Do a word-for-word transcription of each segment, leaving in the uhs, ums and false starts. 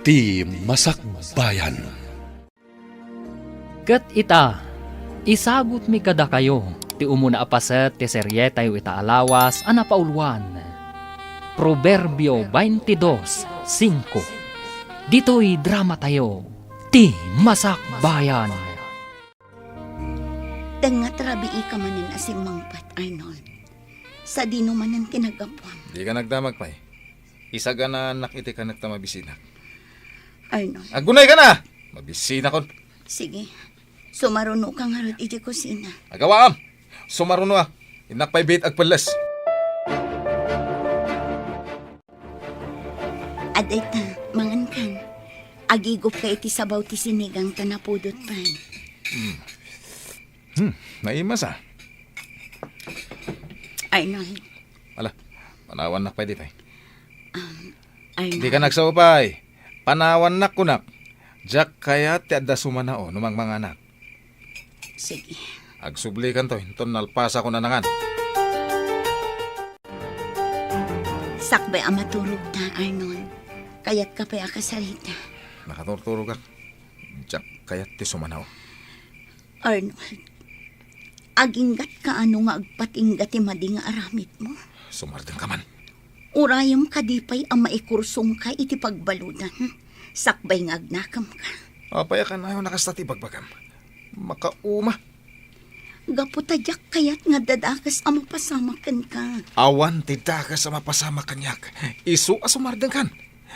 Ti Masakbayan. Ket ita, isagutmi kadakayo ti umuna a paset ti serietayo ita a lawas a napauluan, Proverbio twenty-two cinco. Ditoy dramatayo, Ti Masakbayan. Tengnga ti rabiika manen a simmangpet, Arnold. Sadino manen ti naggapuam? Dika nagdamag pay. Isaganaannak iti kanek ta mabisinak. Arnold. Agunayka na! Mabisinakon. Sige. Sumarunoka ngarud iti kusina. Agawaam! Sumarunoak. Innak pay biit agpelles. Adayta, mangankan. Agigupka iti sabaw ti sinigang ta napudot pay. Hmm. Hmm, naimasa. Arnold. Ala, panawannak pay ditoy. Um, Arnold. Dika nagsaupay. Panawannak kunak. Diak kayat ti adda sumanao no mangmanganak. Sige. Agsublikanto, inton nalpasakon a nangan. Sakbay a maturogta, Arnold. Kayatka pay a kasarita? Nakaturturogak. Diak kayat ti sumanao. Arnold, aginggatka ano nga agpatingga ti madi nga aramidmo? Sumardengka man. Urayem kadi pay a maikursongka iti pagbaludan, sakbay nga agnakemka. Apay a kanayon a kasta ti ibagbagam? Makauma. Gapu ta diak kayat nga adda dakes a mapasamak kenka. Awan ti dakes a mapasamak kaniak. Isu a sumardengkan.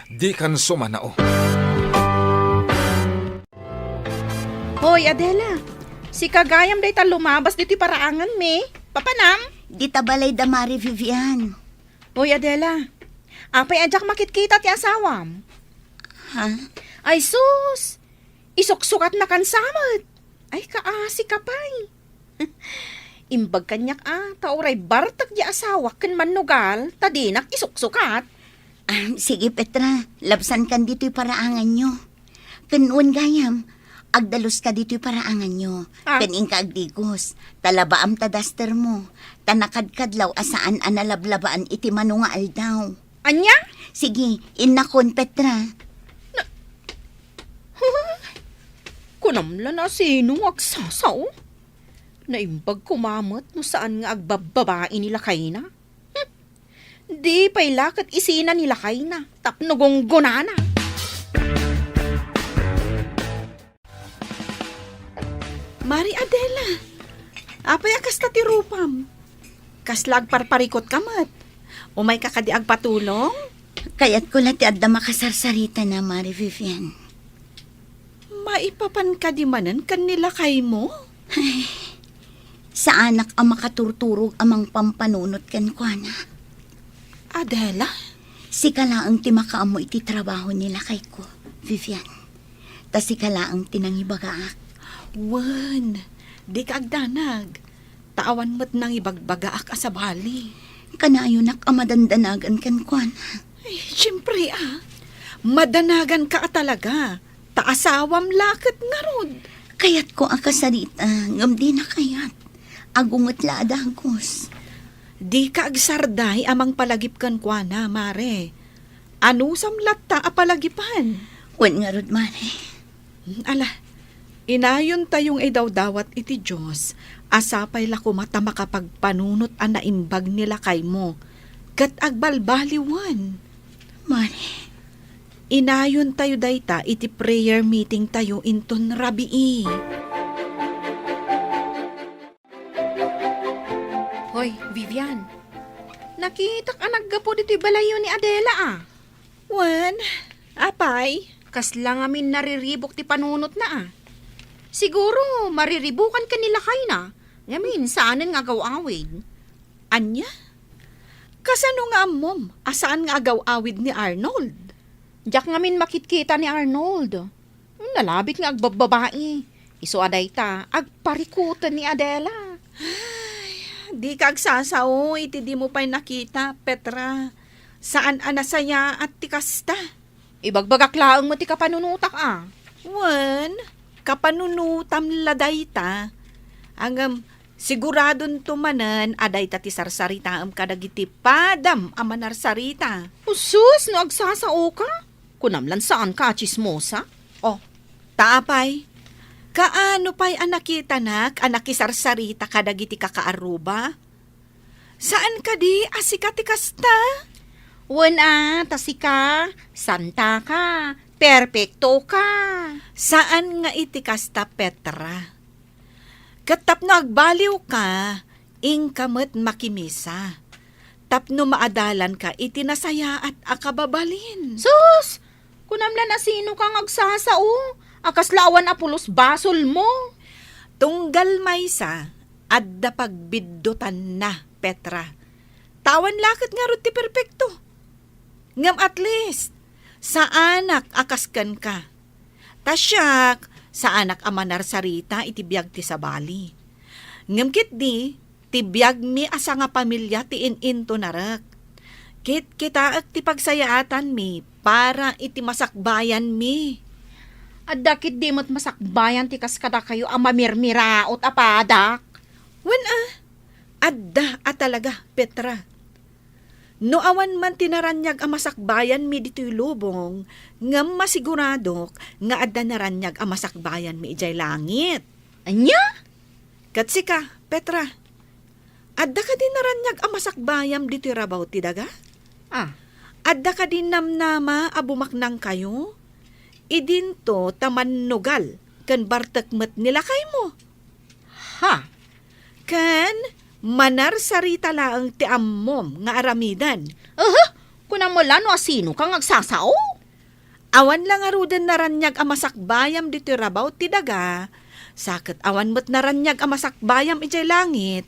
Dikan sumanao. Hoy, Adela. Sika gayam dayta lumabas ditoy paraanganmi. Papanam? Dita balay da Mari Vivian. Hoy, Adela. Apay a diak makitkita ti asawam? Ha? Ay sus! Isuksukatnakan sa met. Ay, kaasika pay. Imbag kaniak a, ta uray bartek ti asawak ken mannugal, ta dinak isuksukat. Ah, sige, Petra, labsankan ditoy paraanganyo. Ken wen gayam, agdaluska ditoy paraanganyo. Ah. Ken inka agdigos, ta labaam ta dastermo, ta nakadkadlaw a saan a nalablabaan iti mano nga aldaw. Ania? Sige, innakon, Petra. Na, kunam la no sino nga agsasao? Naimbag koma met no saan nga agbabbabai ni lakayna. Hmm. Di pay la ket isina ni lakayna tapno gunggonana. Mari Adela, apay a kasta ti rupam? Kasla agparparikutka met? Umayka kadi agpatulong? Kayatko la ti adda makasarsaritana, Mari Vivian. Maipapan kadi manen ken ni lakaymo? Ay, saanak a makaturturog a mangpampanunot kenkuana. Adela? Sika laeng ti makaammo iti trabaho ni lakayko, Vivian. Ta sika laeng ti nangibagaak. Wen, dika agdanag. Ta awan met nangibagbagaak a sabali. Kanayonak a madandanagan kenkuana. Ay, siempre, ah. Madanaganka a talaga. Ta asawam la ket ngarud. Kayatko a kasarita, ngem dina kayat. Agunget la a dagus. Dika agsarday a mangpalagip kenkuana, Mare. Anusam latta a palagipan? Wen ngarud, Mare. Hmm, ala, inayontayo nga idawdawat iti Dios a sapay la koma ta makapagpanunot a naimbag ni lakaymo ket agbalbaliwen. Mare. Inayontayo dayta iti prayer meetingtayo inton rabii. Hoy, Vivian. Nakitak a naggapu ditoy balayyo ni Adela, a. Wen, apay? Kasla ngamin nariribuk ti panunotna, a. Siguro, mariribukan ken ni lakayna. Ngamin, saanen nga agaw-awid. Ania? Kasano nga ammom a saan nga agaw-awid ni Arnold? Diak ngamin makitkita ni Arnold. Nalabit nga agbabbabai. Isu a dayta, agparikuten ni Adela. Ay, dika agsasao iti dimo pay nakita, Petra. Saan a nasayaat ti kasta. Ibagbagak laeng met ti kapanunotak, a. Wen, kapanunotam la dayta. Ngem, siguradonto manen a dayta ti sarsaritaem kadagiti padam a manarsarita. Usus, no agsasaoka? Kunam lan saanka a tsismosa? Oh, ta apay, kaano pay a nakitanak a nakisarsarita kadagiti kakaarruba? Saan kadi a sika ti kasta? Wen a, ta sika, santa ka, perpekto ka. Saan nga iti kasta, Petra. Ket tapno agbaliwka, inka met makimisa. Tapno maadalanka iti nasayaat a kababalin. Sus! Kunam lan a sinoka nga agsasao, a kasla awan a pulos basolmo. Tunggal maysa, adda pagbiddutanna, Petra. Ta awan la ket ngarud ti perpekto. Ngem at least, saanak a kas kenka. Ta siak, saanak a manarsarita iti biag ti sabali. Ngem ketdi, ti biagmi a sangapamilia ti in-intonarek. Kitkitaek ti pagsayaatanmi para iti masakbayanmi. Adda ketdi met masakbayan ti kas kadakayo a mamirmiraot a padak? Wen a, adda a talaga, Petra. No awan man ti naraniag a masakbayanmi ditoy lubong, ngem masiguradok nga adda naraniag a masakbayanmi idiay langit. Ania? Ket sika, Petra, adda kadi naraniag a masakbayam ditoy rabaw ti daga? Ah. Adda kadi namnama a bumaknangkayo? Idinto ta mannugal ken bartek met ni lakaymo. Ha? Ken manarsarita laeng ti ammom nga aramiden. Aha! Kunam la no asinoka nga agsasao? Awan la ngaruden naraniag a masakbayam ditoy rabaw ti daga, sa ket awan met naraniag a masakbayam idiay langit.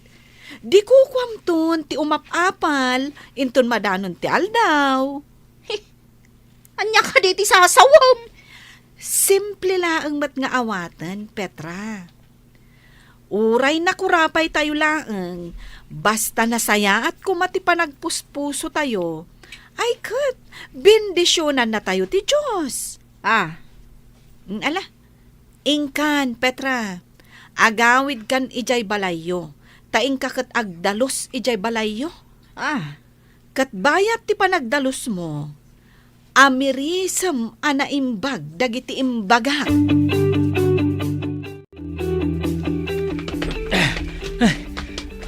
Di kukuamton ti umap-apal inton madanon ti aldaw. Ania kadi ti sasawem? Simple laeng met nga awaten, Petra. Uray nakurapay tayo laeng, basta nasayaat koma ti panagpuspuso tayo, ay ket, bendisyonanna tayo ti Dios. Ah. Mm, ala, inkan, Petra, agawidkan idiay balayyo, ta inka ket agdalus idiay balayyo. Ah. Ket bayat ti panagdalusmo, amirisem a naimbag dagiti imbagak.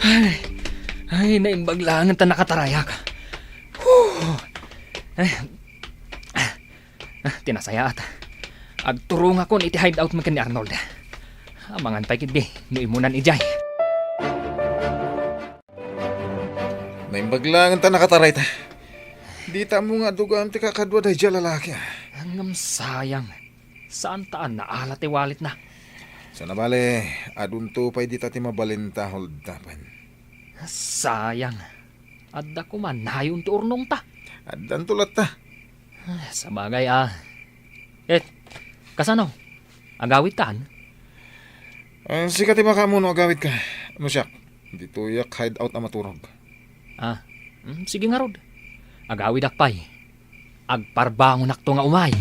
Ay, ay, naimbag laengen ta nakatarayak. Huh. Ay, ah, ti nasayaat. Agturongakon iti hideout mi ken ni Arnold. Amangan pay ketdi no immunan idiay. Naimbag laengen ta nakatarayta. Dita ammo nga adda gayam ti kakadua daydiay a lalaki, ah. Ngem sayang, saanta a naala ti walletna. Sana bale, adunto pay dita ti mabalinta, Hold, tapen. Sayang, adda koma nayon ti urnongta. Addanto latta. Ah, sabagay, ah. Eh, kasano? Agawidkan? Eh, sika ti makaammo no agawidka. No siak, ditoyak hideout a maturog. Ah, mm, sige ngarud. Agawidak pay. Agparbangonakto nga umay.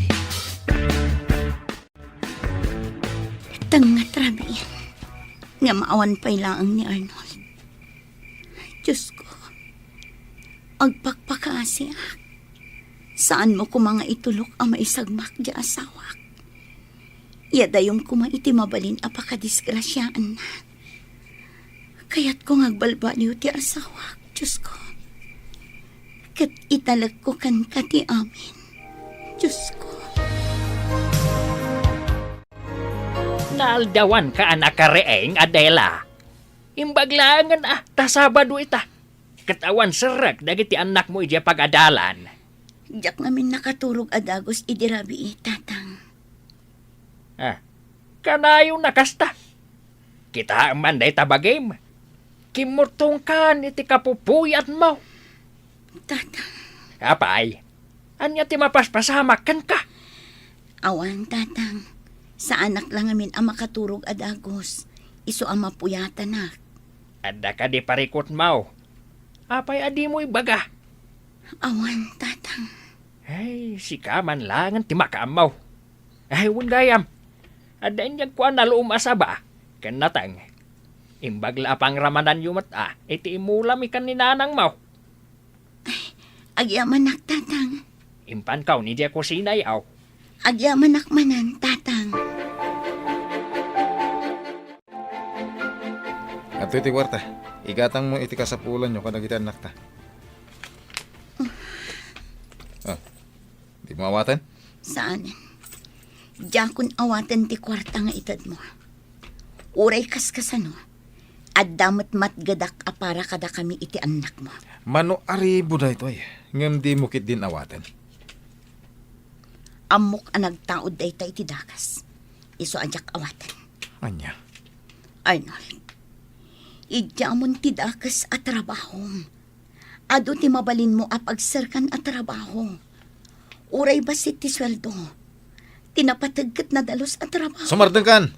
Tengnga ti rabii. Ngem awan pay laeng ni Arnold. Diosko, agpakpakaasiak. Saanmo koma nga itulok a maisagmak ti asawak. Iadayom koma iti mabalin a pakadisgrasiaanna. Kayatko nga agbalbaliw ti asawak, Diosko. Ket italekko kenka ti amin, Diosko. Naaldawanka a nakariing, Adela. Imbag laengen a ta Sabado ita. Ket awan serrek dagiti annakmo idiay pagadalan. Diak ngamin nakaturog a dagus idi rabii, Tatang. Ah, kanayon a kasta. Kitaem man dayta bagim. Kimmutongkan iti kapupuyatmo. Tatang. Apay, ania ti mapaspasamak kenka? Awan, Tatang. Saanak la ngamin a makaturog a dagus. Isu a mapuyatanak. Adda kadi parikutmo? Apay a dimo ibaga? Awan, Tatang. Ay, sika man laengen ti makaammo. Ay, wen gayam. Adda inyagko a nalum a saba ken nateng. Imbag la a pangramananyo met a iti immulami ken ni nanangmo. Ay, agyamanak, Tatang. Impankaw idiay kusinay, aw. Agyamanak manen, Tatang. Adtoy ti kuarta. Igatangmo iti kasapulanyo kadagiti annakta. Ah, dimo awaten? Saan? Diakon awaten ti kuarta nga itedmo. Uray kaskasano, adda met matgedak a para kadakami iti annakmo. Mano a ribu daytoy, ngem dimo ketdin awaten. Ammok a nagtaud dayta iti dakes. Isu a diak awaten. Ania? Arnold, idiamon ti dakes a trabahom. Adu ti mabalinmo a pagserkan a trabaho. Uray bassit ti sueldo, ti napateg ket nadalus a trabaho. Sumardengkan!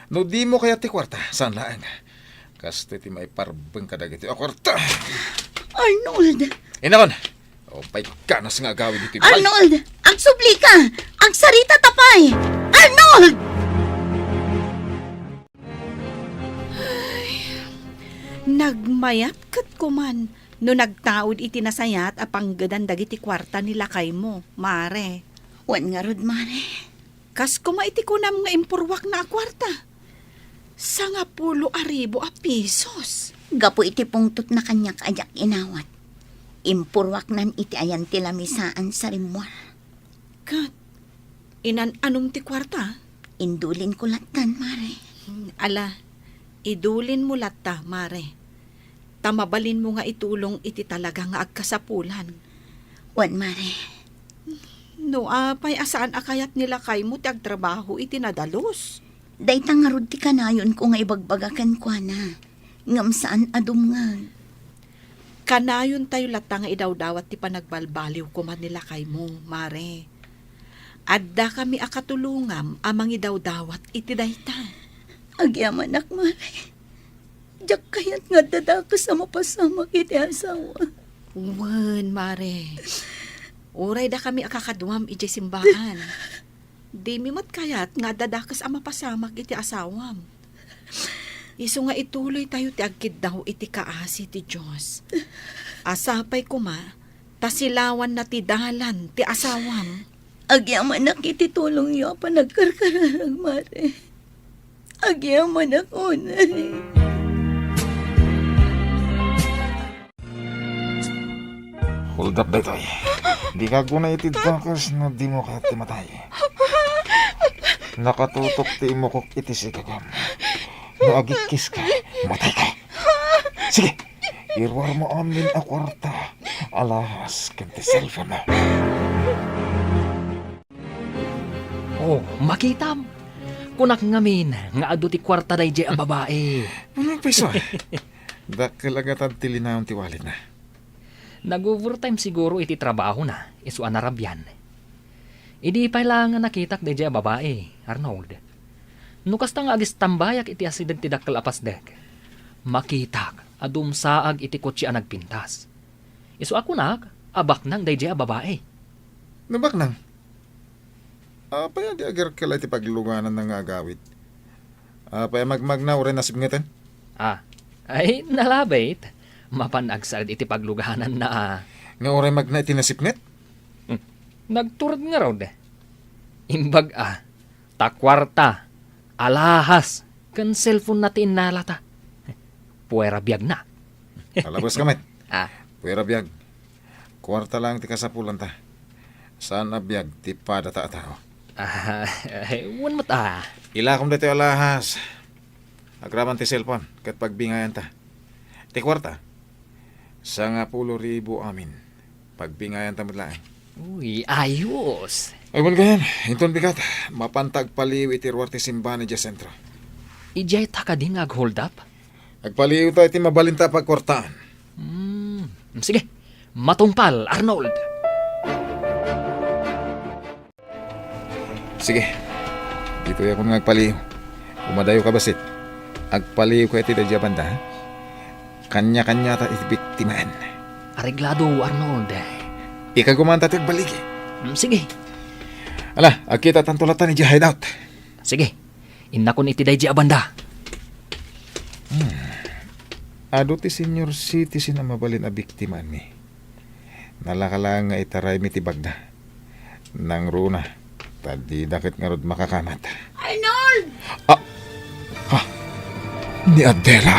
No dimo kayat ti kuarta, saan laeng. Kastoy ti maiparbeng kadagiti a kuarta. Arnold! Inakon! O, pay ganas nga agawid iti bay. Arnold! Agsublika! Agsarita ta pay! Arnold! Ay, nagmayat ket kuman no nagtaud iti nasayaat a panggedan dagiti kuarta ni lakaymo, Mare. Wen ngarud, Mare. Kas koma iti kunam nga impurwakna a kuarta. Sangapulo a ribu a pisos. Gapu iti pungtotna kaniak a diak inawat, impurwaknan iti ayan ti lamisaan sa rimmuar. Ket inan-anom ti kuarta? Indulinko lattan, Mare. Hmm, ala, idulinmo latta, Mare. Ta mabalinmo nga itulong iti talaga nga agkasapulan. Wen, Mare. No apay a saan a kayat ni lakaymo ti agtrabaho iti nadalus? Dayta ngarud ti kanayonko nga ibagbaga kenkuana, ngem saan a dumngeg. Kanayontayo latta nga idawdawat ti panagbalbaliw koma ni lakaymo, Mare. Addakami a katulongam a mangidawdawat iti dayta. Agyamanak, Mare. Diak kayat nga adda dakes a mapasamak iti asawa. Wen, Mare. Uray dakami a kakaduam idiay simbaan. Dimi met kayat nga adda dakes a mapasamak iti asawam. Isu nga ituloytayo ti agkiddaw iti kaasi ti Dios. A sapay koma, ta silawanna ti dalan ti asawam. Agyamanak iti tulongyo a panagkarkararag, Mare. Agyamanak unay. Hold up daytoy. Dika aguna iti dakes no dimo kayat ti matay. Nakatutok ti imukok iti sigagam. No agikkiska, matayka. Sige, iruarmo amin a kuarta, alahas ken ti cellphone. Oh, makitam. Kunak ngamin nga adu ti kuarta daydiay a babai. Ano, piso? Dakkel a gatad ti linaon ti walletna. Nag-overtime siguro iti trabahona, isu a narabian. Idi pay la nga nakitak daydiay a babai, Arnold. No kasta nga agistambayak iti asideg ti dakkel a pasdek, makitak a dumsaag iti kotse a nagpintas. Isu a kunak a baknang daydiay a babai. No baknang? Apay a di agarkelay ti paglugananna nga agawid? Apay a magmagna uray nasipngeten? Ah, ay, nalabit. Mapan agsaed iti paglugananna, ah. Nga uray magna iti nasipnget? Hmm. Nagtured ngarud. Imbag, ah, ta kuarta, alahas, ken cellphone na ti innalata. Puera biagna. Palabas ka met. Ah. Puera biag. Kuarta lang ti kasapulanta. Saan a biag ti padata a tao. Ah, wen met, ah. Ilakom daytoy alahas. Agraman ti cellphone ket pagbingayanta. Ti kuarta, sangapulo ribu amin. Pagbingayanta met laeng. Uy, ayos. Ay, wen gayam, inton bigat, mapanta agpaliw iti ruar ti simbahan idiay sentro. Idiay ta kadi nga ag-hold up? Agpaliwta iti mabalinta a pagkuartaan. Hmm, sige. Matungpal, Arnold. Sige. Ditoy ako nga agpaliw. Umadayo ka, bassit. Agpaliw ka iti daydiay a banda, ha? Kanya-kanyata iti biktimaan. Areglado, Arnold. Ikaguman ta ti agbaligi. Hmm, sige. Ala, agkitatanto latta idiay hideout. Sige. Innakon iti daydiay a banda. Hmm. Adu ti senior citizen a mabalin a biktimaanmi. Nalaka laeng nga itaraymi ti bagna. Nangruna, ta dida ket ngarud makakamat. Arnold! Ah! Ha? Ni Adela!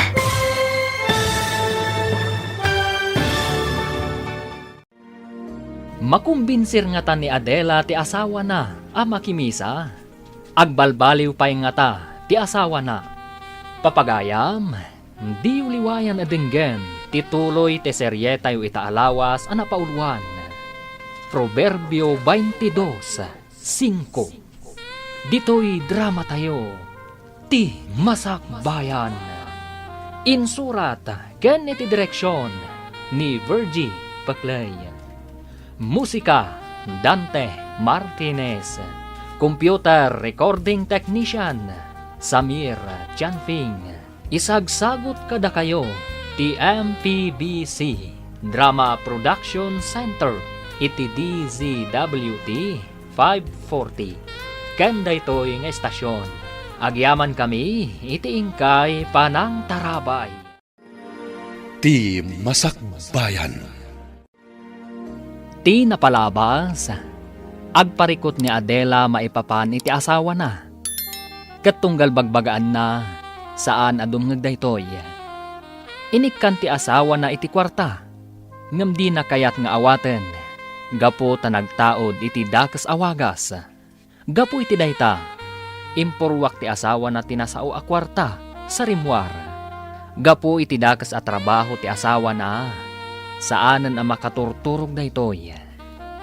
Makumbinsir ngata ni Adela ti asawana a makimisa? Agbalbaliw pay ngata ti asawana? Papagayam, diyo liwayan a denggen ti tuloy ti serietayo ita a lawas a napauluan, Proverbio twenty-two, singko. Ditoy dramatayo, Ti Masakbayan. Insurat ken iti direksion ni Virgie Paclay. Musika, Dante Martinez. Computer recording technician, Samir Chanfing. Isagsagut kadakayo ti M P B C Drama Production Center iti D Z W T five forty. Ken daytoy nga estasyon, agyamankami iti inkay panangtarabay. Ti Masakbayan. Ti napalabas, agparikut ni Adela maipapan iti asawana. Ket tunggal bagbagaanna, saan a dumngeg daytoy. Inikkan ti asawana iti kuarta, ngem dina kayat nga awaten, gapu ta nagtaud iti dakes a wagas. Gapu iti dayta, impurruak ti asawana ti nasao a kuarta sa rimmuar. Gapu iti dakes a trabaho ti asawana, saanen a makaturturog daytoy.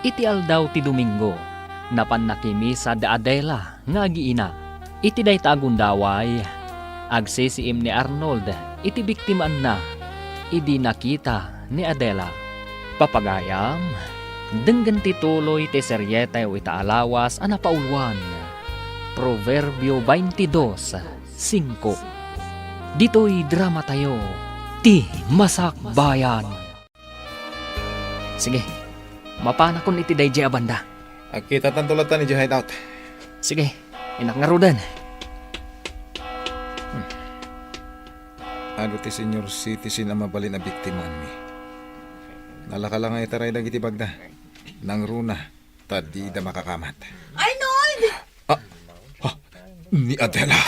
Iti aldaw ti Domingo, napan nakimisa da Adela nga agiina. Iti dayta a gundaway, agsisiim ni Arnold iti biktimaenna idi nakita ni Adela. Papagayam, denggen ti tuloy ti serietayo ita a lawas a napauluan, Proverbio twenty-two, singko. Ditoy dramatayo, Ti Masakbayan. Sige, mapanakon iti daydiay a banda. Agkitatanto latta idiay hideout. Sige, innak ngaruden. Hmm. Adu ti senior citizen a mabalin a biktimaenmi. Nalaka la nga itaray dagiti bagda. Nangruna, ta dida makakamat. Arnold! Ah, ah, ni Adela.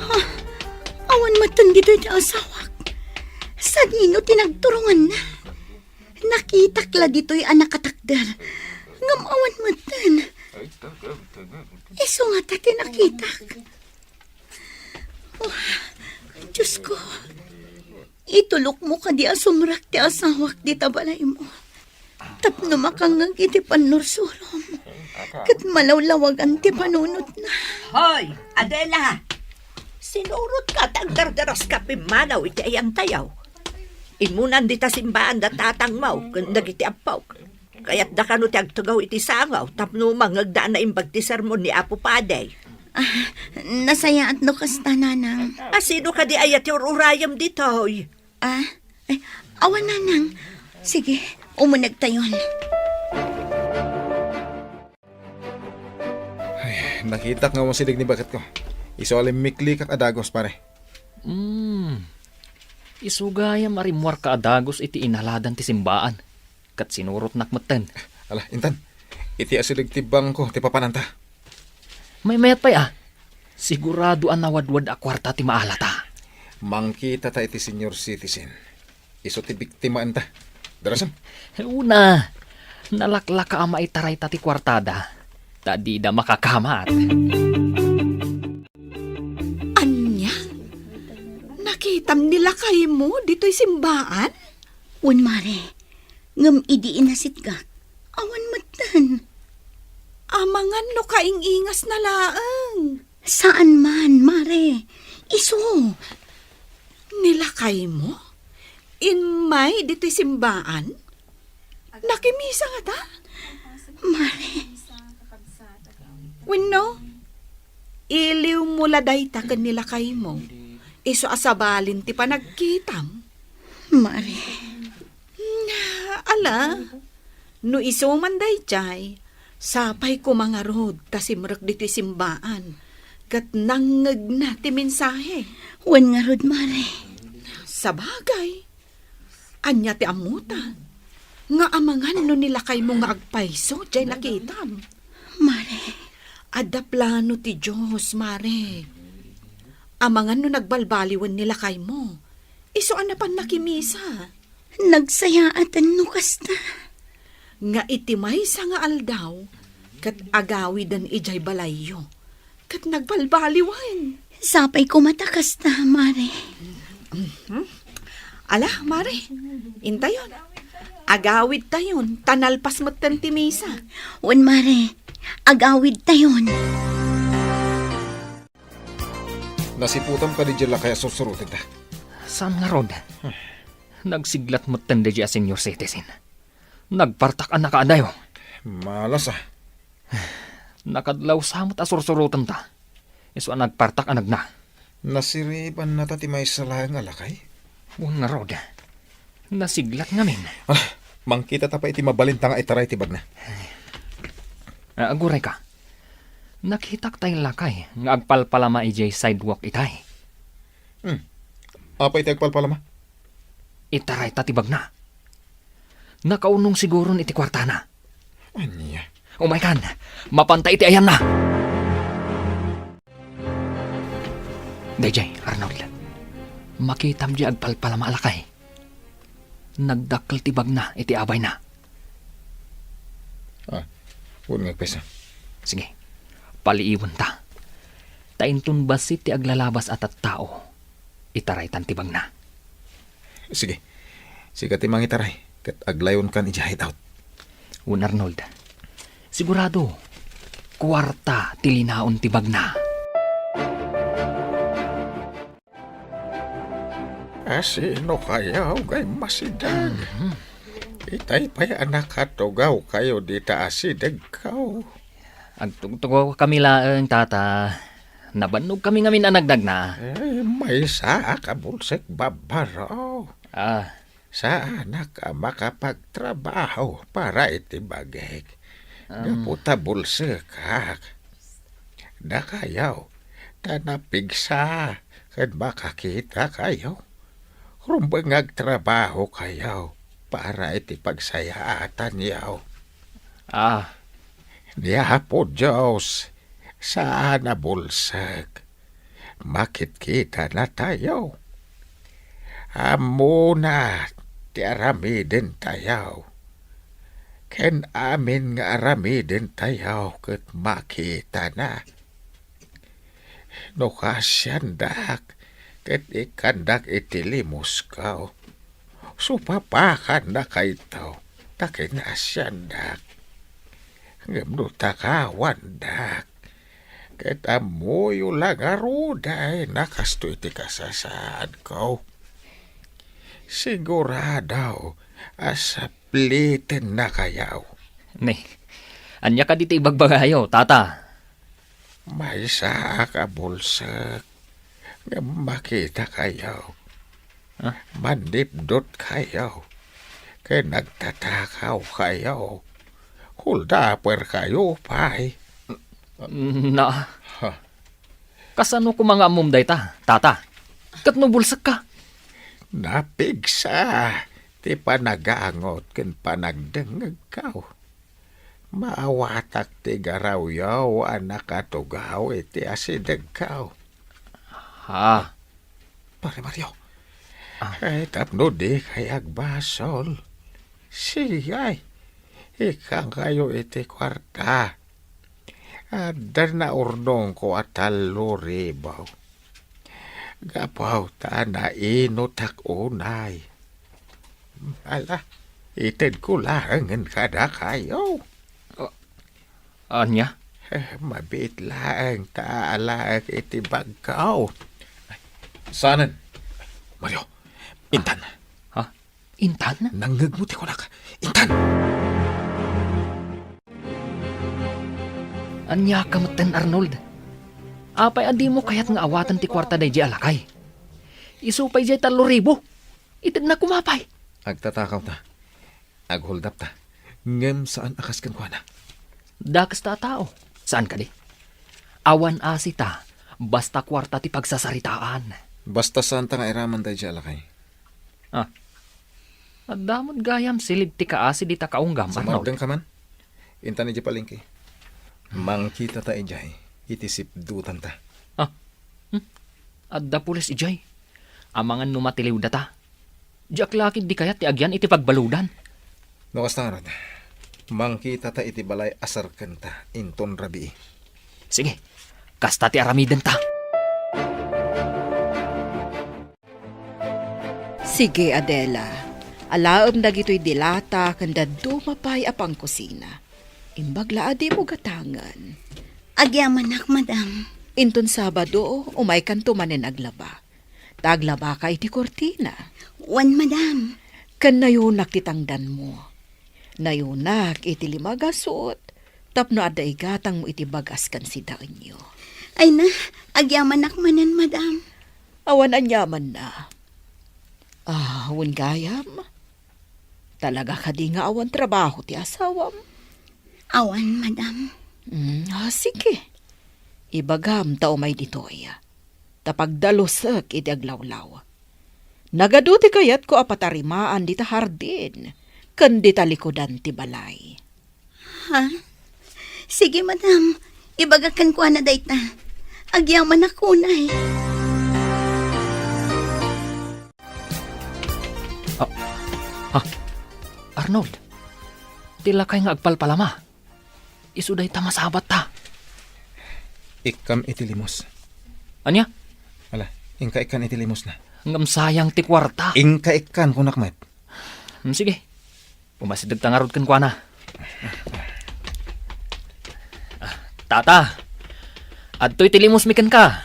Ha? Awan metten ditoy ti asawak. Sadino ti nagturonganna? Nakitak la ditoy a nakatakder. Ngem awan metten. Isu ngata ti nakitak. Oh, Diosko, itulokmo kadi a sumrek ti asawak dita balaymo tapno makangngeg iti pannursurom ket malawlawagan ti panunotna. Hoy, Adela! Sinurotka ta agdardaraska pimmanaw iti ayantayo. Immunan dita simbaan da tatangmo ken dagiti ampok. Kayatda kano ti agtugaw iti sangaw tapno mangngegda a naimbag ti sermon ni Apo Padi. Ah, nasayaat no kasta, Nanang. A, sino kadi aya ti ur-urayem ditoy? Ah, ay, awan, Nanang. Sige, umunegtayon. Ay, nakitak nga awan sideg ni baketko. Isu a limmiklikak a dagus, pare. Hmm. Isu gayam a rimmuarka a dagus iti inaladan ti simbaan. Ket sinurotnak metten. Ala, intan. Iti asideg ti bangko ti papananta. Maymayat pay a. Sigurado a nawadwad a kuarta ti maalata. Mangkitata iti senior citizen. Isu ti biktimaenta. Darasem. Una, nalaklaka a maitarayta ti kuartada. Ta dida makakamat. Ania? Nakitam ni lakaymo ditoy simbaan? Wen, Mare. Ngem idi inasitgak, awan metten. Amangan no kaing-ingasna laeng. Saan man, Mare. Isu. Ni lakaymo? Immay ditoy simbaan? Nakimisa ngata? Mare. Wenno, iliwmo la dayta ken ni lakaymo. Isu a sabalin ti panagkitam. Mare. Ala, no isu man daydiay, sapay koma ngarud ta simrek ditoy simbaan, ket nangngegna ti mensahe. Wen ngarud, Mare. Sabagay, ania ti ammota? Nga amangan no ni lakaymo nga agpayso, jay nakitam. Mare. Adda plano ti Dios, Mare. Amangan no nagbalbaliwen ni lakaymo. Isu a napan nakimisa. Nagsayaatan no kasta. Nga iti maysa nga aldaw, ket agawiden idiay balayyo. Ket nagbalbaliwen. Sapay koma ta kasta, Mare. Mhm. Ala, Mare, intayon. Agawidtayon, ta nalpas metten ti misa. Wen, Mare, agawidtayon. Nasiputam kadi diay lakay a sursurotenta? Saan ngarud? Nagsiglat metten daydiay a senior citizen. Nagpartak a nakaadayo. Malas a. Nakadlaw sa met a sursurotenta. Isu a nagpartak a nagna. Nasiribannata ti maysa laeng a lakay? Wen ngarud. Nasiglat ngamin. Ah, mangkitata pay iti mabalinta nga itaray ti bagna. Ah, aguray ka. Nakitak tay lakay nga agpalpalama idiay sidewalk itay. Hmm. Apay ti agpalpalama? Itarayta ti bagna. Nakaunong siguron iti kuartana. Ania? Umaykan, mapanta iti ayanna. Daydiay, Arnold. Makitam diay agpalpalama a lakay. Nagdakkel ti bagna iti abayna. Ah, wen nga agpayso. Sige, paliiwenta. Ta inton bassit ti aglalabas a tattao, itaraytan ti bagna. Sige. Sika ti mangitaray, ket aglayonkan idiay hideout. Wen Arnold, sigurado, kuarta ti linaon ti bagna. Asino kayo ngay masideg? Mhm. Itay pay a nakatugaw kayo dita asideg kaw. Agtugtugaw kami laeng, tata. Nabannog kami ngamin a nagdagna. Eh, maysa a kabulsek babbaro. Ah. Saanak a makapagtrabaho para iti bagik. Um. Gapu ta bulsekak. Dakayo, ta napigsa ken makakita kayo. Rumbeng nga agtrabaho kayo para iti pagsayaatanyo. Ah. Ni Apo Dios, saan a bulsek. Makitkita na tayo. Ammona ti aramiden tayo. Ken amin nga aramiden tayo ket makita na. No kaasiandak, ket ikkandak iti limusko. Supapakan na kayto, ta kinasiandak. Ngem no takawandak, ket ammoyo la ngaruden a kastoy ti kasasaadko. Sigurado a sapliten na kayo. Ne, ania kadi ti ibagbagayo, tata? Maysa a kabulsek nga makita kayo. Ah? Manipdot kayo. Ken nagtatakaw kayo. Huldaper kayo pay. Na. Ha? Kasano koma nga ammom dayta, tata? Ket no bulsekka? Napigsa ti panagangot ken panagdengngegko. Maawatak ti garawyo a nakatugaw iti asidegko. Ha? Pare Mario. Ah. Ay, tapno di kay agbasol. Sige, ikkan kayo iti kuarta. Adda naurnongko a tallo ribu. Gapu ta nainutak unay. Ala, itedko laengen kadakayo. Ah, ania? Eh, mabiit laeng ta alaek iti bagko. Saanen? Mario, intan. Ha? Intan? Nangngegmo ti kunak. Intan! Ania ka metten, Arnold? Apay a dimo kayat nga awaten ti kuarta daydi a lakay? Isu pay diay tallo ribu. Itedna koma pay. Agtatakaw ta. Aghuldap ta. Ngem saan a kas kenkuana. Dakes ta a tao. Saan kadi? Awan asi ta, basta kuarta ti pagsasaritaan. Basta saan ta nga iraman daydi a lakay. Ah. Adda met gayam silid ti kaasi dita kaunggam, Arnold. Sumardengka man. Intan idiay palengke. Mangkitata idiay iti sipdutanta. Ah, hmm? Adda pulis idiay. Amangan no matiliwdata. Diak la ketdi kayat ti agyan iti pagbaludan. No kasta ngarud, mangkitata iti balay a serkenta inton rabii. Sige, kasta ti aramidenta. Sige, Adela. Alaem dagitoy dilata ken dadduma pay a pangkusina. Imbag la a dimo gatangen. Agyamanak, madam. Inton Sabado, umaykanto manen aglaba. Ta aglabaka iti kurtina. Wen, madam. Ken nayonak ti tangdanmo. Nayonak iti lima a gasut, tapno adda igatangmo iti bagas ken sidaenyo. Ay na, agyamanak manen, madam. Awan aniamanna. Ah, wen gayam. Talaga kadi nga awan trabaho ti asawam? Awan, madam. Mm, ah, sige. Ibagam ta umay ditoy. Ta pagdalusek iti aglawlaw. Nagadu ti kayatko a patarimaan dita hardin ken dita likudan ti balay. Ha? Sige, madam. Ibagak kenkuana dayta. Agyamanak unay. Ah, ah, Arnold, ti lakay nga agpalpalama. Isu dayta masabatta. Ikkam iti limos. Ania? Ala, inka ikkan iti limos na. Ngem sayang ti kuarta. Inka ikkan, kunak met. Hmm, sige. Umasidegta ngarud kenkuana. Ah, Tata, adtoy ti limosmi kenka.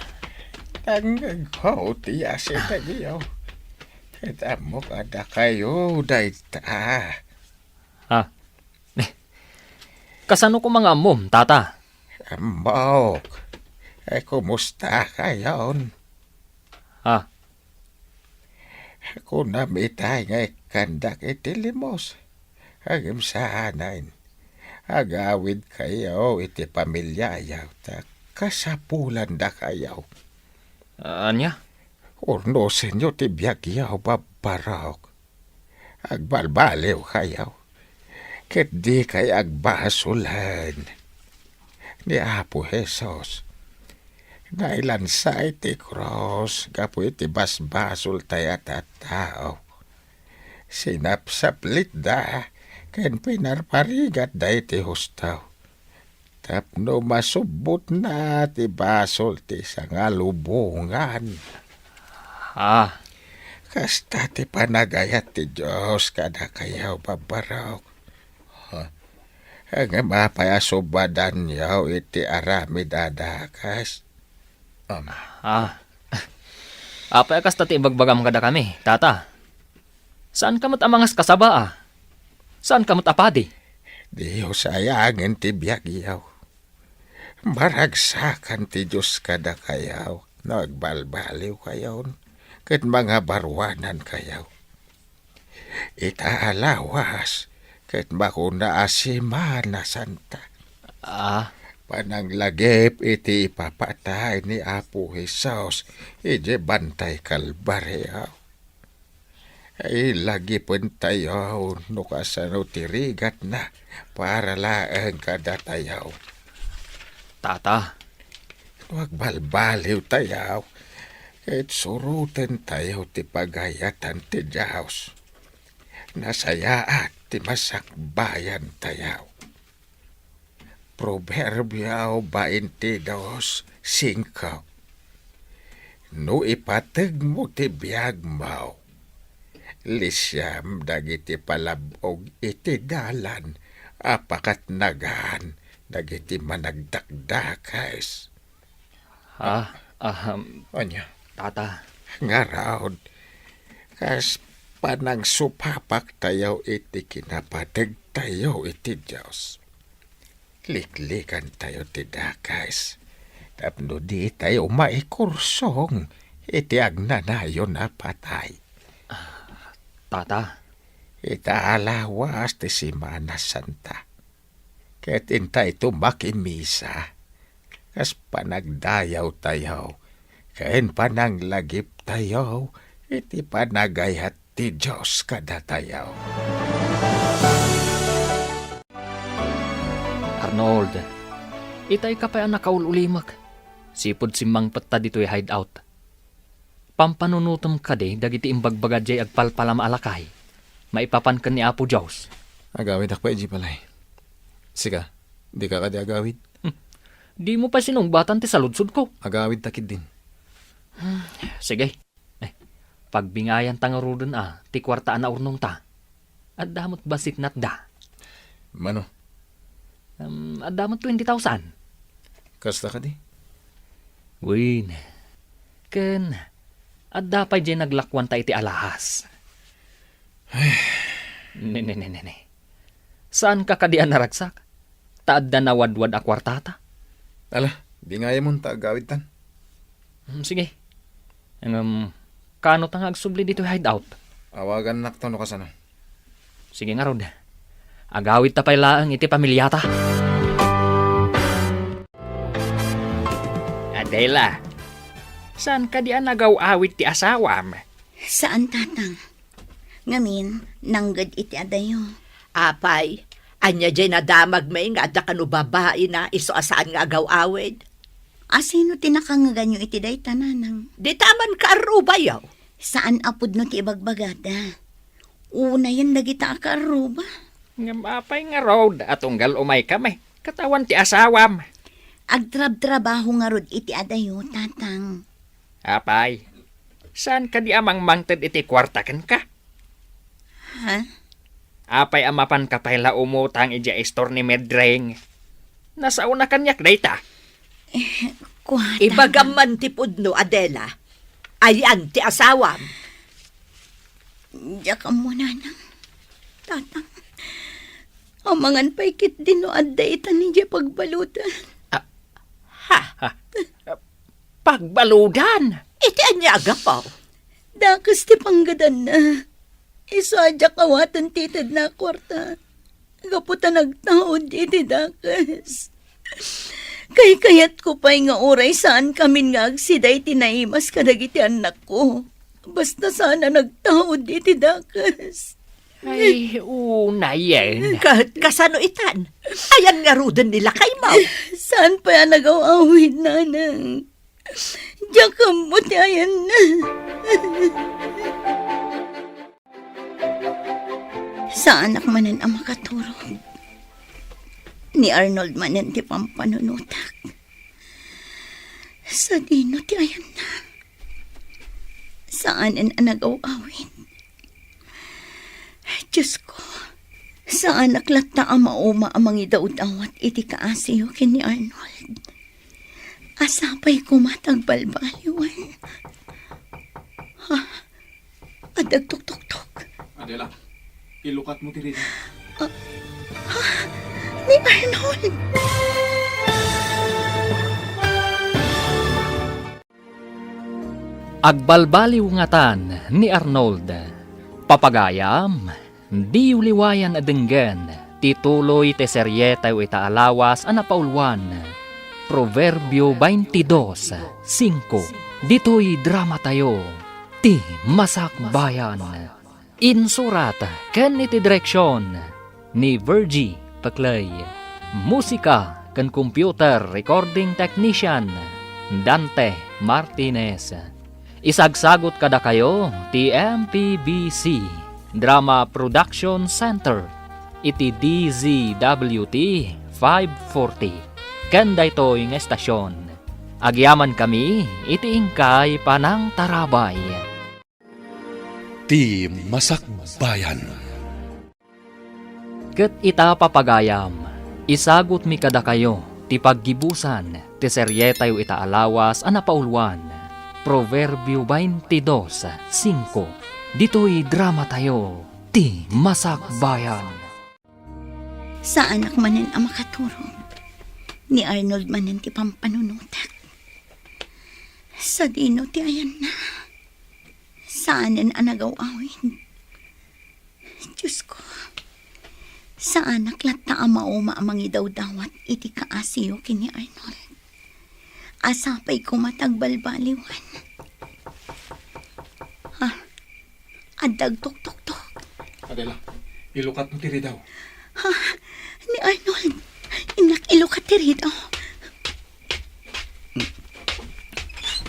Tangngegko ti asi dagitoy. Ket ammok a dakayo dayta. Ah. Eh, kasano koma nga ammom, Tata? Ammok. Eh, kumusta kayon? Ah. Kunam itay nga ikkandak iti limos. Ngem saanen. Agawidkayo iti pamiliayo, ta kasapulanda kayo. Ania? Urnosenyo ti biagyo, babbarok. Agbalbaliwkayo, ket dikay agbasolen. Ni Apo Jesus, nailansa iti krus gapu iti basbasoltayo a tattao. Sinapsaplitda ken pinarparigatda iti husto. Tapno masubbotna ti basol ti sangalubongan. Ah. Kasta ti panagayat ti Dios kadakayo, babbarok. Ha? Ngem apay a subadanyo iti aramid a dakes? Am. Ah. Apay a kasta ti ibagbagam kadakami, Tata? Saanka met a mangaskasaba, a? Saanka met a padi? Dios ayangen ti biagyo. Maragsakan ti Dios kadakayo no agbalbaliwkayon ket mangabaruanankayo. Ita a lawas ket makuna a Semana Santa. Ah. Pananglagip iti ipapatay ni Apo Jesus idiay bantay Kalbario. Ilagipentayo no kasano ti rigatna para laeng kadatayo. Tata. No agbalbaliwtayo, ket surotentayo ti pagayatan ti Dios. Nasayaat ti masakbayantayo. Proverbio twenty-two cinco. No ipategmo ti biagmo, lisiam dagiti palab-og iti dalan a pakatnagan dagiti managdakdakes. Ah, ahem. Ania? Tata. Ngarud, kas panangsupapaktayo iti kinapategtayo iti Dios, liklikantayo ti dakes tapno ditayo maikursong iti agnanayon a patay. Ah, Tata. Ita a lawas ti Semana Santa. Ket intayto makimisa, kas panagdayawtayo, ken pananglagiptayo iti panagayat ti Dios kadatayo. Arnold, itay ka pay a nakaul-ulimek. Sipud simmangpetta ditoy hideout. Pampanunotem kadi dagiti imbagbaga diay agpalpalama a lakay maipapan ken ni Apo Dios. Agawidak pay idiay balay. Sika, dika kadi agawid? Hmm. Dimo pay sinungbatan ti saludsodko. Agawidta ketdin. Hmm, sige. Eh, pagbingayanta ngaruden a ti kuarta a naurnongta. Adda met bassit natda. Mano? Um, adda met twenty thousand. Kasta kadi? Wen. Ken, adda pay diay naglakuanta iti alahas. Ay. Ne, ne, ne, ne, ne. Saanka kadi a naragsak? Ta adda nawadwad a kuartata. Ala, bingayamon ta agawidtan. Hmm, sige. Ngem, kano ta nga agsubli ditoy hideout? Awagannakto no kasano. Sige ngarud. Agawidta pay laeng iti pamiliata. Adela, saan kadi a nagaw-awid ti asawam? Saan, Tatang. Ngamin, nangged iti adayo. Apay, ania diay nadamagmi nga adda kano babaina isu a saan nga agaw-awid? A, sino ti nakangeganyo iti dayta, Nanang? Dita a mankaarrubayo. Saan a pudno ti ibagbagada. Unayen dagita a kaarruba. Ngem apay ngarud a tunggal umaykami ket awan ti asawam? Agtrabtrabaho ngarud iti adayo, Tatang. Apay, saan kadi a mangmangted iti kuarta kenka? Ha? Apay a mapanka pay la umutang idiay istor ni Medring? Nasaona kaniak dayta. Eh, kuata. Ibagam man ti pudno, Adela. Ayan ti asawam. Diak ammo, Nanang. Tatang. Amangan pay ketdi no adda ita idiay pagbaludan. Ah, ha? Ha? Pagbaludan? Iti ania a gapu? Dakes ti panggadanna. Isu a diak awaten ti itedna a kuarta. Gapu ta nagtaud iti dakes. Kaykayatko pay nga uray saankamin nga agsida iti naimas kadagiti annakko. Basta saan a nagtaud iti dakes. Ay, unayen. Ka-, kasano itan? Ayan ngaruden ni lakaymo? Saan pay a nagaw-awid, Nanang? Diak ammo ti ayanna. Saanak manen a makaturog. Ni Arnold manen ti pampanunotak. Sadino ti ayanna? Saanen a nagaw-awid. Diosko, saanak latta a mauma a mangidawdawat iti kaasiyo ken ni Arnold. A sapay koma ta agbalbaliwan. Ha? Adda agtuktoktok. Adela, ilukatmo ti rida. Ah, ha? Ni Arnold! Agbalbaliw ngatan ni Arnold. Papagayam, diyo liwayan a denggen ti tuloy ti serietayo ita a lawas a napauluan, Proverbio twenty-dos cinco. Ditoy dramatayo, Ti Masakbayan. Insurat ken iti direksion ni Virgie Peclay. Musika ken computer recording technician, Dante Martinez. Isagsagut kadakayo ti M P B C Drama Production Center iti D Z W T five forty. Ken daytoy nga estasion, agyamankami iti inkay panangtarabay. Ti Masakbayan. Ket ita, papagayam, isagutmi kadakayo ti paggibusan ti serietayo ita a lawas a napauluan, Proverbio twenty-dos cinco, ditoy dramatayo, Ti Masakbayan. Saanak manen a makaturog. Ni Arnold manen ti pampanunotak. Sadino ti ayanna? Saanen a nagaw-awid. Diosko, saanak latta a mauma a mangidawdawat iti kaasiyo ken ni Arnold. A sapay koma ta agbalbaliwan. Ha? Adda agtuktoktok. Adela, ilukatmo ti ridaw. Ha? Ni Arnold. Innak ilukat ti ridaw.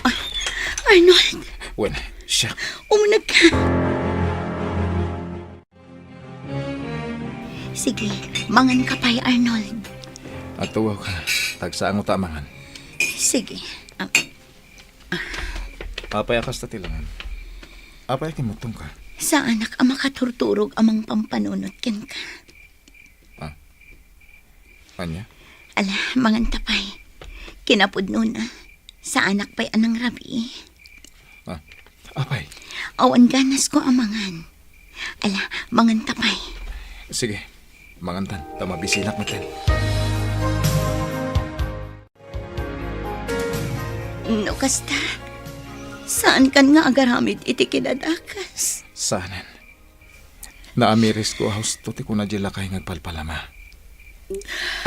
Ah, Arnold. Wen, siak. Umuneg ka. Sige, mangan ka pay, Arnold. Agtugaw ka. Tagsaango ta a mangan. Sige. Ah, Apay a kasta ti langan? Apay a kimmutongka? Saanak a makaturturog a mangpampanunot kenka. Ah. Ania? Ala, mangan ta pay. Kinapudnona, saanak pay a nangrabii. Ah, apay? Awan ganasko a mangan. Ala, mangan ta pay. Sige, mangantan, ta mabisinak metten. No kasta, saankan nga agaramid iti kinadakes? Saanen. Naamirisko a husto ti kuna diay lakay nga agpalpalama.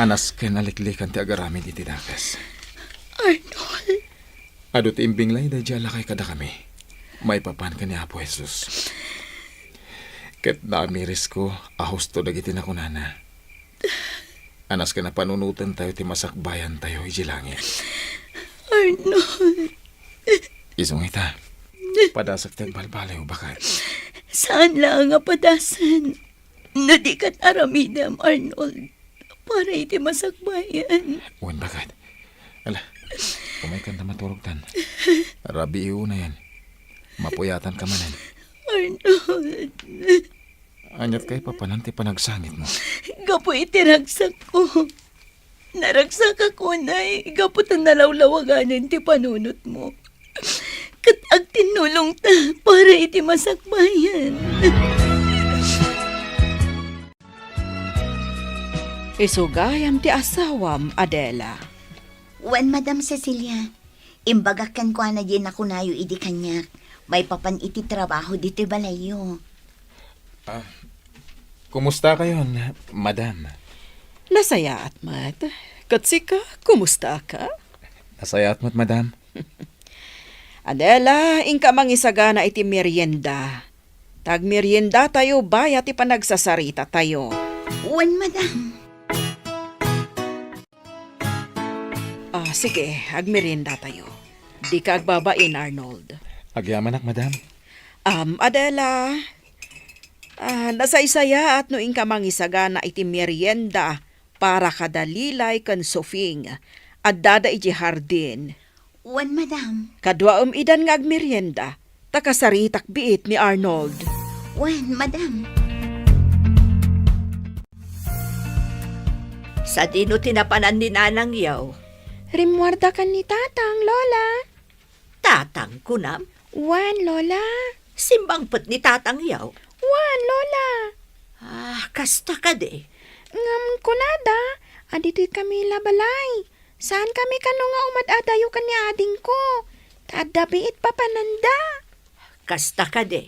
Anasken a liklikan ti agaramid iti dakes. Arnold. Adu ti imbinglay daydiay a lakay kadakami, maipapan ken ni Apo Jesus. Ket naamirisko a husto dagiti nakunana. Anasken a panunotentayo ti masakbayantayo idiay langit. Arnold. Isu nga ita, padasek ti agbalbaliw, baket. Saan laeng a padasen no di ket aramidem, Arnold, para iti masakbayan. Wen, baket. Ala, umaykan ta maturogtan. Rabii unayen. Mapuyatanka manen. Arnold. Aniat kay papanan ti panagsangitmo? Gapu iti ragsakko. Naragsakak unay gapu ta nalawlawaganen ti panunotmo. Ket agtinnulongta para iti masakbayan. Isu gayam ti asawam, Adela. Wen, Madam Cecilia. Imbagak kenkuana diay nakunayo idi kaniak, maipapan iti trabaho ditoy balayyo. Ah, kumustakayon, madam? Nasayaat met. Ket sika, kumustaka? Nasayaat met, madam. Adela, inka mangisagana iti merienda. Ta agmeriendatayo bayat ti panagsasarita tayo. Wen, madam. Ah, sige, agmeriendatayo. Dika agbabain, Arnold. Agyamanak, madam. Am, Adela. Ah, nasaysayaat no inka mangisagana iti merienda para kada Lilay ken Sofing. Addada idiay hardin. Wen, madam. Kaduaem idan nga agmerienda, ta kasaritak biit ni Arnold. Wen, madam. Sadino ti napanan ni nanangyo? Rimmuarda ken ni tatang, Lola. Tatang, kunam? Wen, Lola. Simmangpet ni tatangyo? Wen, Lola. Ah, kasta kadi? Ngem kunada, aditoy kami la balay. Saan kami kano nga umad-adayo ken ni adingko, ta adda biit papananda. Kasta kadi?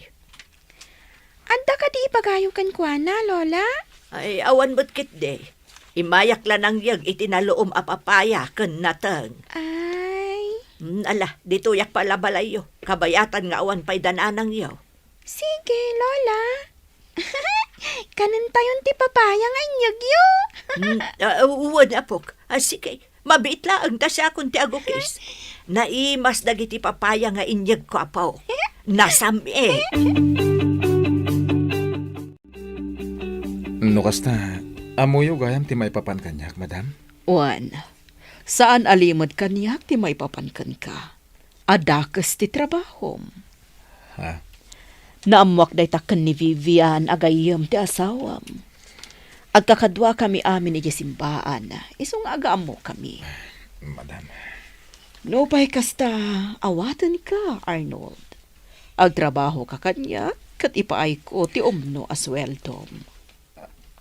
Adda kadi ibagayo kenkuana, Lola? Ay, awan met ketdi. Immayak la nangyeg iti naluom a papaya ken nateng. Ay. Mm, ala, ditoyak pay la balayyo. Kabayatan nga awan pay da nanangyo. Sige, Lola. Kanentayon ti papaya nga inyegyo. Mm, ah, wen, apok. Ah, sige. Mabiit laeng ta siakon ti agukis. Naimas dagiti papaya nga inyegko, apo. Nasam-it. No kasta, ammoyo gayam ti maipapan kaniak, madam? Wen, saan a limed kaniak ti maipapan kenka. A dakes ti trabahom. Ha? Naammoak dayta ken ni Vivian a gayyem ti asawam. Agkakaduakami amin idiay simbaan, isu nga agaammokami. Madam. Nupay kasta, awatenka, Arnold. Agtrabahoka kaniak, ket ipaayko ti umno a sueldom.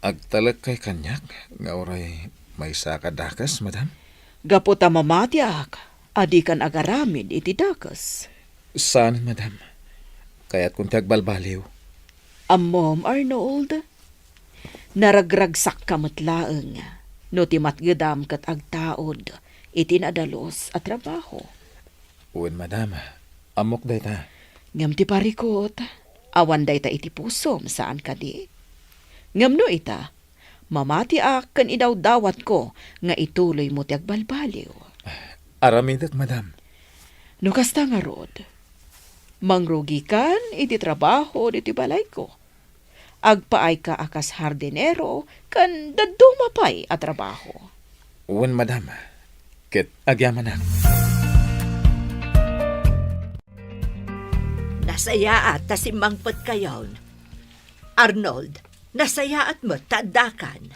Agtalekkay kaniak nga uray maysaka dakes, madam? Gapu ta mamatiak a dikan agaramid iti dakes. Saan, madam. Kayatkon ti agbalbaliw. Ammom, Arnold, naragragsakka met laeng no ti matgedam ket agtaud iti nadalus a trabaho. Wen, madam. Ammok dayta. Ngem ti parikut, Awan dayta iti pusom, saan kadi? Ngem no ita, mamatiak ken idawdawatko nga ituloymo ti agbalbaliw. Aramidek, madam. No kasta ngarud, mangrugikan iti trabaho ditoy balayko. Agpaayka a kas hardinero ken dadduma pay a trabaho. Wen, madam. Ket agyamanak. Nasayaat ta simmangpetkayon. Arnold, nasayaat met ta addakan.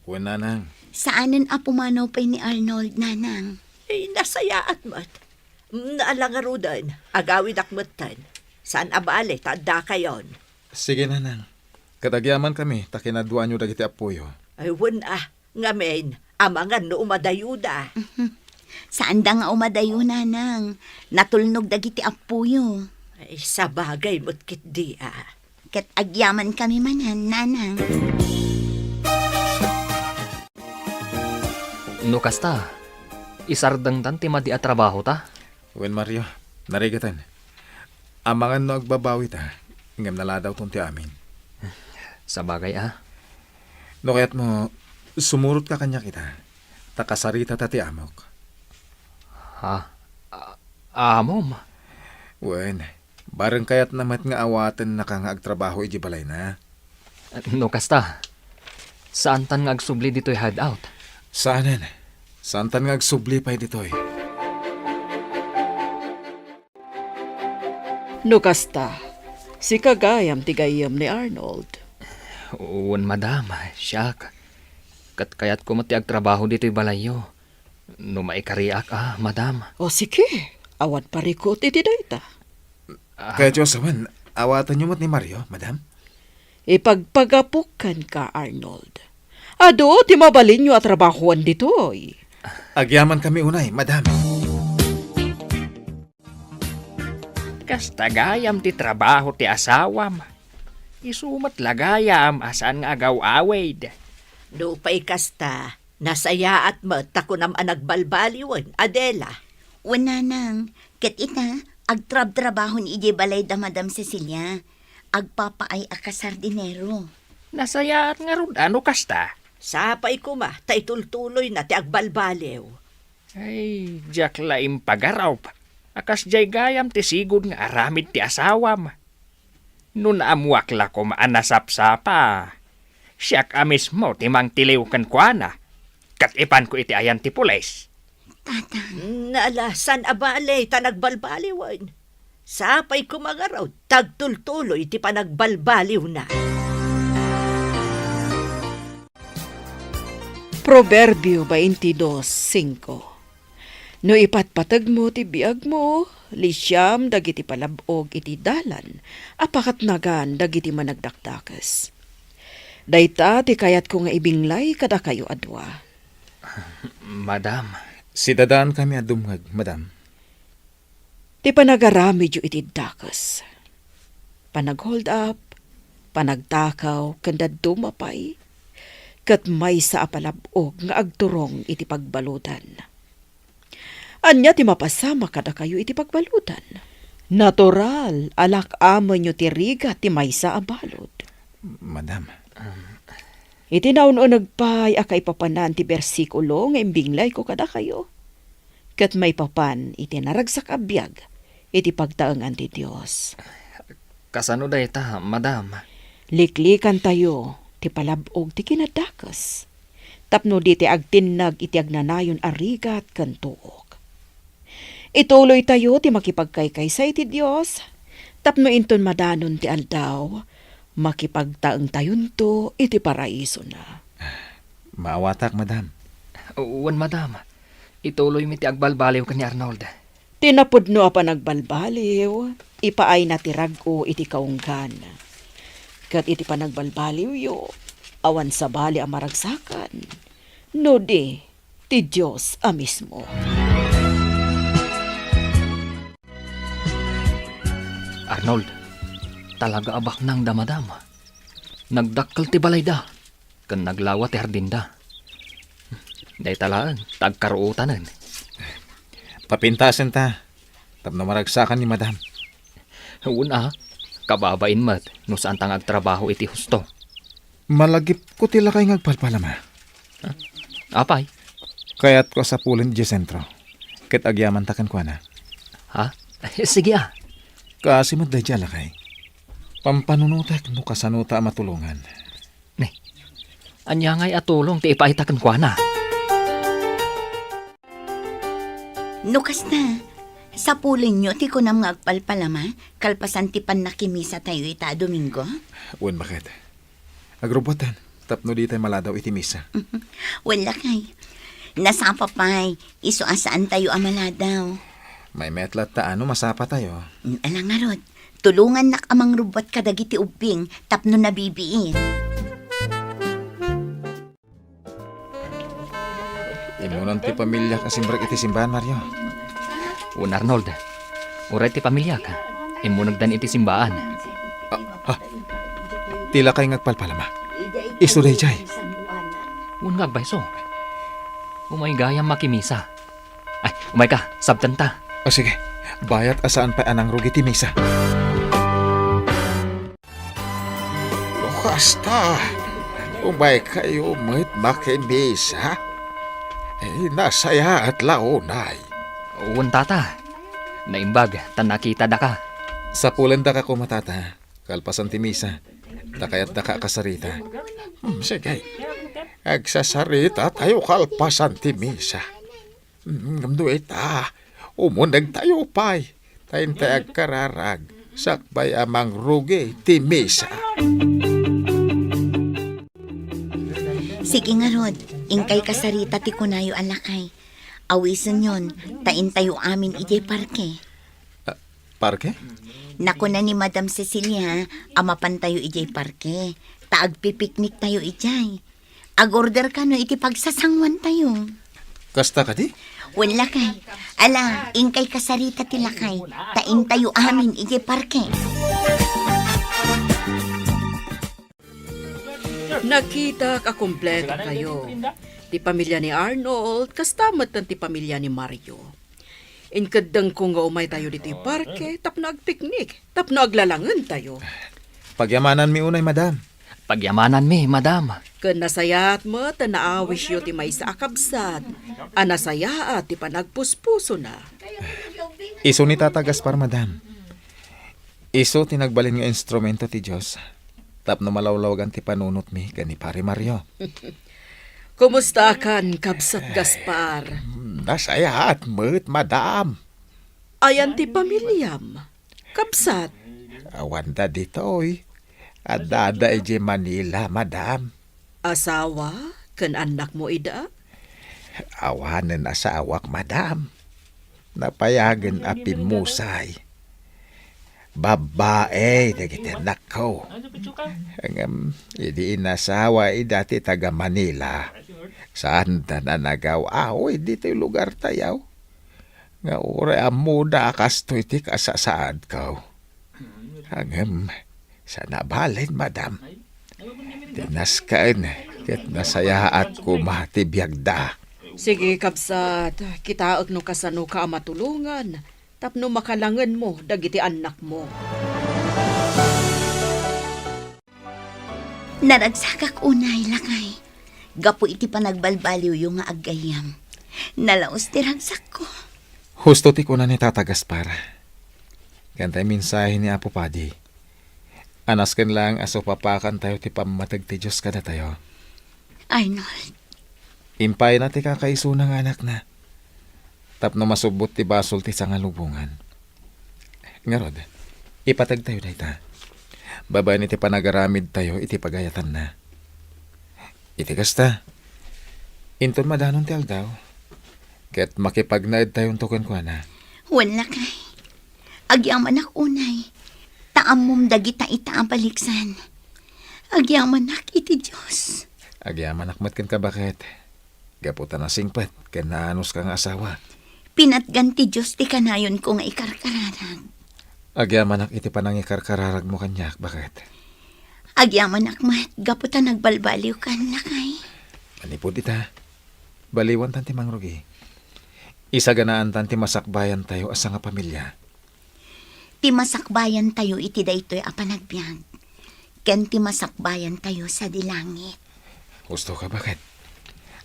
Wen, nanang. Saanen a pumanaw pay ni Arnold, nanang. Ay, nasayaat met. Mm, ala ngaruden, agawidak metten. Saan a bale ta addakayon. Sige, nanang. Ket agyamankami ta kinaduaanyo dagiti appoyo. Ay, wen a. Ngamin, amangan no umadayoda. Saanda nga umadayo, nanang. Natulnog dagiti appoyo. Ay, sabagay met ketdi a. Ket agyamankami manen, nanang. No kasta, isardengtan ti madi a trabahota? Wen, Mario, narigeten. Amangan no agbabawita, ngem naladawton ti amin. Sabagay a. No kayatmo, sumurotka kaniak ita, ta kasaritata ti amok. Ha? A-, amom? Wen, bareng kayatna met nga awatennaka nga agtrabaho idiay balayna. No kasta, saantan nga agsubli ditoy hideout? Saanen. Saantan nga agsubli pay ditoy. No kasta, sika gayam ti gayyem ni Arnold. Wen, madam, siak. Ket kayatko met ti agtrabaho ditoy balayyo. No maikariak a, madam. O sige, awan parikut iti dayta. Ah. Kayatyo a sawen, awatenyo met ni Mario, madam? Ipagpagapok kenka, Arnold. Adu ti mabalinyo a trabahoen ditoy. Agyamankami unay, madam. Kasta gayam ti trabaho ti asawam. Isu met la gayam a saan nga agaw-awid. Nupay kasta, nasayaat met ta kunam a nagbalbaliwen, Adela. Wen, nanang, ket ita, agtrabtrabahon idiay balay da Madam Cecilia. Agpapaay a kasardinero. Nasayaat ngarud a no kasta. Sapay koma ta itultuloyna ti agbalbaliw. Ay, diak la impagarup a kasdiay gayam ti sigud nga aramid ti asawam. No naammoak la koma a nasapsapa, siak a mismo ti mangtiliw kenkuana, ket ipanko iti ayan ti pulis. Tatang. Nalasan a bale ta nagbalbaliwen. Sapay koma ngarud ta agtultuloy ti panagbalbaliwna. Proverbio twenty-two cinco. No ipatpategmo ti biagmo, lisiam dagiti palab-og iti dalan a pakatnagan dagiti managdakdakes. Dayta ti kayatko nga ibinglay kadakayo a dua. Madam. Sidadaankami a dumngeg, madam. Ti panagaramidyo iti dakes, panag-hold up, panagtakaw, ken dadduma pay, ket maysa a palab-og nga agturong iti pagbaludan. Ania ti mapasamak kadakayo iti pagbaludan? Natural a lak-amenyo ti rigat ti maysa a balud. Madam. Iti naun-uneg pay a kaipapanan ti bersikulo nga imbinglayko kadakayo, ket maipapan iti naragsak a biag iti pagtaengan ti Dios. Kasano dayta, madam? Liklikantayo ti palab-og ti kinadakes, tapno di ti agtinnag iti agnanayon a rigat ken tuok. Ituloytayo ti makipagkaykaysa iti Dios, tapno inton madanon ti aldaw, makipagtaengtayonto iti paraisona. Maawatak, madam. Wen, madam. Ituloymi ti agbalbaliw ken ni Arnold. Ti napudno a panagbalbaliw, ipaayna ti rag-o iti kaunggan. Ket iti panagbalbaliwyo, awan sabali a maragsakan, no di ti Dios a mismo. Arnold, talaga a baknang da madam. Nagdakkel ti balayda, ken naglawa ti hardinda. Dayta laeng, ta agkaruotanen. Papintasenta, tapno maragsakan ni madam. Wen a, Kababain met no saanta nga agtrabaho iti husto. Malagipko ti lakay nga agpalpalama. Apay? Kayatko a sapulen idiay sentro, ket agyamanta kenkuana. Ha? Sige a. Kaasi met daydiay a lakay. Pampanunotek no kasanota a matulongan. Ne, ania ngay a tulong ti ipaayta kenkuana? No kasta, sapulenyo ti kunam nga agpalpalama kalpasan ti pannakimisatayo ita a Domingo? Wen, baket. Agrubbuatan tapno ditay maladaw iti misa. Wen, lakay. Nasapa pay, isu a saantayo a maladaw. Maymayat latta no masapatayo. Ala ngarud, tulongannak a mangrubbuat kadagiti ubbing tapno nabibiit. Immunan ti pamiliak a simrek iti simbaan, Mario. Wen, Arnold, uray ti pamiliak, immunegdan iti simbaan. Ah, ah. Ti lakay nga agpalpalama. Isu daydiay. Wen nga agpayso. Umay gayam makimisa. Ay, umayka, sabtenta. Ah, sige. Bayat a saan pay a nangrugi ti misa. No kasta, umaykayo met makimisa. Eh, nasayaat la unay. Wen, tata. Naimbag ta nakitadaka. Sapulendaka koma, tata. Kalpasan ti misa, ta kayatdaka a kasarita. Hmm, sige. Agsasarita tayo kalpasan ti misa. Hmm, ngem no ita, umuneg tayo pay. Ta intay agkararag, sakbay a mangrugi ti misa. Sige ngarud, inkay kasarita ti kunayo a lakay. Awisenyon, ta intayo amin idiay parke. Ah, parke? Nakuna ni Madam Cecilia a mapantayo idiay parke, ta agpipikniktayo idiay. Agorder kano iti pagsasanguantayo. Kasta kadi? Wen, lakay. Ala, inkay kasarita ti lakay, ta intayo amin idiay parke. Nakitak a kumpleto kayo. Ti pamilya ni Arnold, kasta met ti pamilya ni Mario. Inkeddengko nga umaytayo ditoy parke tapno agpiknik, tapno aglalangentayo. Pagyamananmi unay, madam. Pagyamananmi, madam. Ken nasayaat met ta naawisyo ti maysa a kabsat a nasayaat ti panagpuspusona. Isu ni Tata Gaspar, madam. Isu ti nagbalin nga instrumento ti Dios tapno malawlawagan ti panunotmi ken ni Pare Mario. Kumustaakan, Kabsat Gaspar? Nasayaat met, madam. Ayan ti pamiliam, Kabsat? Awanda ditoy. Addada idiay Manila, madam. Asawa ken annakmo ida? Awanen asawak, madam. Napayagen a pimmusay. Babbai dagiti annakko. Ngem idi inasawa ida ti taga-Manila, saanda a nagaw-awid ditoy lugartayo. Nga uray ammona a kastoy ti kasasaadko. Ngem, saan a balin, madam. Ti nasken ket nasayaat koma ti biagda. Sige, kabsat, kitaek no kasanoka a matulongan tapno makalangenmo dagiti annakmo. Naragsakak unay, lakay, gapu iti panagbalbaliwyo nga aggayyem. Nalaus ti ragsakko. Husto ti kuna ni Tata Gaspar. Ken tay mensahe ni Apo Padi. A nasken laeng a supapakantayo ti pammateg ti Dios kadatayo. Arnold. Impayna ti kakaisuna nga anakna tapno masubbot ti basol ti sangalubongan. Ngarud, ipategtayo dayta babaen iti panagaramidtayo iti pagayatanna. Iti kasta, inton madanon ti aldaw, ket makipagnaedtayonto kenkuana. Wen, lakay. Agyamanak unay, ta ammom dagita ita a baliksan. Agyamanak iti Dios. Agyamanak met kenka, baket, gapu ta nasingpet ken naanuska nga asawa. Pinatgan ti Dios ti kanayonko nga ikarkararag. Agyamanak iti panangikarkararagmo kaniak, baket. Agyamanak met gapu ta nagbalbaliwkan, lakay. Manipud ita, baliwantan ti mangrugi. Isaganaantan ti masakbayantayo a sangapamilya. Ti masakbayantayo iti daytoy a panagbiag, ken ti masakbayantayo sadi langit. Husto ka, baket.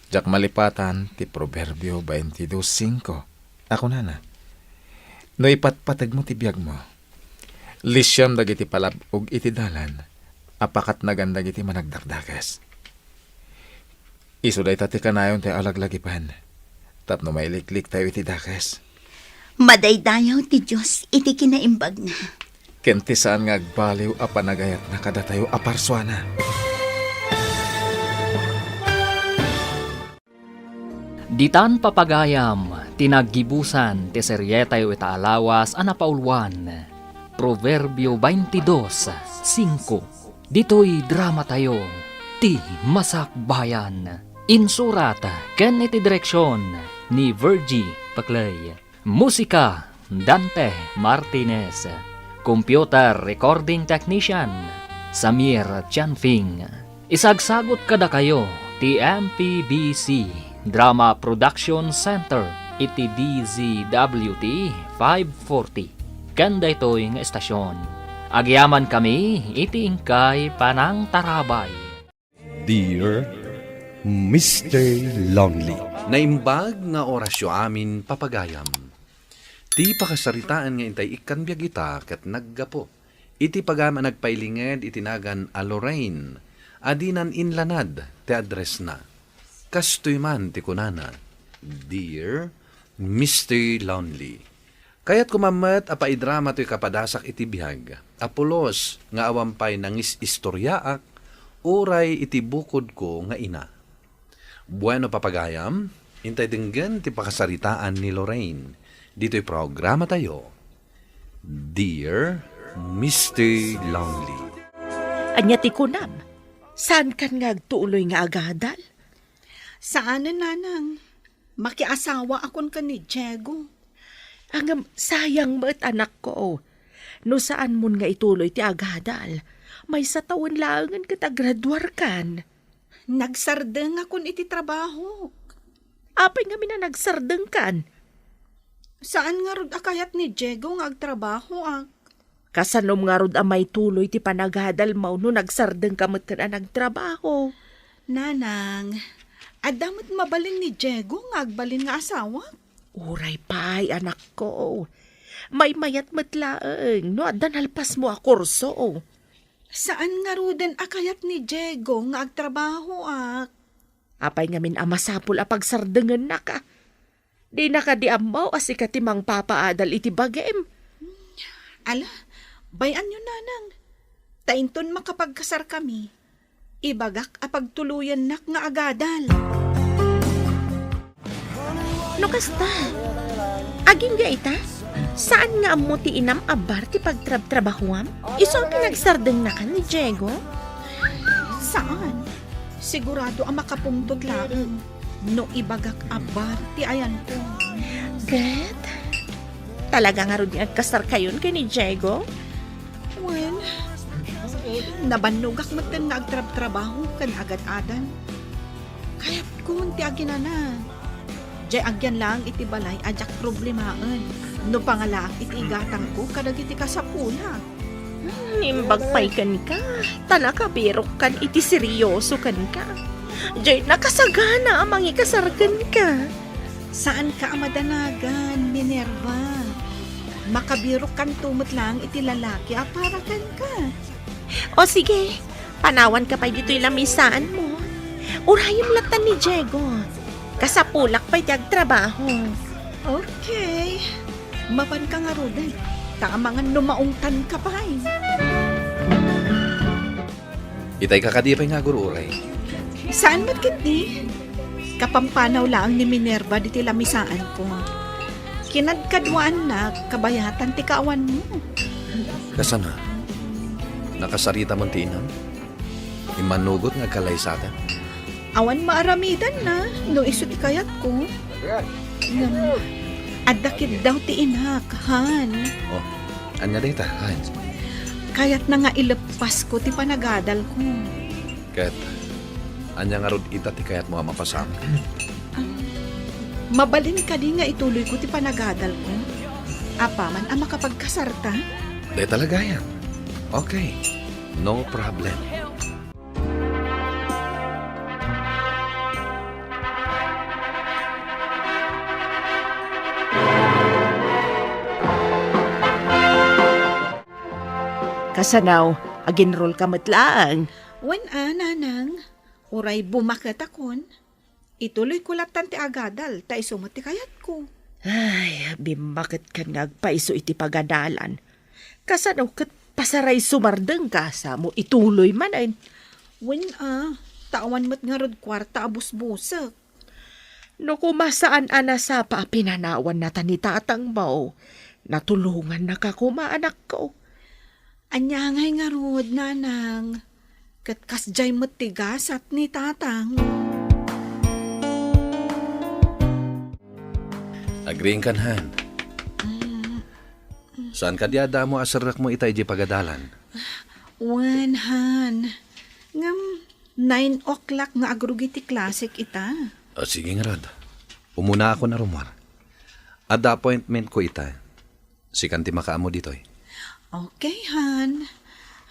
Diak malipatan ti Proverbio twenty-two cinco a kunana, "No ipatpategmo ti biagmo, lisiam dagiti palab-og iti dalan a pakatnagan dagiti managdakdakes." Isu dayta ti kanayon ti alaglagipan tapno mailikliktayo iti dakes. Madaydayaw ti Dios iti kinaimbagna. Ken ti saan nga agbaliw a panagayatna kadatayo a parsuana. Ditan papagayam ti naggibusan ti serietayo ita a lawas a napauluan, Proverbio twenty-two cinco. Ditoy dramatayo, Ti Masakbayan. Insurat ken iti direksion ni Virgie Paclay. Musika, Dante Martinez. Computer recording technician, Samir Chanfing. Isagsagut kadakayo ti M P B C Drama Production Center iti D Z W T five forty. Ken daytoy nga estasion, agyamankami iti inkay panangtarabay. Dear Mister Lonely. Naimbag nga orasyo amin, papagayam. Ti pakasaritaan nga intay ikkan biag ita ket naggapu iti pagayam a nagpailinged iti nagan a Lorraine a dinan inlanad ti addressna. Kastoy man ti kunana, "Dear Mister Lonely, kayatko man met a paidrama toy kapadasak iti biag a pulos nga awan pay nangis-istoriaak uray iti bukodko nga ina." Bueno, papagayam, intay denggen ti pakasaritaan ni Lorraine ditoy programatayo, Dear Mister Lonely. Ania ti kunam? Saankan nga agtuloy nga agadal? Saanen, nanang. Makiasawaakon ken ni Diego. Ngem, sayang met, anakko. No saanmon nga ituloy ti agadal, maysa tawen laengen ket agraduarkan. Nagsardengakon iti trabahok. Apay ngamin a nagsardengkan? Saan ngarud a kayat ni Diego nga agtrabahoak. Kasanom ngarud a maituloy ti panagadalmo no nagsardengka metten a nagtrabaho? Nanang, adda met mabalin ni Diego nga agbalin nga asawak? Uray pay, anakko. Maymayat met laeng no adda nalpasmo a kurso. Saan ngaruden a kayat ni Diego nga agtrabahoak? Apay ngamin a masapul a pagsardengennaka? Dina kadi ammo a sika ti mangpapaadal iti bagim? Ala, bay-anyo, nanang. Ta inton makapagkasarkami, ibagak a pagtuloyennak nga agadal. No kasta, agingga ita, saan nga ammo ti inam a bar ti pagtrabtrabahuam? Isu a pinagsardengnakan ni Diego? Saan? Sigurado a makapungtot laeng no ibagak a bar ti ayanko. Ket, talaga ngarud nga agkasarkayon ken ni Diego? Wen, nabannogak metten nga agtrabtrabaho ken agad-adal. Kayatkon ti aginana. Diay agyan laeng iti balay a diak problemaen no pangalaak iti igatangko kadagiti kasapulak. Hmm, imbag pay kenka, ta nakabirokkan iti seryoso kenka. Diay nakasagana a mangikasar kenka. Saanka a madanagan, Minerva. Makabirokkanto met laeng iti lalaki a para kenka. O sige, panawanka pay ditoy lamisaanmo. Urayem latta ni Diego. Kasapulak pay ti agtrabaho. Okay. Mapanka ngaruden, ta amangan no maungtanka pay. Itay ka kadi pay nga agur-uray? Saan met ketdi? Kapampanaw laeng ni Minerva ditoy lamisaanko. Kinadkaduaannak kabayatan ti kaawanmo. Kasano? Nakasarita man ti inam? Immanugot nga agkalaysaten? Awan maaramidanna no isu ti kayatko. Ngem, adda kiddaw ti inak, Han. Oh, ania dayta, Han? Kayatna nga ileppasko ti panagadalko. Ket, ania ngarud ita ti kayatmo a mapasamak? Ah, mabalin kadi nga ituloyko ti panagadalko? Apaman a makapagkasarta? Deta la gayam. Okay. No problem. Kasano, ag-enroll ka met laeng? Wen a, nanang. Uray bumaketakon. Ituloyko lattan ti agadal, ta isu met ti kayatko. Ay, bimmaketkan nga agpaiso iti pagadalan. Kasano ket pasaray sumardengka, sa mo ituloy manen? Wen a, ta awan met ngarud kuarta a busbusek. No koma saan a nasapa a pinanawanna ta ni tatangmo, natulongannaka koma, anakko. Ania ngay ngarud, nanang? Ket kasdiay met ti gasat ni tatang. Agriingkan, han? Mm. Saan kadi a damo a serrekmo ita idiay pagadalan? Wen, han. Ngem, nine o'clock nga agrugi ti klasek ita. Ah, sige ngarud. Umunaakon a rummuar. Adda appointmentko ita. Sikan ti makaammo ditoy. Okay, han.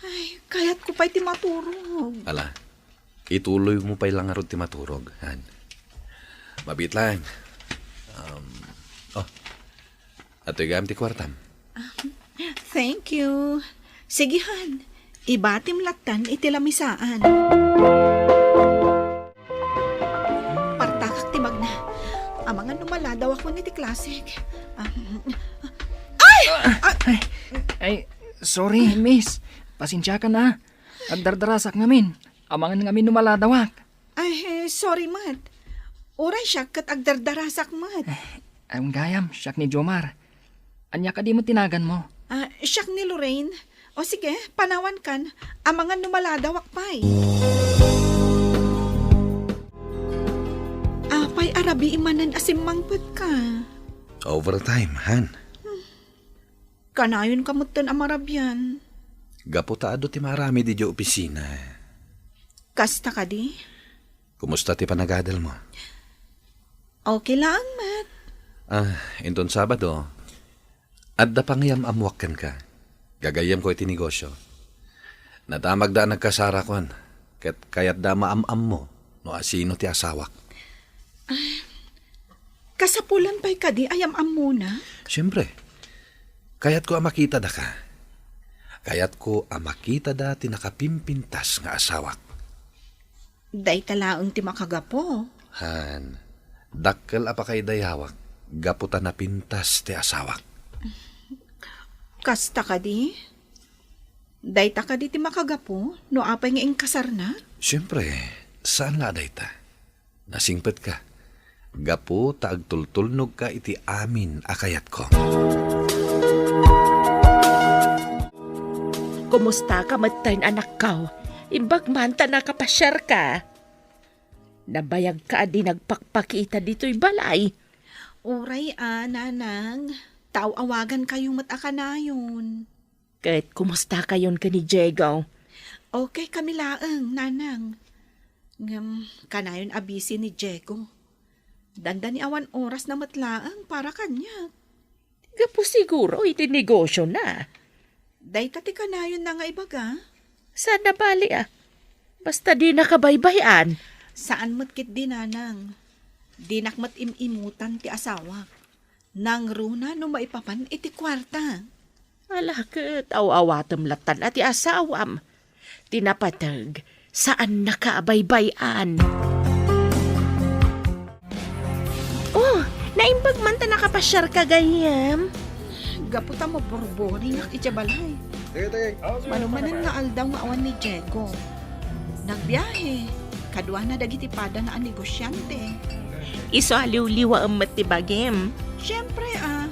Ay, kayatko pay ti maturog. Ala, ituloymo pay la ngarud ti maturog, han. Mabiit laeng. Um, oh, atoy gayam ti kuartam. Thank you. Sige, han. Ibatim lattan iti lamisaan. Partakak ti magna. Amangan no maladawakon iti klasek. Ah, ay! Ah! Ay, ay, sorry, miss. Pasensiakan a. Agdardarasak ngamin. Amangan ngamin no maladawak. Ay, eh, sorry met. Uray siak ket agdardarasak met. Ay, gayam, siak ni Jomar. Ania kadi met ti naganmo? Ah, siak ni Lorraine. O sige, panawankan. Amangan no maladawak pay. Apay a rabii manen a simmangpetka? Overtime, han. Kanayonka metten a marabian. Gapu ta adu ti maaramid idiay opisina. Kasta kadi? Kumusta ti panagadalmo? Okay laeng met. Ah, inton Sabado, adda pangayam-ammoak kenka. Gagayyemko iti negosyo. Nadamagda a nagkasarakon, ket kayatda a maam-ammo no asino ti asawak. Ah, kasapulan pay kadi a yam-ammona? Siempre. Kayatko a makitada ka. Kayatko a makitada ti nakapimpintas nga asawak. Dayta laeng ti makagapu. Han, dakkel a pakaidayawak gapu ta napintas ti asawak. Kasta kadi? Dayta kadi ti makagapu no apay nga inkasarna? Siempre, saan la a dayta. Nasingpetka. Gapu ta agtultulnogka iti amin a kayatko. Kumustaka metten, anakko? Imbag man ta nakapasiarka. Nabayagka a di nagpakpakita ditoy balay. Uray a, nanang. Taaw-awagankayo met a kanayon. Ket kumustakayon ken ni Diego? Okay kami laeng, nanang. Ngem kanayon a busy ni Diego. Dandani awan orasna met laeng para kaniak. Gapu siguro iti negosyona. Dayta ti kanayonna nga ibaga? Saan a bali a. Basta dina kabaybay-an. Saan met ketdi, nanang. Dinak met im-imutan ti asawak. Nangruna no maipapan iti kuarta. Ala ket, aw-awatem lattan a ti asawam. Ti napateg, saannaka a baybay-an. Oh, naimbag man ta nakapasiarka, gayyem. Gapu ta maburboringak idiay balay. Mano manen nga aldaw nga awan ni Diego. Nagbiahe, kaduana dagiti padana a negosiante. Isu a liwliwaem met ti bagim. Siempre a,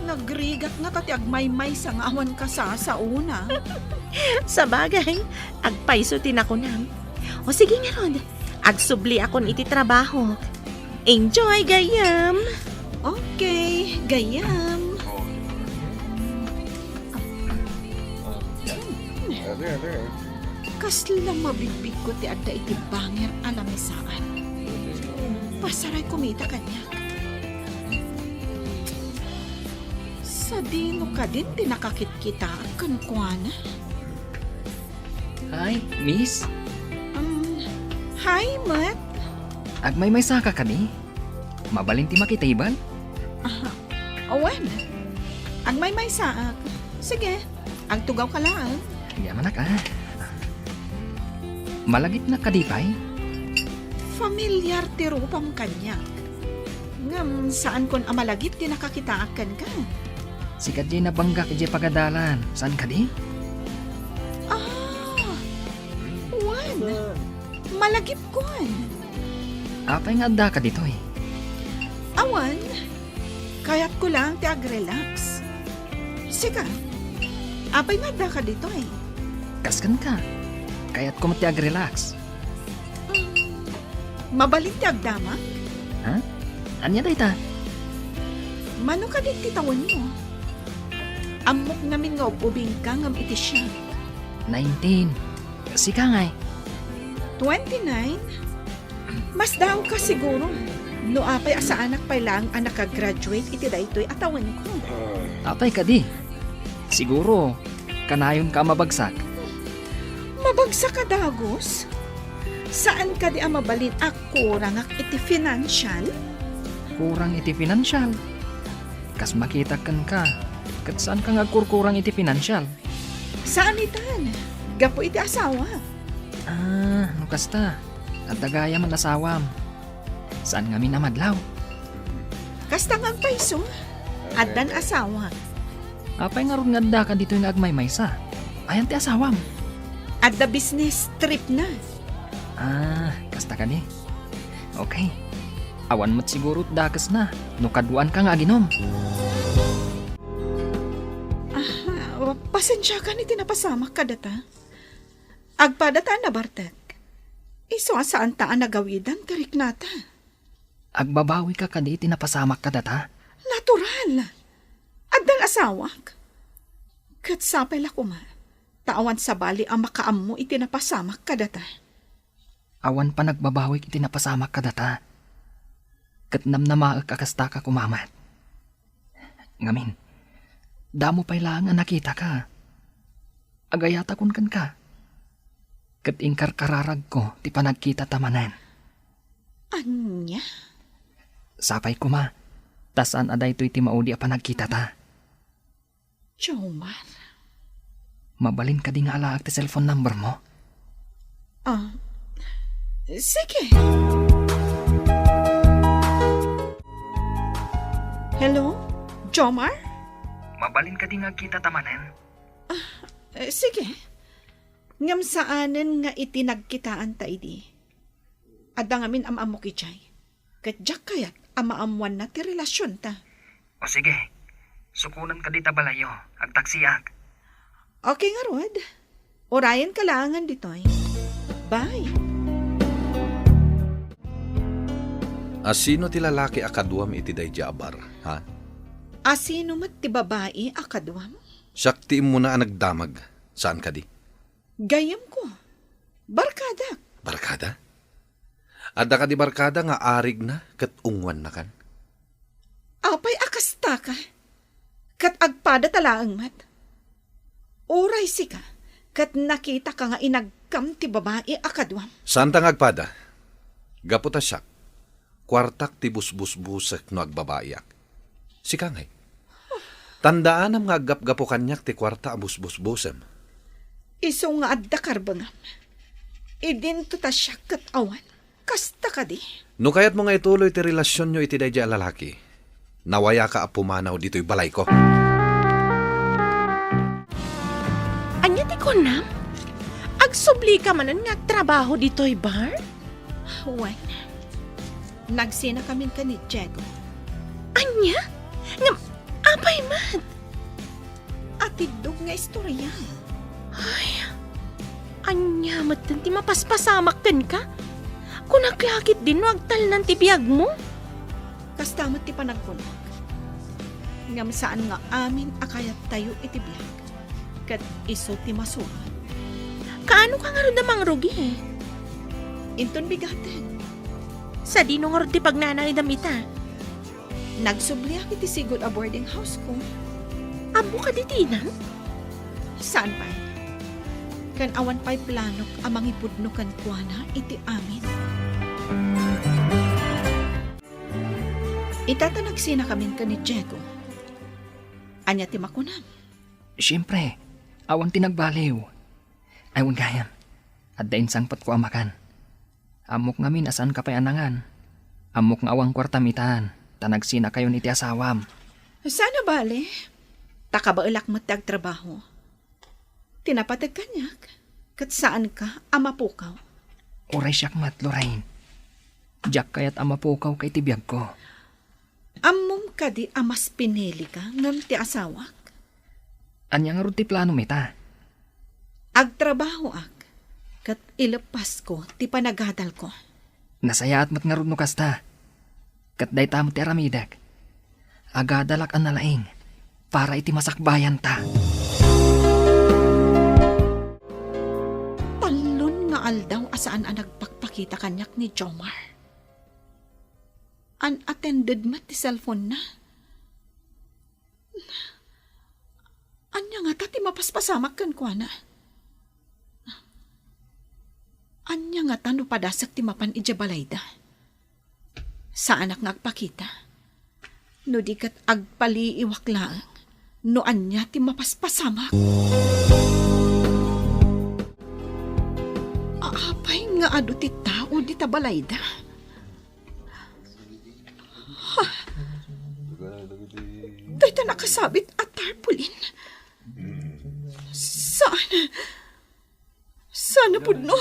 nagrigat nga ta ti agmaymaysa nga awan kasasaona. Sabagay, agpayso ti nakunam. O sige ngarud, agsubliakon iti trabaho. Enjoy, gayyem! Okay, gayyem. Kasla mabigbigko ti adda iti banger a lamisaan. Pasaray kumita kaniak. Sadino kadin ti nakakitkitaak kenkuana? Hi, miss. Um, hi, Matt. Agmaymaysa ka kadi? Mabalin ti makitable? Ah, awan. Agmaymaysaak. Sige, agtugaw ka laeng. Yamanak, ah. Malagipnak kadi pay? Familiar ti rupam kaniak. Ngem saankon a malagip ti nakakitaak kenka. Sika diay nabanggak idiay pagadalan. Saan kadi? Ah, wen. Malagipkon. Apay nga addaka ditoy? Awan. Kayatko lang ti agrelax. Sika, apay nga addaka ditoy? Kas kenka, kayatko met ti agrelax. Hmm, mabalin ti agdamag? Ha? Ania dayta? Mano kadin ti tawenmo? Ammok ngamin nga ub-ubingka ngem iti siak. Nineteen. Sika ngay? Twenty-nine? Mas daawka siguro. No apay a saanak pay laeng a nakagraduate iti daytoy a tawenko. Apay kadi? Siguro, kanayonka a mabagsak. Mabagsak a dagus? Saan kadi a mabalin a kurangak iti financial? Kurang iti financial? Kas makitak kenka, ket saanka nga agkurkurang iti financial? Saan itan, gapu iti asawa. Ah, no kasta, adda gayam a asawam. Saan ngamin a madlaw? Kasta nga agpayso, addan asawa. Apay ngarud nga addaka ditoy nga agmaymaysa? Ayan ti asawam? Adda business trip na. Ah, kasta kadi? Okay. Awan met siguro dakesna no kaduaanka nga aginom. Aha, pasensiakan iti napasamak kadata. Agpada ta a nabartek. Isu a saanta a nagawidan ti riknata. Agbabawika kadi iti napasamak kadata? Natural. Addan asawak. Ket sapay la koma, ta awan sabali a makaammo iti napasamak kadata. Awan panagbabawik iti napasamak kadata. Ket namnamaek a kastaka koma met. Ngamin, damo pay laeng a nakitaka. Agayatakon kenka. Ket inkarkararagko ti panagkitata manen. Ania? Sapay koma, ta saan a daytoy ti maudi a panagkitata. Jomar? Mabalin kadi nga alaek ti cellphone number mo? Ah, sige. Hello, Jomar? Mabalin kadi nga agkitata manen? Ah, eh, sige. Ngem saanen nga iti nagkitaanta idi. Adda ngamin am-ammok idiay. Ket diak kayat a maammoanna ti relasionta. O sige, sukonan kadi ta balayyo. Agtaksiak. Okay ngarud. Urayenka laengen ditoy. Bye. Asino ti lalaki a kaduam iti daydiay a bar, ha? Asino met ti babai a kaduam? Siak ti immuna a nagdamag, saan kadi? Gayyemko. Barkadak. Barkada? Adda kadi barkada nga arigna ket unguannakan? Apay a kastaka? Ket agpadata laeng met. Uray sika, ket nakitaka nga inagkam ti babai a kaduam. Saanta nga agpada. Gapu ta siak, kuartak ti busbusbusek no agbabaiak. Sika ngay. Tandaanam nga aggapgapu kaniak ti kuarta a busbusbusem. Isu nga adda karbengam. Idinto ta siak ket awan. Kasta kadi? No kayatmo nga ituloy ti relasionyo iti daydiay a lalaki, nawayaka a pumanaw ditoy balayko. Ania ti kunam? Agsublika manen nga agtrabaho ditoy bar? Wen. Nagsinakamin ken ni Diego. Ania? Ngem, apay met? Atiddog nga istoria. Ay, ania metten ti mapaspasamak kenka? Kunak la ketdin no agtalnan ti biagmo? Kasta met ti panagkunak. Ngem saan nga amin a kayattayo iti biag, ket isu ti masuron. Kaano ka ngarud a mangrugi? Inton bigaten. Sadino ngarud ti pagnanaydam ita? Nagsubliak iti sigud a boarding house ko. Ammo kadi ti inam? Saan pay. Ken awan pay planok a mangipudno kenkuana iti amin. Ita ta nagsinakamin ken ni Diego. Ania ti makunam? Siempre, awan ti nagbaliw. Ay, wen gayam, adda insangpetko a makan. Ammok ngamin a saanka pay a nangan. Ammok nga awan kuartam itan, ta nagsinakayon iti asawam. Saan a bale, ta kabaelak met ti agtrabaho. Ti napateg kaniak, ket saanka a mapukaw. Uray siak met, Lorraine. Diak kayat a mapukaw ka iti biagko. Ammom kadi a mas pinilika ngem ti asawak? Ania ngarud ti planom ita? Agtrabahoak, ket ileppasko ti panagadalko. Nasayaat met ngarud no kasta. Ket dayta met ti aramidek. Agadalak a nalaing para iti masakbayanta. Tallon nga aldaw a saan a nagpakpakita kaniak ni Jomar. Unattended met ti cellphone-na. Ania ngata ti mapaspasamak kenkuana? Ania ngata no padasek ti mapan idiay balayda? Saanak nga agpakita. No di ket agpaliiwak laeng no ania ti mapaspasamak. Apay nga adu ti tao dita balayda? Ha? Dayta nakasabit a tarpaulin. Saan? Saan a pudno?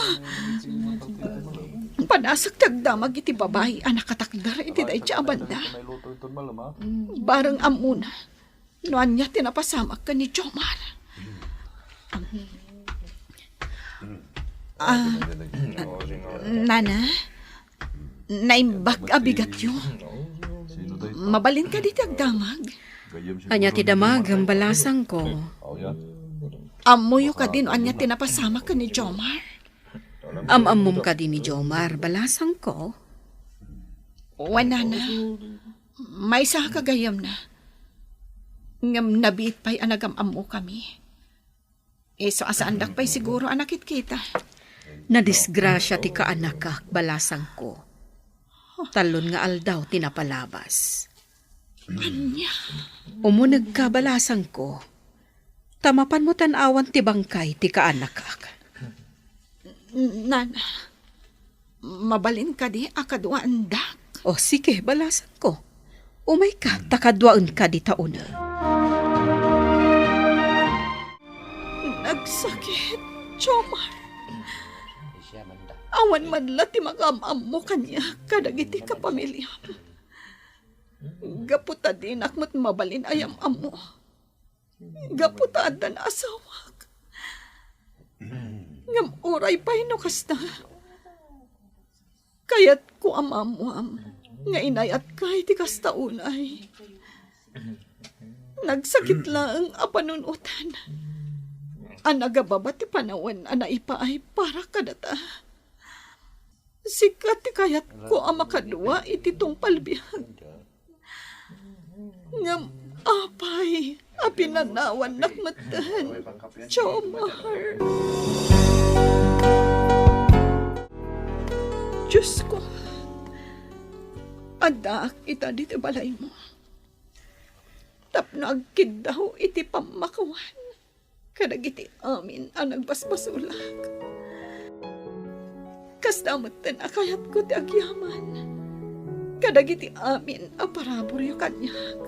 Padasek ti agdamag iti babai a nakatakder iti dayta a banda. Bareng ammona no ania ti napasamak ken ni Jomar. Ah, Nana, naimbag a bigatyo. Mabalin kadi ti agdamag? Ania ti damagem, balasangko? Ammoyo kadi no ania ti napasamak ken ni Jomar? Am-ammom kadi ni Jomar, balasangko? Wen, Nana. Maysa ka gayyemna. Ngem nabiit pay a nagam-ammokami. Isu a saandak pay siguro a nakitkita. Nadisgrasia ti kaanakak, balasangko. Tallon nga aldaw ti napalabas. Ania? Umunegka, balasangko. Ta mapanmo tan-awan ti bangkay ti kaanakak. Nana, mabalin kadi a kaduaendak? O, sige, balasangko. Umayka, ta kaduaenka dita uneg. Nagsakit, Jomar. Awan man la ti makaam-ammo kaniak kadagiti kapamiliam. Gapu ta dinak met mabalin a yam-ammo. Gapu ta addan asawak. Ngem uray pay no kasta, kayatko a maammoam nga inayatka iti kasta unay. Nagsakit laeng a panunotan a nagababa ti panawen a naipaay para kadata. Sika ti kayatko a makadua iti tungpal biag. Ngem apay a pinanawannak metten, Jomar? Diosko, addaak ita ditoy balaymo tapno agkiddaw iti pammakawan kadagiti amin a nagbasbasolak. Kasta metten a kayatko ti agyaman kadagiti amin a paraburyo kaniak.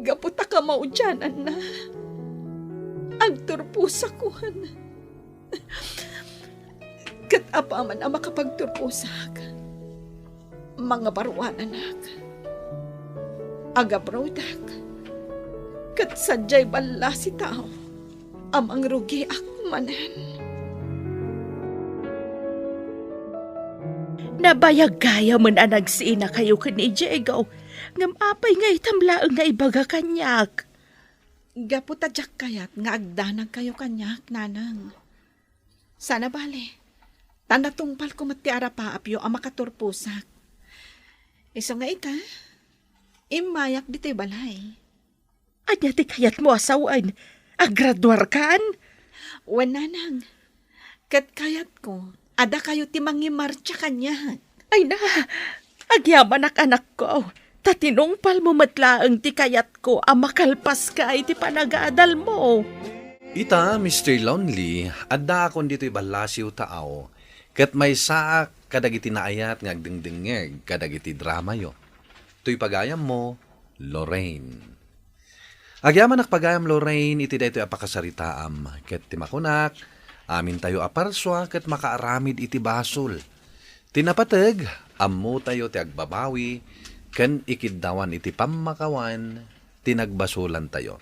Gapu ta kamaudiananna, agturposakon. Ket apaman a makapagturposak, mangabaruananak, agabrodak, ket sadiay ballasi tao a mangrugiak manen. Nabayag gayamen a nagsinakayo ken ni Diego, ngem apay nga itam laeng nga ibaga kaniak? Gapu ta diak kayat nga agdanagkayo kaniak, nanang. Saan a bale, ta natungpalko met ti arapaapyo a makaturposak. Isu nga ita, immayak ditoy balay. Ania ti kayatmo a sawen? Agraduarkan? Wen, nanang. Ket kayatko a dakayo ti mangimartsa kaniak. Ay na, agyamanak, anakko, ta tinungpalmo met laeng ti kayatko a makalpaska iti panagadalmo. Ita, Mister Lonely, addaakon ditoy ballasiw taaw, ket maysaak kadagiti naayat nga agdengdengngeg kadagiti dramayo. Toy pagayammo, Lorraine. Agyamanak pagayam, Lorraine, iti daytoy a pakasaritaam, ket ti makunak, amintayo a parsua ket makaaramid iti basol. Ti napateg, ammotayo ti agbabawi ken ikiddawan iti pammakawan ti nagbasolantayo.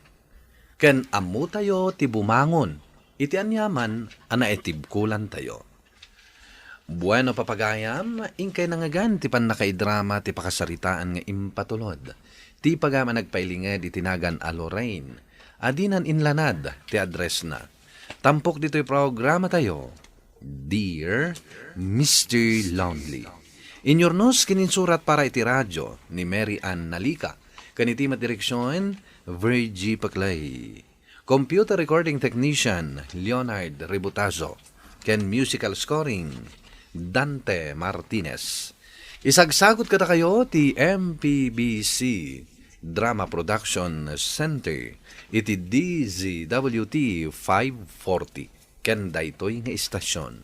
Ken ammotayo ti bumangon iti aniaman a naitibkolantayo. Bueno, papagayam, inkay nangngegan ti pannakaidrama ti pakasaritaan nga impatulod ti pagayam a nagpailinged iti nagan a Lorraine, a dinan inlanad ti addressna. Tampok ditoy programatayo, Dear Mister Lonely. Inyurnos ken insurat para iti radio ni Mary Ann Nalica, ken iti met direksion, Virgie Paclay. Computer recording technician, Leonard Ributazo, ken musical scoring, Dante Martinez. Isagsagut kadakayo ti M P B C Drama Production Center iti D Z W T five forty ken daytoy nga istasyon.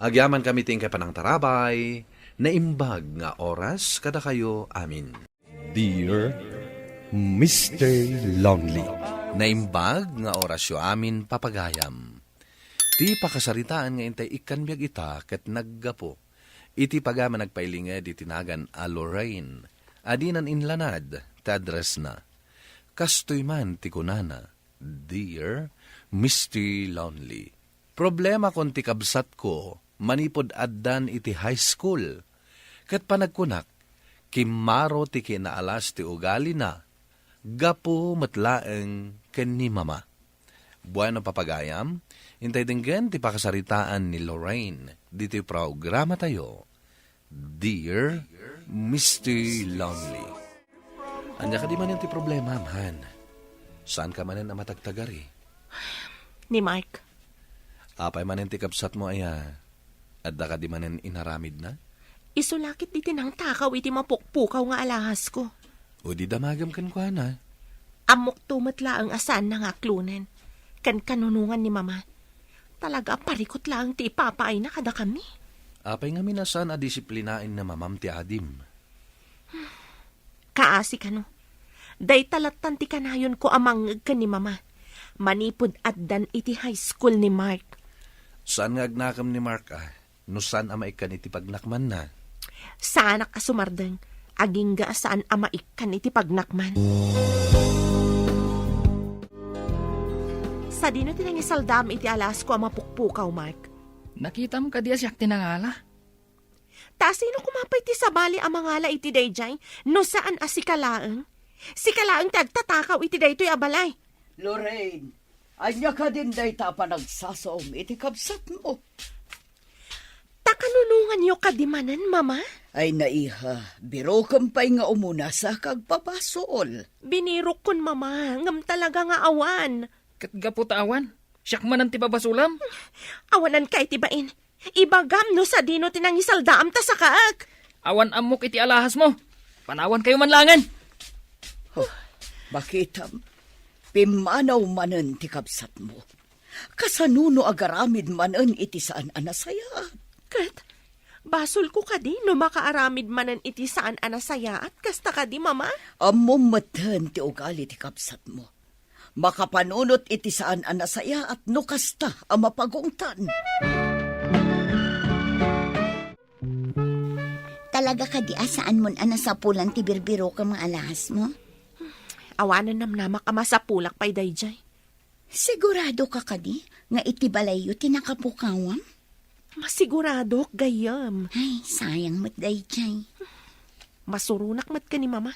Agyamankami ti inkay panangtarabay, naimbag nga oras kadakayo amin. Dear Mister Lonely. Naimbag nga orasyo amin, papagayam. Ti pakasaritaan nga intay ikkan biag ita ket naggapu iti pagayam a nagpailinged iti nagan a Lorraine, a dinan inlanad ti addressna. Kastoy man ti kunana, Dear Mister Lonely. Problemakon ti kabsatko manipud addan iti high school, ket panagkunak, kimmaro ti kinaalas ti ugalina gapu met laeng ken ni Mama. Bueno, papagayam, intay denggen ti pakasaritaan ni Lorraine ditoy programatayo, Dear Mister Lonely. Ania kadi manen ti problema, man? Saanka manen a matagtagari? Ni Mark. Apay manen ti kabsatmo aya? Adda kadi manen inaramidna? Isu la ket diti nangtakaw iti mapukpukaw nga alahasko. O di damagem kenkuana. Ammokto met laeng a saanna nga aklonen ken kanunongan ni Mama. Talaga a parikut laeng ti ipapaayna kadakami. Apay ngamin a saan a disiplinaen ni Mamam ti adim? Kaasi kano. Dayta lattan ti kanayonko a mangngeg ken ni Mama manipud addan iti high school ni Mark. Saan nga agnakem ni Mark, a, no saan a maikkan iti pagnakmanna? Saanak a sumardeng, agingga a saan a maikkan iti pagnakman. Sadino ti nangisaldaam iti alasko a mapukpukaw, Mark? Nakitam kadi a siak ti nangala? Ta sino koma pay ti sabali a mangala iti daydiay no saan a sika laeng? Sika laeng ti agtatakaw iti daytoy a balay. Lorraine, ania kadin dayta a panagsasaom iti kabsatmo? Ta kanunonganyo kadi manen, Mama? Ay, naiha, birokem pay nga umuna sa kagpapasol. Binirokkon, Mama, ngem talaga nga awan. Ket gapu ta awan, siak manen ti babasolam? Awanan kay ti bain. Ibagam no sadino ti nangisaldaam ta sakaek. Awan ammok iti alahasmo. Panawankayo man laengen. Oh, makitam, pimmanaw manen ti kabsatmo. Kasano no agaramid manen iti saan a nasayaat? Ket, basolko kadi no makaaramid manen iti saan a nasayaat, kasta kadi, Mama? Ammom metten ti ugali ti kabsatmo. Makapanunot iti saan a nasayaat no kasta a mapagungtan. Talaga kadi a saanmon a nasapulan ti birbirokem nga alahasmo? Awanen namnamak a masapulak pay daydiay. Sigurado ka kadi nga iti balayyo ti nakapukawam? Masiguradok, gayyem. Ay, sayang met daydiay. Masuronak met ken ni Mama.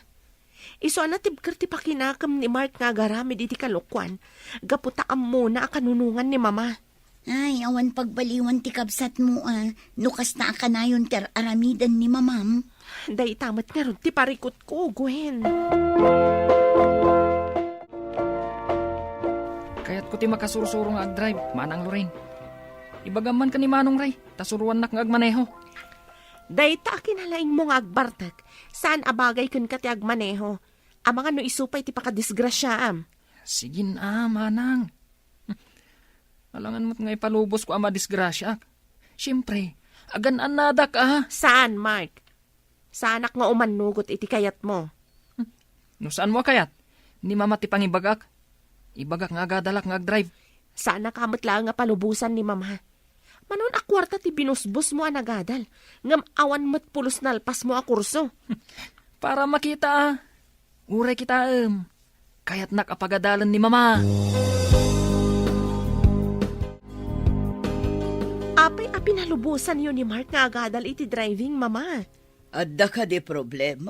Isu a natibker ti pakinakem ni Mark nga agaramid iti kalokuan, gapu ta ammona a kanunongan ni Mama. Ay, awan pagbaliwan ti kabsatmo a, no kasta a kanayon ti ar-aramiden ni Mamam. Dayta met ngarud ti parikutko, Gwen. Daytoy makasursuro nga agdrive, Manang Loren. Ibagam man ken ni Manong Ray, ta suruannak nga agmaneho. Dayta a kinalaingmo nga agbartek, saan a bagay kenka ti agmaneho. Amangan no isu pay ti pakadisgrasiaam. Sige na, Manang. Alangan met nga ipalubosko a madisgrasiaak. Siempre, agan-annadak a. Saan, Mark? Saanak nga umannugot iti kayatmo. No saanmo a kayat, ni Mama ti pangibagak. Ibagak nga agadalak nga agdrive. Saanak a met laeng a palubosan ni Mama. Manon a kuarta ti binusbosmo a nagadal, ngem awan met pulos nalpasmo a kurso. Para makita a. Uray kitaem, kayatnak a pagadalen ni Mama. Apay a pinalubosanyo ni Mark nga agadal iti driving, Mama? Adda kadi problema?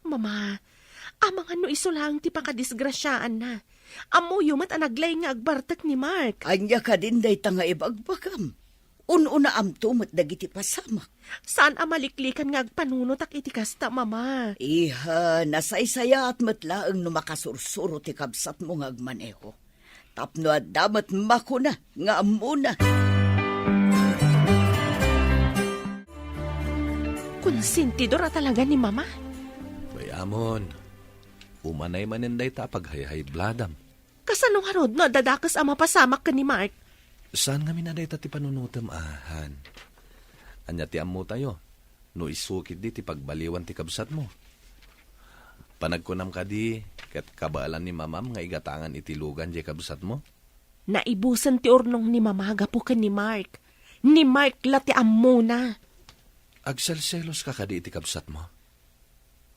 Mama, amangan no isu laeng ti pakadisgrasiaanna. Ammoyo met a naglaing nga agbartek ni Mark. Ania kadin dayta nga ibagbagam? Un-unaamto met dagiti pasamak. Saan a maliklikan nga agpanunotak iti kasta, Mama. Iha, nasaysayaat met laeng no makasursuro ti kabsatmo nga agmaneho. Tapno adda met makuna nga ammona. Konsentidor a talaga ni Mama. Bay-amon, umanay manen dayta a paghayhaybladam. Kasano ngarud no adda dakes a mapasamak ken ni Mark? Saan ngamin a dayta ti panunotem, a, Han? Ania ti ammotayo no isu ketdi ti pagbaliwan ti kabsatmo? Panagkunam kadi ket kabaelan ni Mamam nga igatangan iti lugan diay kabsatmo? Naibusen ti urnong ni Mama gapu ken ni Mark. Ni Mark la ti ammona. Agselseloska kadi iti kabsatmo?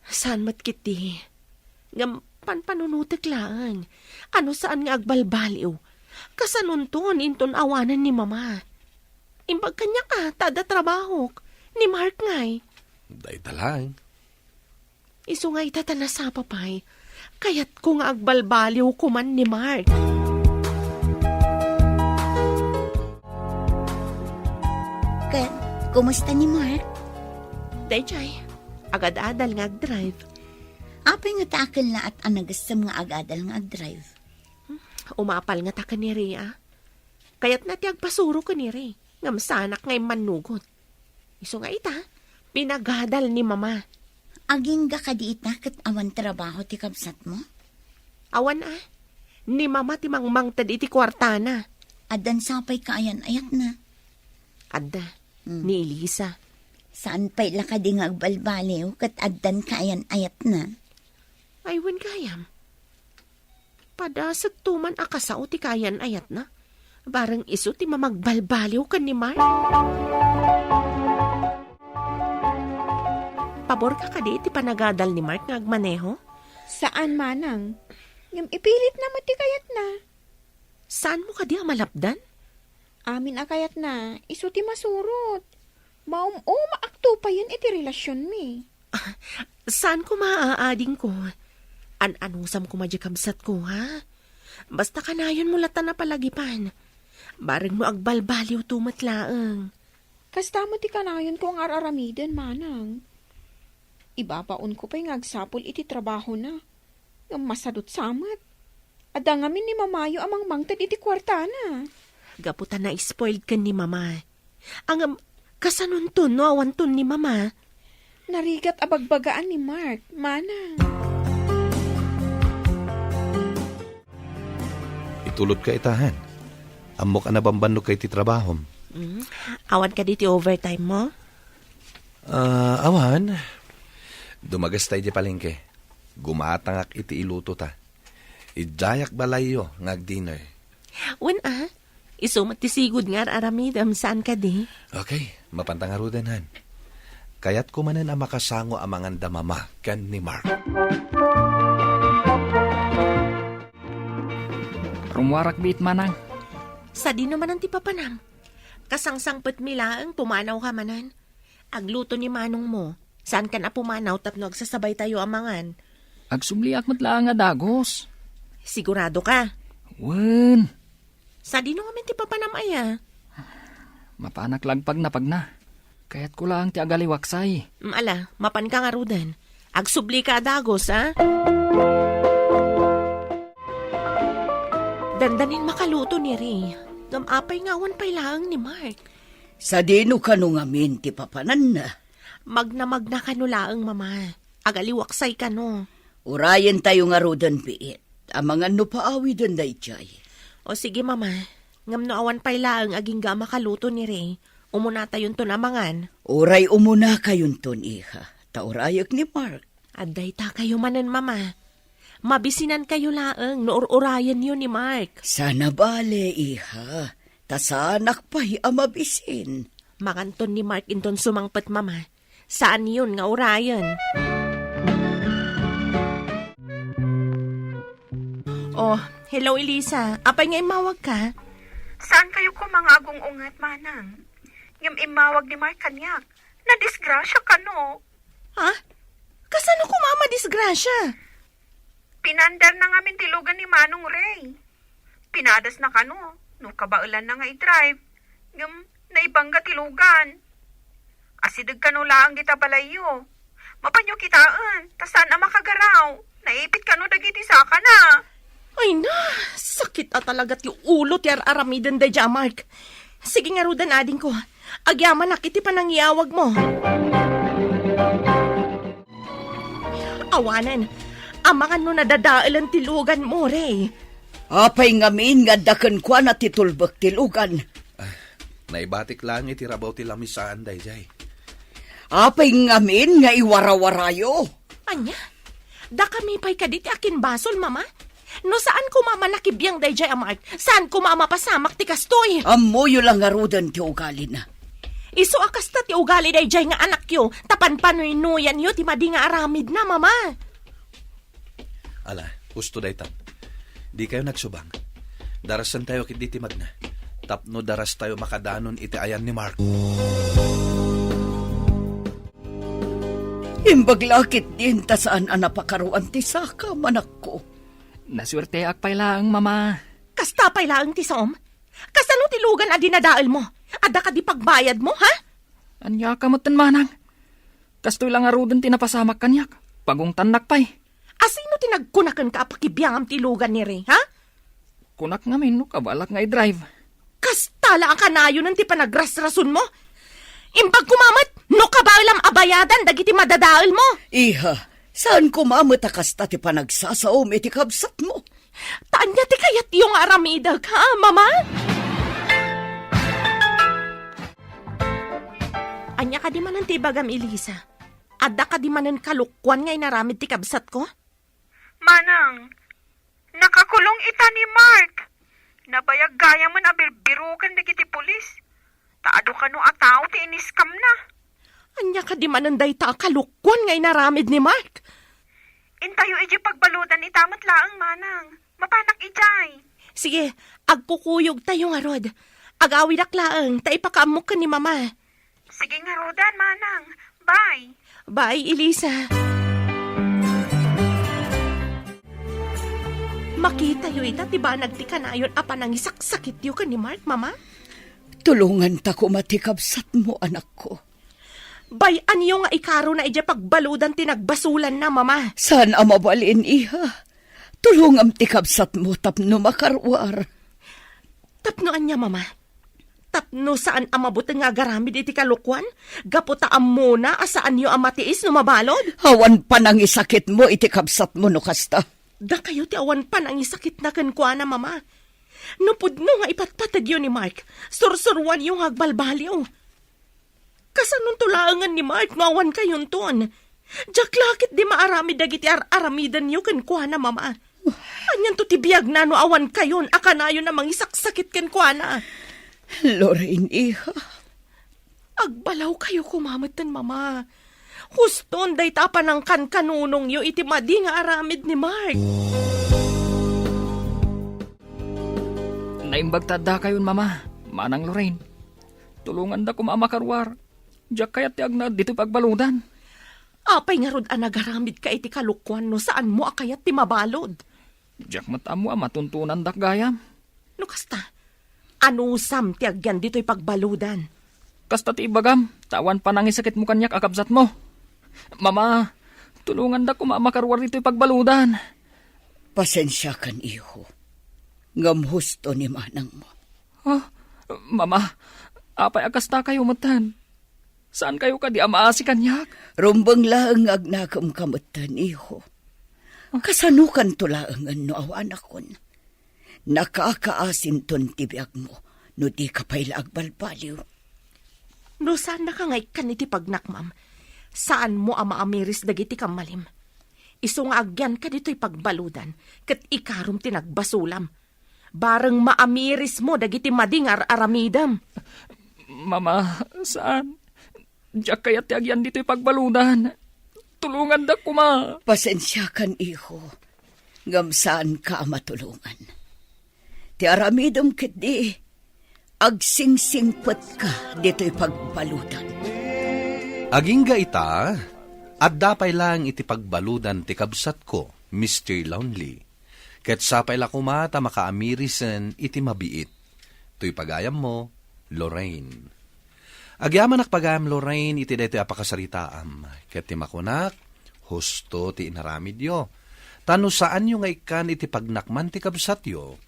Saan met ketdi. Ngem panpanunotek laeng. A no saan nga agbalbaliw, kasanonton inton awanen ni Mama? Imbag kaniak a ta adda trabahok. Ni Mark ngay? Dayta laeng. Isu nga ita ta nasapa pay, kayatko nga agbalbaliw koman ni Mark. Ken, kumusta ni Mark? Daydiay, agadadal nga agdrive. Apay nga ta akin laat a nagasem nga agadal nga agdrive? Umapal nga ta ken ni Ria. Kayatna ti agpasuro ken ni Ray, ngem saanak nga immannugot. Isu nga ita, pinagadal ni Mama. Agingga kadi ita ket awan trabaho ti kabsatmo? Awan a. Ni Mama ti mangmangted iti kuartana. Addan sapay kaayan-ayatna? Adda. Hmm. Ni Elisa. Saan pay la kadi nga agbalbaliw ket addan kaayan-ayatna? Ay, wen gayam. Padasekto man a kasao ti kaayan-ayatna. Bareng isu ti mamagbalbaliw ken ni Mark. Paborka kadi ti panagadal ni Mark nga agmaneho? Saan, manang. Ngem ipilitna met ti kayatna. Saanmo kadi a malapdan? Amin a kayatna, isu ti masurot. Maum-umaakto payen iti relasionmi. Saan koma a adingko? An-anusam koma diay kabsatko, ha? Basta kanayonmo latta a palagipan. Bareng no agbalbaliwto met laeng. Kasta met ti kanayonko nga ar-aramiden, manang. Ibabaonko pay nga agsapul iti trabahona. Ngem masadutsa met. Adda ngamin ni Mamayo a mangmangted iti kuartana. Gapu ta na-spoiled ken ni Mama. Ngem, kasanonton no awanton ni Mama? Narigat a bagbagaan ni Mark, manang. Itulodka ita, Han. Ammok a nabambannogka iti trabahom. Mm. Awan kadi ti overtime mo? Ah, awan. Dumagasta idiay palengke. Gumatangak iti ilutota. Idiayak balayyo nga agdinner. Wen a, isu met ti sigud nga ar-aramidem, saan kadi? Okay, mapanta ngaruden, Han. Kayatko manen a makasango a mangan da Mama ken ni Mark. Rumuarak biit, manang. Sadino manen ti papanam? Kasangsangpetmi laeng, pumanawka manen. Agluto ni manongmo. Saankan a pumanaw tapno agsasabaytayo a mangan. Agsubliak met laeng a dagus. Siguradoka? Wen. Sadino ngamin ti papanam aya? Mapanak la agpagnapagna. Kayatko laeng ti agaliwaksay. Mm, ala, mapanka ngaruden. Agsublika a dagus, a? Dandanin makaluto ni Ray. Ngem apay nga awan pay laeng ni Mark? Sadino kano ngamin ti papananna? Magna-magna kano laeng, Mama. Agaliwaksay kano. Urayentayo ngaruden, biit. Amangan no paawiden daydiay. O sige, Mama. Ngem no awan pay laeng agingga a makaluto ni Ray, umunatayonton a mangan. Uray umunakayonton, iha. Ta urayek ni Mark. Adda itakayo manen, Mama. Mabisinankayo laeng no ur-urayenyo ni Mark. Saan a bale, iha. Ta saanak pay a mabisin. Manganton ni Mark inton sumangpet, Mama. Saanyon nga urayen. Oh, hello, Elisa. Apay nga immawagka? Saankayo koma nga agung-unget, Manang? Ngem immawag ni Mark kaniak. Nadisgrasya kano. Ha? Kasano koma a madisgrasya? Pinanderna ngamin ti lugan ni Manong Ray. Pinadasna kano, no kabaelanna nga i-drive. Ngem, naibangga ti lugan. Asideg kano laeng dita balayyo. Mapanyo kitaen, ta saan a makagaraw. Naipit kano dagiti sakana. Ay na, sakit a talaga ti ulo ti ar-aramiden daydiay a Mark. Sige ngaruden, adingko. Agyamanak iti panangiyawagmo. Awanen, amangan no nadadaelen ti luganmo, Ray. Apay ngamin nga adda kenkuana ti tulbek ti lugan? Ah, naibatik laeng iti rabaw ti lamisaan daydiay. Apay ngamin nga iwarawarayo? Ania? Dakami pay kadi ti akinbasol, Mama? No saan koma a manakibiang daydiay a Mark, saan koma a mapasamak ti kastoy? Ammoyo la ngaruden ti ugalina. Isu a kasta ti ugali daydiay nga anakyo, ta panpanuynuyanyo ti madi nga aramidna, Mama. Ala, husto dayta. Dikayo nagsubang. Darasentayo ketdi ti magna. Tapno darastayo makadanon iti ayan ni Mark. Imbag la ketdin ta saan a napakaruan ti saka, manakko. Nasuerteak pay laeng, Mama. Kasta pay laeng ti saom? Kasano ti lugan a dinadaelmo? Adda kadi pagbayadmo, ha? Aniaka metten, Manang? Kastoy la ngaruden ti napasamak kaniak. Pagungtannak pay. Asino ti nagkuna kenka a pakibiangam ti lugan ni Ray, ha? Kunak ngamin no kabaelak nga i-drive. Kasta la a kanayonen ti panagrasrasonmo? Imbag koma met no kabaelam a bayadan dagiti madadaelmo. Iha, saan koma met a kasta ti panagsasaom iti kabsatmo? Ta ania ti kayatyo nga aramidek, ha, Mama? Ania kadi manen ti ibagam, Elisa? Adda kadi manen kalokuan nga inaramid ti kabsatko? Manang, nakakulong ita ni Mark. Nabayag gayamen a birbiroken dagiti pulis. Ta adu kano a tao ti iniskamna. Ania kadi manen dayta a kalokuan nga inaramid ni Mark? Intayo idiay pagbaludan ita met laeng, Manang. Mapanak idiay. Sige, agkukuyogtayo ngarud. Agawidak laeng ta ipakaammok ken ni Mama. Sige ngaruden, Manang. Bye. Bye, Elisa. Makitayo ita ti banag ti kanayon a panangisaksakityo ken ni Mark, Mama? Tulonganta koma ti kabsatmo, anakko. Bay-anyo nga ikarona idiay pagbaludan ti nagbasolanna, Mama. Saan a mabalin, iha. Tulongam ti kabsatmo tapno makaruar. Tapno ania, Mama? Tapno saan a mabuteng nga agaramid iti kalokuan? Gapu ta ammona a saanyo a matiis no mabalud? Awan panangisakitmo iti kabsatmo no kasta. Dakayo ti awan panangisakitna kenkuana, Mama. No pudno nga ipatpategyo ni Mark, sursuroanyo nga agbalbaliw. Kasanonto laengen ni Mark no awankayonton? Diak la ketdi maaramid dagiti ar-aramidenyo kenkuana, Mama. Anianto ti biagna no awankayon a kanayon a mangisaksakit kenkuana? Lorraine, iha. Agbalawkayo koma metten, Mama. Huston dayta a panangkankanunongyo iti madi nga aramid ni Mark. Naimbag ta addakayon, Mama, Manang Lorraine. Tulonganda koma a makaruar. Diak kayat ti agnaed ditoy pagbaludan. Apay ngarud a nagaramidka iti kalokuan no saanmo a kayat ti mabalud? Diak met ammo a matuntuonandak gayam. No kasta, anusam ti agyan ditoy pagbaludan? Kasta ti ibagam, ta awan panangisakitmo kaniak a kabsatmo. Mama, tulonganda koma a makaruar ditoy pagbaludan. Pasensiakan, iho. Ngem husto ni manangmo. Ah, Mama, apay a kastakayo metten? Saankayo kadi a maasi kaniak? Rumbeng laeng nga agnakemka metten, iho. Kasanokanto laengen no awanakon? Nakakaasinton ti biagmo no dika pay la agbalbaliw. No saannaka nga ikkan iti pagnak, ma'am, saanmo a maamiris dagiti kammalim. Isu nga agyanka ditoy pagbaludan, ket ikarom ti nagbasolam. Bareng maamirismo dagiti madi nga ar-aramidem. Mama, saan. Diak kayat ti agyan ditoy pagbaludan. Tulongandak koma. Pasensiakan, iho, ngem saanka a matulongan. Ti aramidem ketdi, agsingsingpetka ditoy pagbaludan. Agingga ita, adda pay laeng iti pagbaludan ti kabsatko, Mister Lonely. Ket sapay la koma ta makaamirisen iti mabiit. Toy pagayammo, Lorraine. Agyamanak pagayam, Lorraine, iti daytoy a pakasaritaam, ket ti makunak, husto ti inaramidyo. Ta no saanyo nga ikkan iti pagnakman ti kabsatyo,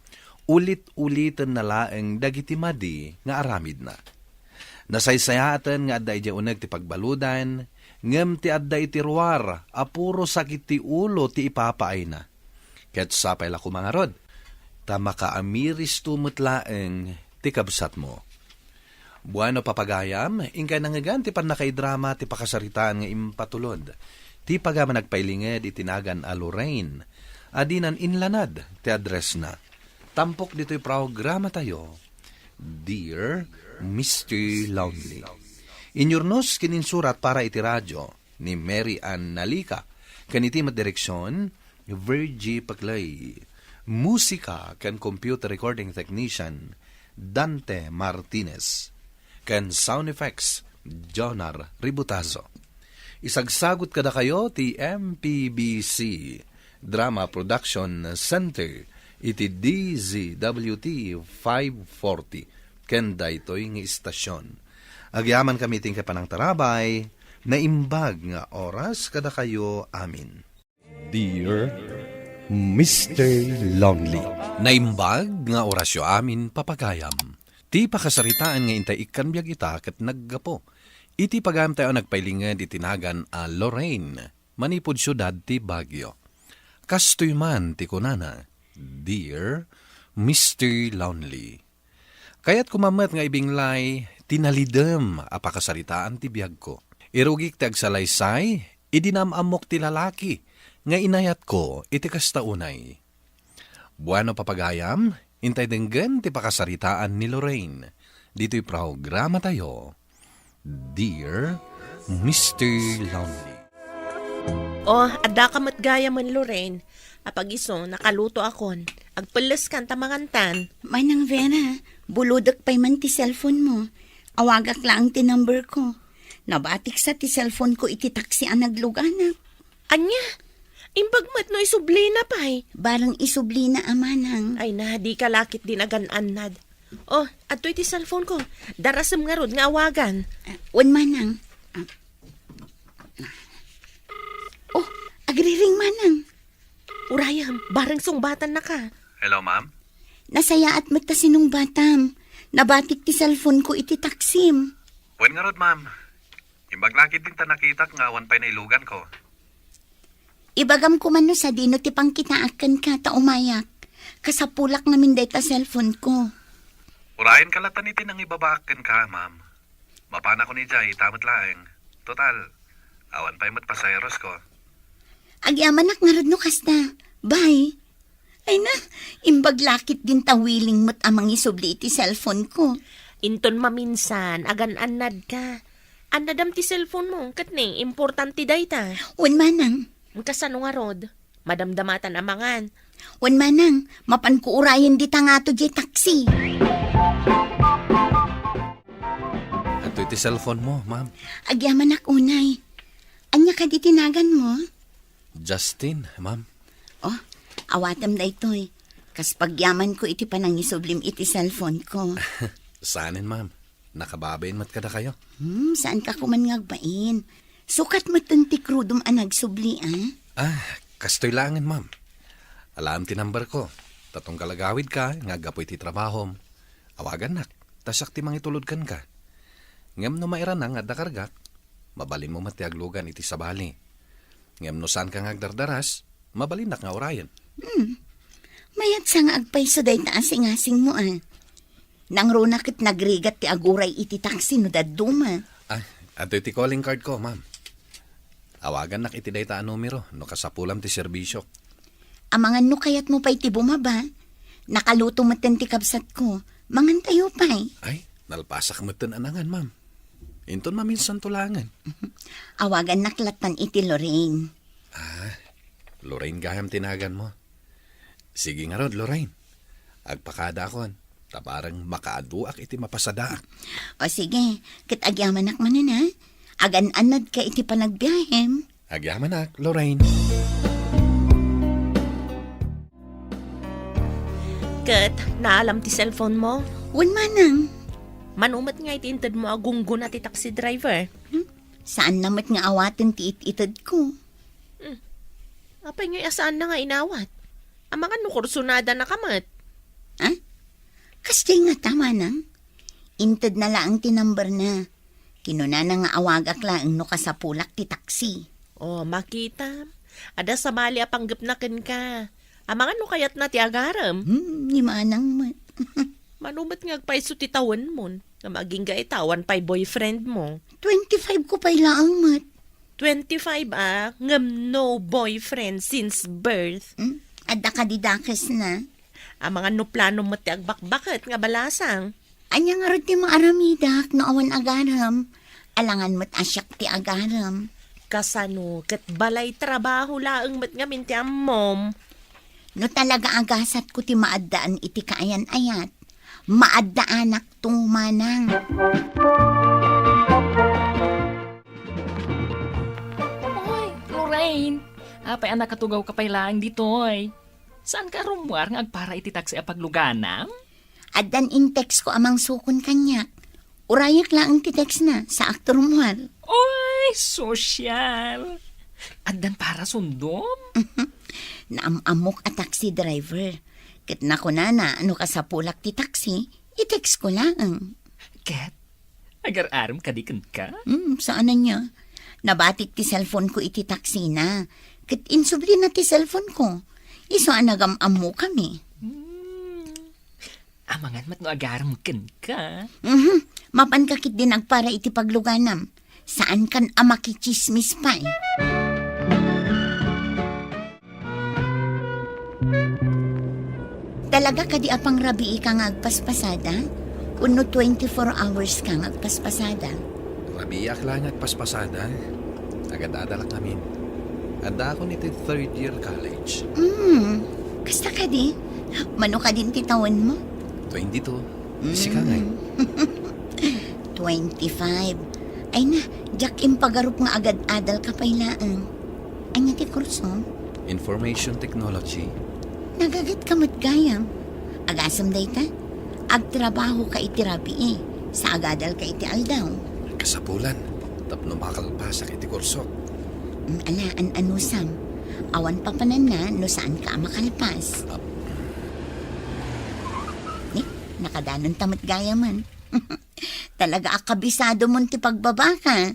ulit-ulitenna laeng dagiti madi nga aramidna. Nasaysayaaten nga adda idiay uneg ti pagbaludan, ngem ti adda iti ruar a puro sakit ti ulo ti ipapaayna. Ket sapay la koma ngarud, ta makaamiristo met laeng ti kabsatmo. Bueno, papagayam, inkay nangngegan ti pannakaidrama ti pakasaritaan nga impatulod ti pagayam a nagpailinged iti nagan a Lorraine, a dinan inlanad ti addressna. Tampok ditoy programatayo, Dear Mister Lonely. Inyurnos ken insurat para iti radio ni Mary Ann Nalica, ken iti met direksion, Virgie Paclay. Musika ken computer recording technician, Dante Martinez. Ken sound effects, Jonar Ributazo. Isagsagut kadakayo ti M P B C Drama Production Center iti D Z W T five forty ken daytoy nga istasion. Agyamankami iti panangtarabay, naimbag nga oras kadakayo amin. Dear Mister Lonely. Naimbag nga orasyo amin, papagayam. Ti pakasaritaan nga intay ikkan biag ita ket naggapu iti pagayamtayo a nagpailinged iti nagan a Lorraine, manipud siudad ti Baguio. Kastoy man ti kunana, Dear Mister Lonely. Kayatko man met nga ibinglay ti nalidem a pakasaritaan ti biagko. Irugik ti agsalaysay idi naam-ammok ti lalaki nga inayatko iti kasta unay. Bueno, papagayam, intay denggen ti pakasaritaan ni Lorraine ditoy programatayo, Dear Mister Lonely. Oh, addaka met gayamen, Lorraine. Apag isu, nakalutoakon. Agpelleskan ta mangantan. Manang Vera, bulodek pay man ti cellphone mo. Awagak laeng ti number ko. Nabatik sa ti cellphone ko iti taksi a nagluganak. Ania? Imbag met no isublina pay. Bareng isublina a manang. Ay na, dika la ketdin agan-annad. Oh, adtoy ti cellphone ko. Darasem ngarud nga awagan. Ah, wen manang. Ah. Oh, agriring manang. Urayem, bareng sungbatan naka. Hello, ma'am? Nasayaat met ta sinungbatam. Nabatik ti cellphone ko iti taksim. Wen ngarud, ma'am. Imbag la ketdin ta nakitak nga awan pay nailugan ko. Ibagam koma no sadino ti pangkitaak kenka ta umayak. Kasapulak ngamin dayta cellphone ko. Urayen ka latta iti nangibabaak kenka, ma'am. Mapanakon idiay ita met laeng. Total, awan pay met pasaheros ko. Agyamanak ngarud no kasta. Bye. Ay na, imbag la ketdin ta willing met a mangisubli iti cellphone ko. Inton maminsan, agan-annad ka. Annadam ti cellphone mo, ket ni, importante dayta. Wen manang. Kasano ngarud? Madamdamatan a mangan. Wen manang, mapanko urayen dita ngato diay taksi. Adtoy ti cellphone mo, ma'am. Agyamanak unay. Ania kadi ti nagan mo? Justin, ma'am. Oh, awatem daytoy. Kas pagyaman ko iti panangisublim iti cellphone ko. Saanen, ma'am. Nakababain met kadakayo. Hmm, saanka koman nga agbain. Sukat metten ti krudom a nagsubli, ah? Ah, kastoy laengen, ma'am. Alaem ti number ko. Ta tunggal agawidka nga aggapu iti trabahom, awagannak, ta siak ti mangitulod kenka. Ngem no mairanak nga adda kargak, mabalinmo met ti aglugan iti sabali. Ngem no saanka nga agdardaras, mabalinnak nga urayen. Hmm. Mayat sa nga agpayso dayta a singasingmo, a. Nangruna ket nagrigat ti aguray iti taksi no dadduma. Ah, adtoy ti calling card ko, ma'am. Awagannak iti dayta a numero no kasapulam ti serbisyo. Amangan no kayatmo pay ti bumaba. Nakaluto metten ti kabsatko. Mangantayo pay. Ay, nalpasak metten a nangan, ma'am. Inton maminsanto laengen. Awagannak lattan iti Lorraine. Ah, Lorraine gayam ti naganmo. Sige ngarud, Lorraine. Agpakadaakon, ta bareng makaaduak iti mapasadaak. O sige, ket agyamanak manen, a. Agan-annadka iti panagbiahem. Agyamanak, Lorraine. Ket naalam ti cellphone mo? Wen, manang. Mano met nga iti intedmo a gunggona ti taxi driver? Hmm? Saanna met nga awaten ti it-itedko. Hmm. Apay ngay a saanna nga inawat? Amangan no kursunada na ka met. Ha? Kasdiay ngata, manang? Intedna laeng ti numberna. Kinunana nga awagak laeng no kasapulak ti taksi. Oh, makita. Adda sabali a panggepna kenka. Amangan no kayatna ti agarem. Hmm, ni manang met. Mano met nga agpayso ti tawenmon? Ngem agingga ita, awan pay boyfriend mo. Twenty-five ko pay laeng met. Twenty-five a, ngem no boyfriend since birth. Hmm? Adda kadi dakesna? Amangan no plano met ti agbakbaket nga balasang. Ania ngarud ti maaramidak no awan agarem? Alangan met a siak ti agarem. Kasano ket balay trabaho laeng met ngamin ti ammom? No talaga a gasatko ti maaddaan iti kaayan-ayat, maaddaanak to, manang. Oy, Lorraine! Apay a nakatugaw ka pay laeng ditoy? Saanka a rummuar nga agpara iti taksi a pagluganam? Addan in-text ko a mangsukon kaniak. Urayak laeng ti textna, saakto rummuar. Oy, sosyal! Addan para sundom? Naam-ammok a taxi driver. Ket nakunana, no kasapulak ti taxi, i-text ko laeng. Ket, agar-arem kadi kenka? Hmm, saan ania. Nabatik ti cellphone ko iti taxina. Ket insublina ti cellphone ko. Isu a nagam-ammokami. Hmm. Amangan met no agarem kenka. Mhm. Mapanka ketdi nagpara iti pagluganam. Saankan a makitsismis pay. Talaga kadi a pangrabiika nga agpaspasada? Wenno twenty-four hours ka nga agpaspasada? Rabiiak laeng nga agpaspasada. Agad-adalak ngamin. Addaakon iti third year college. Hmm. Kasta kadi? Mano kadin ti tawenmo? Twenty-two. Sika ngay? Mm. Twenty-five. Ay na, diak impagarup nga agad-adal ka pay laeng. Ania ti kurso? Information technology. Nagaget ka met gayam. Agasem dayta? Agtrabaho ka iti rabii, sa agadal ka iti aldaw. Kasapulan, tapno makalpasak iti kurso. Mm, ala, an-anusam. Awan papananna no saan ka a makalpas. Ah. Ni, nakadanon ta met gayamen. Talaga a kabisado mon ti pagbabaka.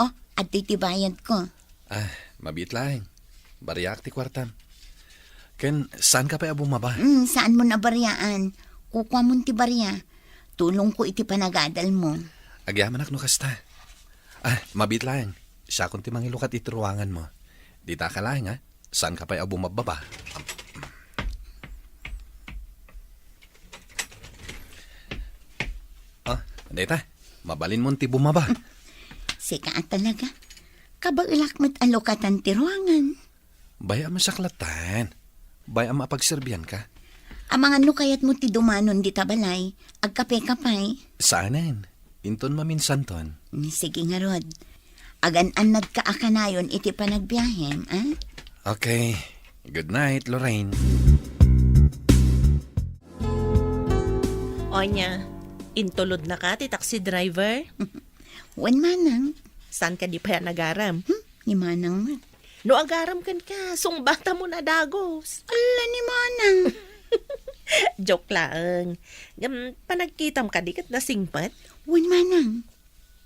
Oh, adtoy ti bayad ko. Ah, mabiit laeng. Bariaak ti kuartam. Ken, saan ka pay a bumaba? Mm, saan mo nabariaan? Kukuamon ti baria. Tulong ko iti panagadal mo. Agyamanak no kasta. Ah, mabiit laeng. Siakon ti mangilukat iti ruangan mo. Dita ka laeng, ha? Saan ka pay a bumababa? Ah, dayta, mabalin mon ti bumaba. Sika a talaga. Kabaelak met a lukatan ti ruangan. Bay-am a saklatan. Bay-am a pagserbian ka. Amangan no kayat mo ti dumanon dita balay, agkape ka pay. Saanen. Inton maminsanton. Mm, sige ngarud. Agan-annad ka a kanayon iti panagbiahem, a? Okay. Good night, Lorraine. Onya, intulod na ka ti taxi driver? Wen, manang. Saan ka di pay a nagaram? Hmm, ni manang met. No agarem kenka, sungbatamon a dagus. Ala ni Manang. Joke laeng. Ngem, panagkitam kadi ket nasingpet? Wen, Manang.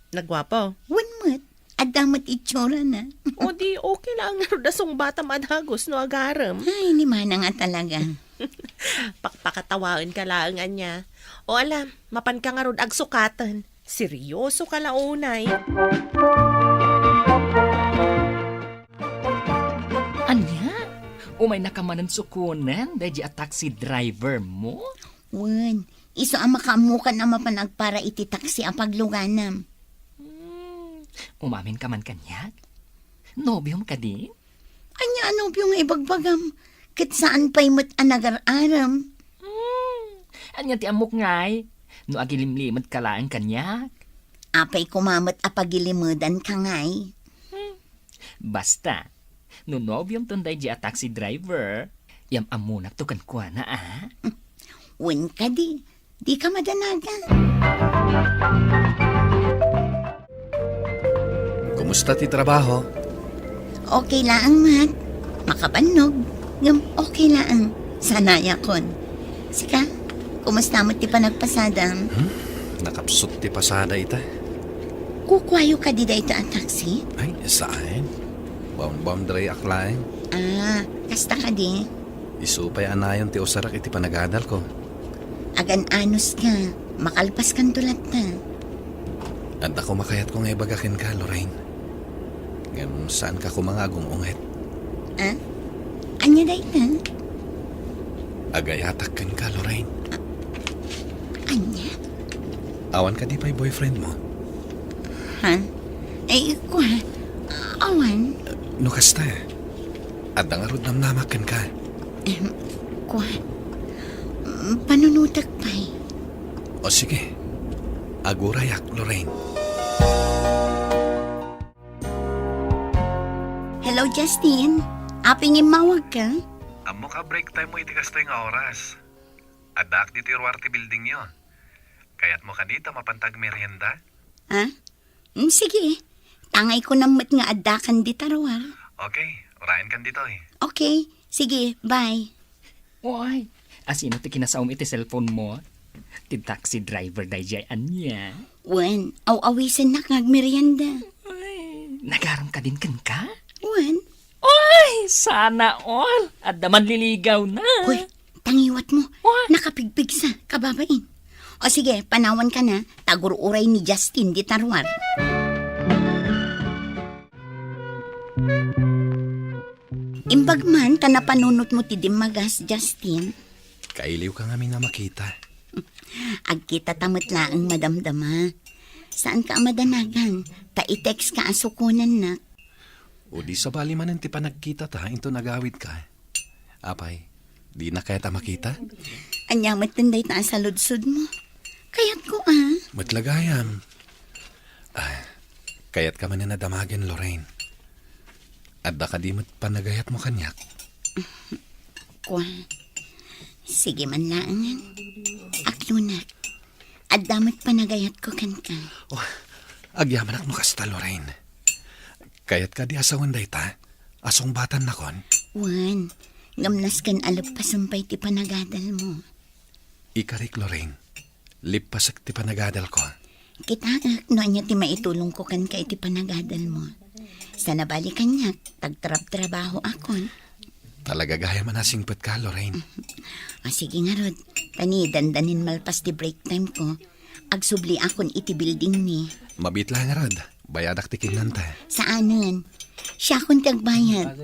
Nagguapo? Wen met. Adda met itsurana. O di, okay laeng ngarud a sungbatam a dagus no agarem. Ay, ni Manang a talaga. Pakpakatawaenka laeng ania. O ala, mapanka ngarud agsukaten. Seryosoka la unay. Ania? Umaynaka manen sukonen daydi a taxi driver mo? Wen, isu a makaammokan a mapan agpara iti taxi a pagluganam. Hmm, umaminka man kaniak? Nobiom kadi? Ania a nobio nga ibagbagam? Ket saan pay met a nagar-arem. Hmm, ania ti ammok ngay? No agilimlimed ka laeng kaniak? Apay koma met a pagilimedanka ngay? Hmm, basta, no nobiom ton daydi a taxi driver, yam-ammonakto kenkuana, a? Wen kadi, dika madanagan. Kumusta ti trabaho? Okay laeng met. Makabannog. Ngem okay laeng. Sanayakon. Sika, kumusta met ti panagpasadam? Hmm? Nakapsut ti pasada ita. Kukuayo kadi dayta a taxi? Ay, saan? Bound-bound dry ak laeng. Ah, kasta kadi? Isu pay a nayon ti usarak iti panagadalko. Agan-anos ka, makalpaskanto latta. Adda koma kayatko nga ibaga kenka, Lorraine. Ngem saanka koma nga agung-unget. Ah? Ania dayta? Agayatak kenka, Lorraine. Ah, ania? Awan kadi pay boyfriend mo? Ha? Ay, kua. Awan. No kasta, adda ngarud namnamak kenka. Em, kua. Mm, panunotek pay. O sige. Agurayak, Lorraine. Hello, Justin. Apay nga immawagka? Ammok a break time mo iti kastoy nga oras. Addaak ditoy ruar ti buildingyo. Kayatmo kadi ta mapanta agmerienda? Ah? Mm, sige. Tangayko na met nga addakan dita ruar. Okay, urayenkan ditoy. Okay. Sige, bye. Uy, asino ti kinasaom iti cellphone mo? Ti taxi driver daydiay ania? Wen, aw-awisennak nga agmerienda. Ay, nagarem kadin kenka? Wen. Uy, sana all! Adda manliligawna. Uy, tangiwat mo. Uy. Nakapigpigsa, kababain. O sige, panawanka na, ta agur-uray ni Justin dita ruar. Imbag man ta napanunotmo ti dimmagas, Justin. Kailiwka ngamin a makita. Agkitata met laeng madamdama. Saanka a madanagan, ta i-textka a sukonennak. O di sabali manen ti panagkitata inton agawidka. Apay, dina kayat a makita? Ania metten dayta a saludsodmo? Kayatko a. Met la gayam. Ah, kayatka manen a damagen, Lorraine? Adda kadi met panagayatmo kaniak? Kua. Sige man laengen. Aklonak. Adda met panagayatko kenka. Oh, agyamanak no kasta, Lorraine. Kayat kadi a sawen dayta? A sungbatannakon? Wen, ngem nasken a leppasem pay ti panagadalmo. Ikarik, Lorraine. Lippasek ti panagadalko. Kitaek no ania ti maitulongko kenka iti panagadalmo. Sana bali kaniak, tagtrabtrabahoakon. Talaga gayam a nasingpetka, Lorraine. O, sige ngarud, ta ni dandanin malpas ti break time ko, agsubliakon iti building mi. Mabiit la ngarud, bayadak ti kinnanta. Saanen. Siakon ti agbayad.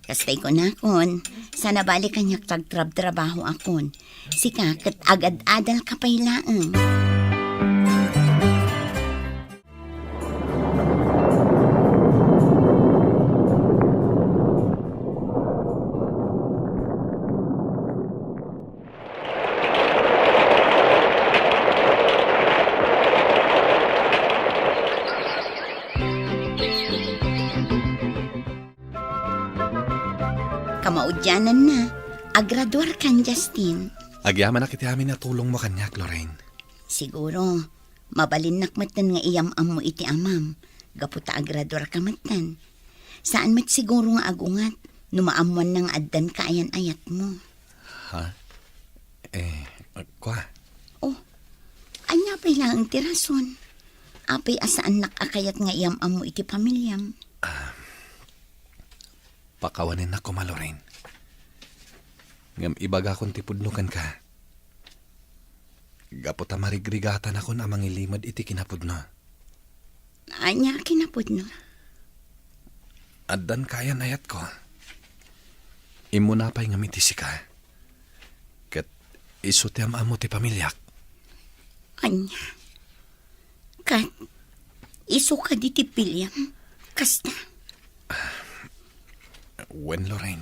Kastay kunakon, sana bali kaniak tagtrabtrabahoakon. Sika ket agad-adalka pay laeng. Kamaudiananna, agraduarkan, Justin. Agyamanak iti amin a tulongmo kaniak, Lorraine. Siguro, mabalinnak metten nga iyam-ammo iti amam, gapu ta agraduarka metten. Saan met siguro nga agunget no maammoanna nga addan kaayan-ayatmo. Ha? Eh, kua? Oh, ania pay laeng ti rason? Apay a saannak a kayat nga iyam-ammo iti pamiliam? Pakawanennak koma, Lorraine. Ngem ibagakon ti pudno kenka. Gapu ta marigrigatanakon a mangilimed iti kinapudno. Ania a kinapudno? Addan kaayan-ayatko. Immuna pay ngem iti sika. Ket isu ti am-ammo ti pamiliak. Ania? Ket isu kadi ti piliam? Kasta? Wen, Lorraine.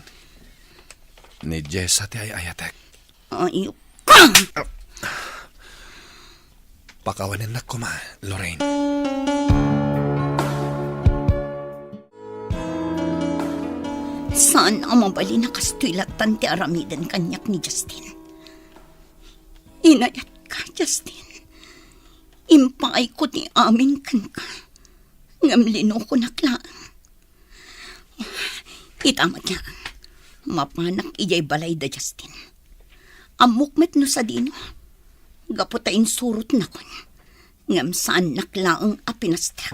Ni Jessa ti ay-ayatek. Ay, ka! Pakawanennak koma, Lorraine. Saan a mabalin a kastoy lattan ti aramiden kaniak ni Justin. Inayatka, Justin. Impaayko ti amin kenka. Ngem linukonak laeng. Ita met nga, mapanak idiay balay da Justin. Ammok met no sadino. Gapu ta insurotnakon. Ngem saannak laeng a pinastak.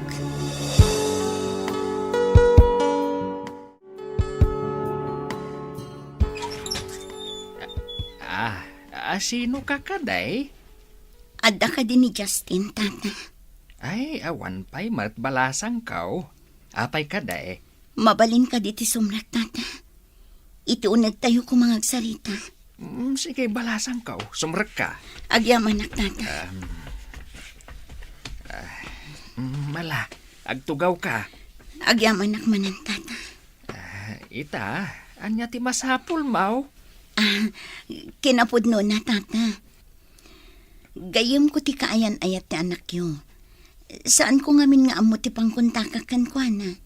Ah, ah, sino ka kadi? Adda kadi ni Justin, tata? Ay, awan pay met balasangko. Apay kadi? Mabalin kadi ti sumrek, tata? Iti unegtayo koma nga agsarita. Mm, sige, balasangko. Sumrekka. Agyamanak, tata. Um, ah, mm, mala, agtugawka. Agyamanak manen, tata. Ah, ita, ania ti masapulmo? Ah, kinapudnona, tata. Gayyemko ti kaayan-ayat ti anakyo. Saanko ngamin nga ammo ti pangkontakak kenkuana.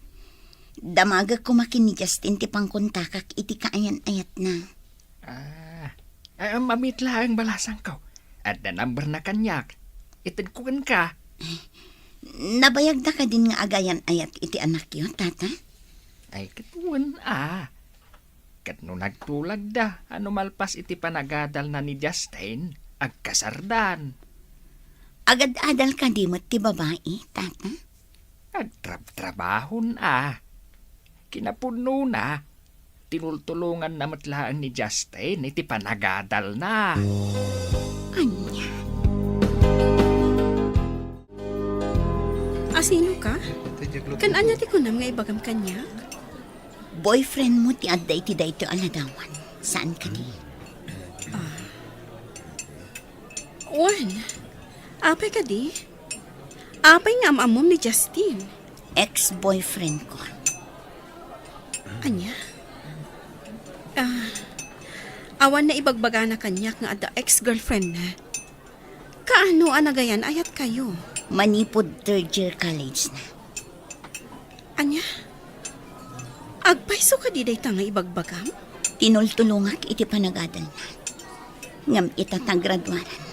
Damagek koma ken ni Justin ti pangkontakak iti kaayan-ayatna. Ah, ah, mamit laeng balasangko. Adda numberna kaniak. Itedko kenka. Nabayagda kadin nga agayan-ayat iti anakyo, tata? Ay, ket wen a. Ket no nagtulagda a no malpas iti panagadalna ni Justin, agkasardan. Agad-adal kadi met ti babai, tata? Agtrabtrabahon a. Kinapudnona, tinultulonganna met laeng ni Justin iti panagadalna. Ania? Asino ka? Ken ania ti kunam nga ibagam kaniak? Boyfriend mo ti adda iti daytoy a ladawan. Saan kadi? Ah. Wen, apay kadi? Apay nga am-ammom ni Justin? Ex-boyfriend ko. Ania? Ah, awan naibagbagana kaniak nga adda ex-girlfriend na. Kaano a nagayan-ayatkayo? Manipud third year college na. Ania? Agpayso kadi dayta nga ibagbagam? Tinultulongak iti panagadalna. Ngem ita ta graduaran,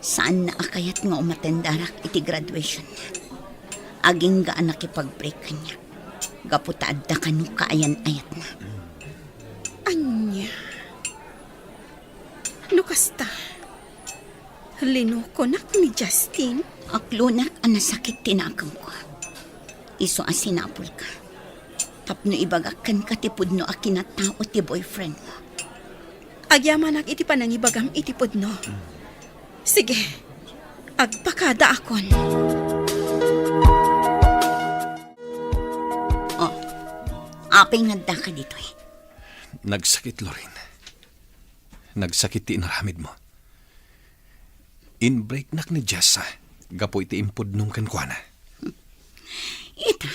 saanna a kayat nga umatendarak iti graduationna. Agingga a nakipag-break kaniak gapu ta adda kano kaayan-ayatna. Ania? No kasta, linukonak ni Justin? Aklonak a nasakit ti nakemko. Isu a sinapulka tapno ibagak kenka ti pudno a kinatao ti boyfriend mo. Agyamanak iti panangibagam iti pudno. Sige, agpakadaakon. Oh, apay nga addaka ditoy? Nagsakit, Lorraine. Nagsakit ti inaramidmo. Inbreaknak ni Jessa gapu iti impudnom kenkuana. Ita,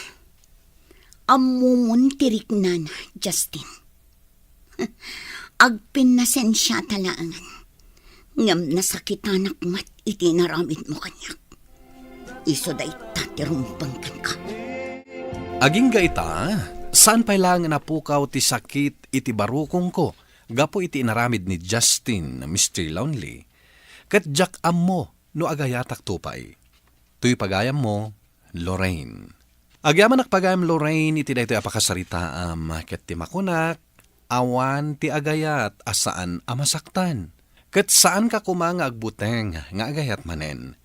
ammomon ti riknana, Justin. Agpinnasensiata laengen, ngem nasakitanak met iti inaramidmo kaniak. Isu dayta ti rumbeng kenka. Agingga ita, saan pay laengen a pukaw ti sakit iti barukongko gapu iti inaramid ni Justin, Mister Lonely, ket diak ammo no agayatakto pay. Toy pagayammo, Lorraine. Agyamanak pagayam, Lorraine, iti daytoy a pakasaritaam, ket ti makunak, awan ti agayat a saan a masaktan. Ket saanka koma nga agbuteng nga agayat manen.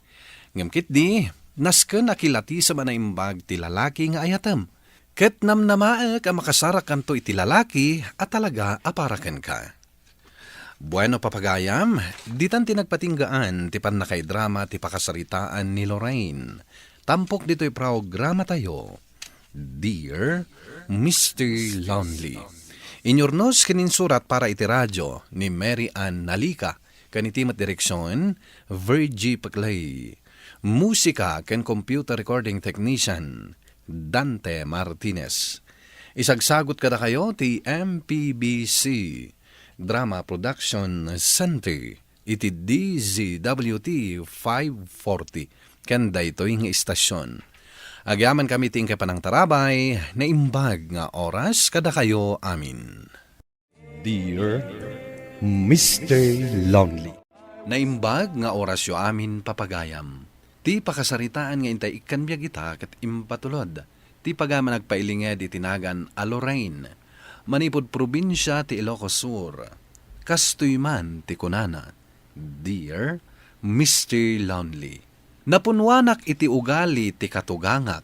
Ngem ketdi, nasken a kilatisem a naimbag ti lalaki nga ayatem. Ket namnamaek a makasarakkanto iti lalaki a talaga a para kenka. Bueno, papagayam, ditan ti nagpatinggaan ti pannakaidrama ti pakasaritaan ni Lorraine. Tampok ditoy programatayo, Dear Mister Lonely. Inyurnos ken insurat para iti radio ni Mary Ann Nalica, ken iti met direksion, Virgie Peclay. Musika ken computer recording technician, Dante Martinez. Isagsagot kadakayo ti M P B C Drama Production Center iti D Z W T five forty ken daytoy nga istasyon. Agyamankami ti inkay panangtarabay, naimbag nga oras kadakayo amin. Dear Mister Lonely. Naimbag nga orasyo amin, papagayam. Ti pakasaritaan nga intay ikkan biag ita ket impatulod ti pagayam a nagpailinged iti nagan a Lorraine, manipud probinsia ti Ilocos Sur. Kastoy man ti kunana, Dear Mister Lonely, napunwanak iti ugali ti katugangak.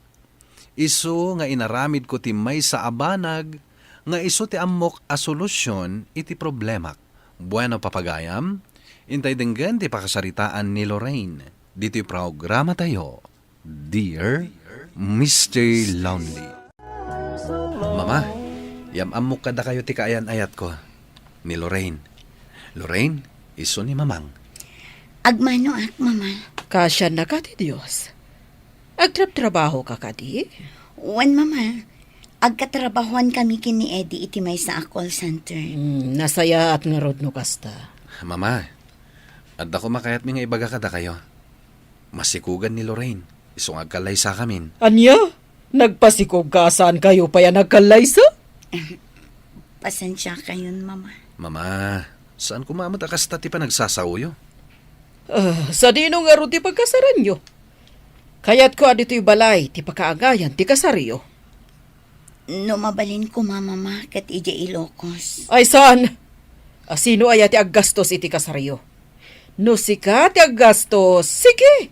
Isu nga inaramidko ti maysa a banag nga isu ti ammok a solusyon iti problemak. Bueno, papagayam, intay denggen ti pakasaritaan ni Lorraine ditoy programatayo, Dear Mister Lonely. Mama, yam-ammok kadakayo ti kaayan-ayatko ni Lorraine. Lorraine, isu ni Mamang. Agmanoak, Mama. Kasiannaka ti Dios. Agtrabtrabahoka kadi? Wen, Mama. Agkatrabahoan kami ken ni Eddie iti maysa a call center. Hmm, nasayaat ngarud no kasta. Mama, adda koma kayatmi nga ibaga kadakayo. Masikugan ni Lorraine, isu nga agkallaysakamin. Ania? Nagpasikog ka a saan kayo pay a nagkallaysa? Pasensiakayon, Mama. Mama, saan koma met a kasta ti panagsasaoyo? Ah, sadino ngarud ti pagkasaranyo? Kayatko a ditoy balay ti pakaagayan ti kasaryo. No mabalin koma, Mama, ket idiay Ilocos. Ay, saan? A sino aya ti aggastos iti kasaryo? No sika ti aggastos, sige!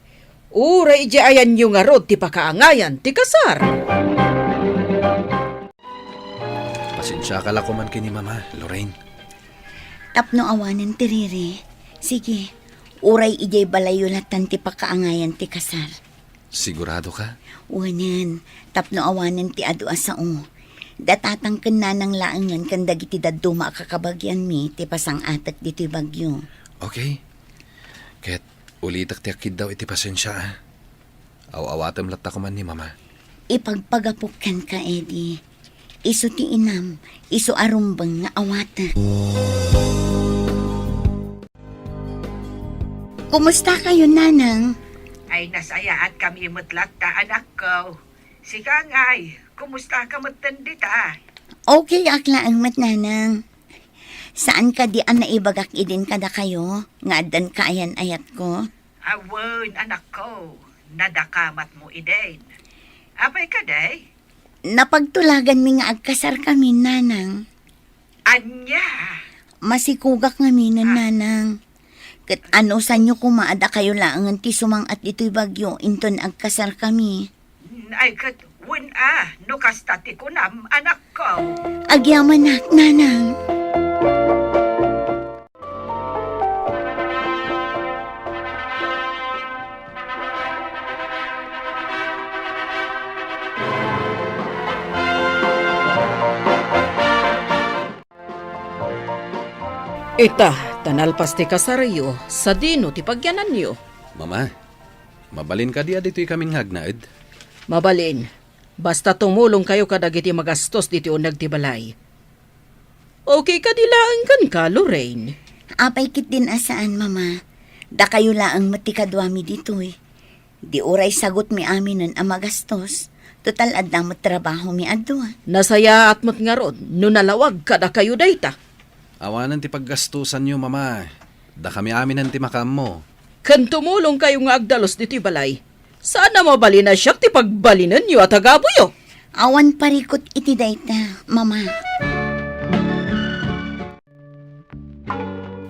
Uray idiay ayanyo ngarud ti pakaangayan ti kasar. Pasensiaka la koman ken ni Mama, Lorraine. Tapno awanen ti riri, sige, uray idiay balayyo latan ti pakaangayan ti kasar. Sigurado ka? Wanen, tapno awanen ti adu a sao. Datatang ken nanang laengen ken dagiti dadduma a kakabagianmi ti pasang-atek ditoy bagyo. Okay. Ket ulitek ti akkiddaw iti pasensia, a. Aw-awatem latta koman ni Mama. Ipagpagapok kenka, Eddie. Isu ti inam, isu a rumbeng nga awatek. Kumusta kayo, Nanang? Ay, nasayaat kami met latta, anakko. Sika ngay, kumusta ka met ten dita? Okay ak laeng met, Nanang. Saan kadi a naibagak idin kadakayo nga addan kaayan-ayatko? Awen, anakko, nadakamatmo idin. Apay kadi? Napagtulaganmi nga agkasar kami, Nanang. Ania? Masikugak ngaminen, Ah. Nanang. Ket anusanyo koma a dakayo laengen ti sumang-at ditoy bagyo inton agkasar kami? Ay, ket wen a, no kasta ti kunam, anakko. Agyamanak, Nanang. Ita, ta nalpas ti kasaryo, sadino ti pagyananyo? Mama, mabalin kadi a ditoy kamin nga agnaed? Mabalin. Basta tumulong kayo kadagiti magastos ditoy uneg ti balay. Okay kadi laeng kenka, Lorraine? Apay ketdin a saan, Mama. Dakayo laeng met ti kaduami ditoy. Di uray sagutmi aminen a magastos. Total, adda met trabahomi a dua. Nasayaat met ngarud no nalawag kadakayo dayta. Awanen ti paggastosanyo, Mama. Dakami aminen ti makaammo. Ken tumulong kayo nga agdalus ditoy balay. Saan a mabalin a siak ti pagbalinenyo a tagabuyo. Awan parikut iti dayta, Mama.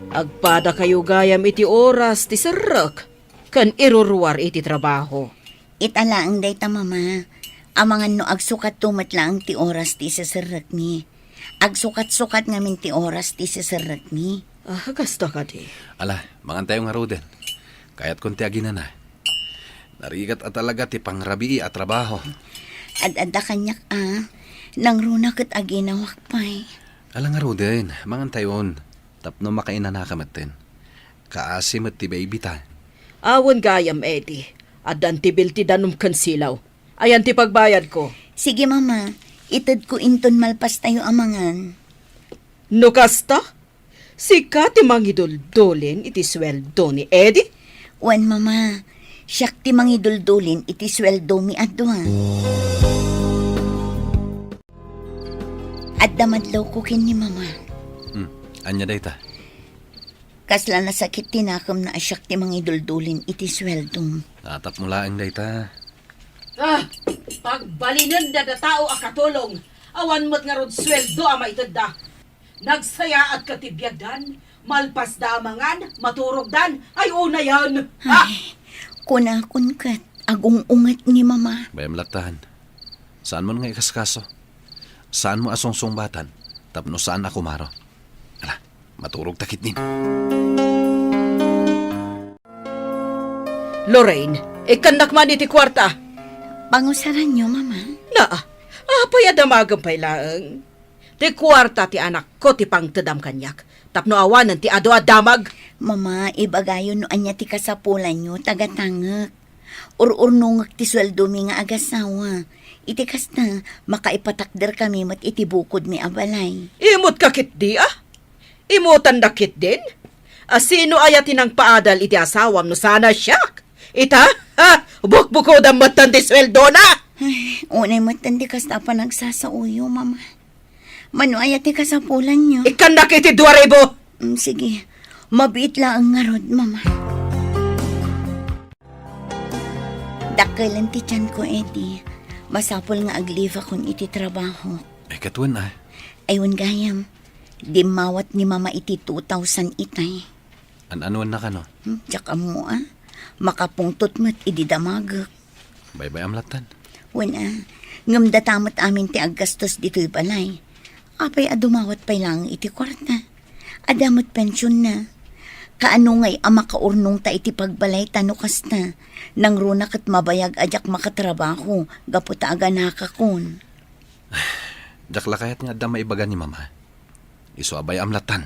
Agpadakayo gayam iti oras ti serrek ken iruruar iti trabaho. Ita laeng dayta, Mama. Amangan no agsukatto met laeng ti oras ti iseserrekmi. Agsukat-sukat ngamin ti oras ti iseserrekmi. Ah, kasta kadi. Ala, mangantayo ngaruden. Kayatkon ti aginana. Narigat a talaga ti pangrabii a trabaho. Ad-adda kaniak a. Nangruna ket aginawak pay. Ala ngaruden, mangantayon. Tapno makainanaka metten. Kaasi met ti baby ta. Awan gayam, Eddie. Addan ti bill ti danum ken silaw. Ayan ti pagbayadko. Sige, Mama. Itedko inton malpastayo a mangan. No kasta, sika ti mangiduldulin iti sueldo ni Eddie? Wen, Mama. Siak ti mangiduldulin iti sueldomi a dua. Adda madlawko ken ni Mama. Hmm, ania dayta? Kasla nasakit ti nakemna a siak ti mangiduldulin iti sueldom. Natapmo laeng dayta. Ah, pagbalinen dayta tao a katulong. Awan met ngarud sueldo a maitedda. Nagsayaat ket ti biagdan, malpasda a mangan, maturogdan, ay unayen. Ah! Ay, kunakon ket, agung-unget ni Mama. Bayam lattan. Saanmon nga ikaskaso? Saanmo a sungsungbatan tapno saan a kumaro? Ala, maturog ta ketdin. Lorraine, ikkannak man iti kuarta. Pangusaranyo, Mama? Naa, apay a damagem pay laeng? Ti kuarta ti anakko ti pangtedam kaniak, tapno awanen ti adu a damag. Mama, ibagayo no ania ti kasapulanyo, tagatangek. Ur-urnongek ti sueldomi nga agasawa. Iti kasta, makaipatakderkami met iti bukodmi a balay. Imut ka ketdi, a? Imutandak ketdin? A, sino aya ti nangpaadal iti asawam no saan a siak? Ita, ha? Bukbukodam metten ti sueldona! Ay, unay metten ti kasta a panagsasaoyo, Mama. Mano aya ti kasapulanyo? Ikkannak iti dua ribu! Mm, sige. Mabiit laeng ngarud, Mama. Dakkelen ti tianko, Eddie. Masapul nga ag-leave akon iti trabaho. Ay, ket wen, a? Ay, wen gayam. Dimmawat ni Mama iti two thousand itay. An-anuenna kano? Hmm, diak ammo, a. Makapungtot met idi damagek. Baybay-am lattan. Wen, a. Ngem data met amin ti aggastos ditoy balay. Apay a dumawat pay laeng iti kuarta? Adda met pensionna. Kaano ngay a makaurnongta iti pagbalayta no kasta? Nangruna ket mabayag a diak makatrabaho gapu ta aganakakon. Diak la kayat nga adda maibaga ni Mama. Isu a bay-am lattan.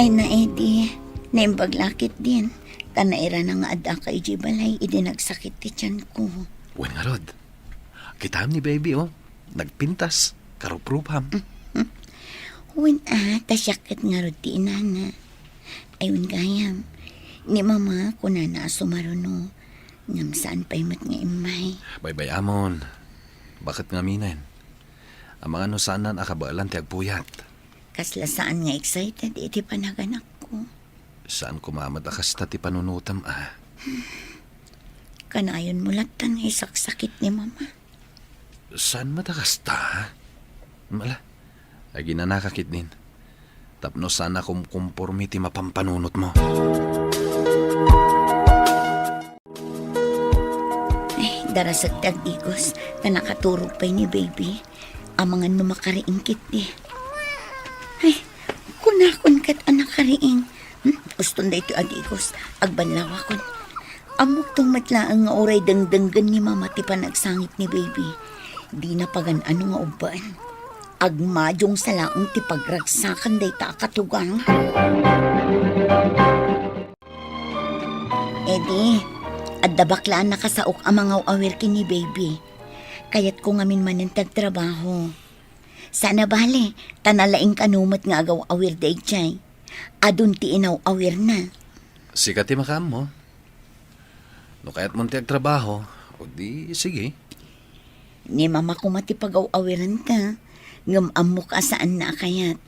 Ay na, Eddie, naimbag la ketdin. Ta nairana nga addaka idiay balay idi nagsakit ti tianko. Wen ngarud. Kitaem ni baby, o. Nagpintas, karuprupam. Mhm. Wen, a, ta siak ket ngarud ti inana. Ay, wen gayam. Ni Mama, kunana a sumaruno. Ngem saan pay met nga immay. Baybay-amon. Baket ngaminen. Amangan no saanan a kabaelan ti agpuyat. Kasla saan nga excited iti panaganakko. Saan koma met a kasta ti panunotem, a. Kanayonmo lattan nga isaksakit ni Mama. Saan met a kasta? Ala, aginanaka ketdin. Tapno saan a kumkumporme ti mapampanunotmo. Ay, darasek ti agdigos, ta nakaturog pay ni baby. Amangan no makariing ketdi. Ay, kunakon ket a nakariing. Hmm, uston daytoy a digos, agbanlawakon. Ammokto met laeng nga uray dengdenggen ni Mama ti panagsangit ni baby. Dina pagan-ano nga ubbaen. Agmadiongsa laeng ti pagragsakan dayta a katugang. Eddie, adda bakla a nakasaok a mangaw-awir ken ni baby. Kayatko ngamin manen ti agtrabaho. Saan a bale, ta nalaing kano met nga agaw-awir daydiay. Adun ti inaw-awirna. Sika ti makaammo. No kayatmon ti agtrabaho, o di, sige. Ni Mama koma ti pagaw-awirenta, ngem ammok a saanna a kayat.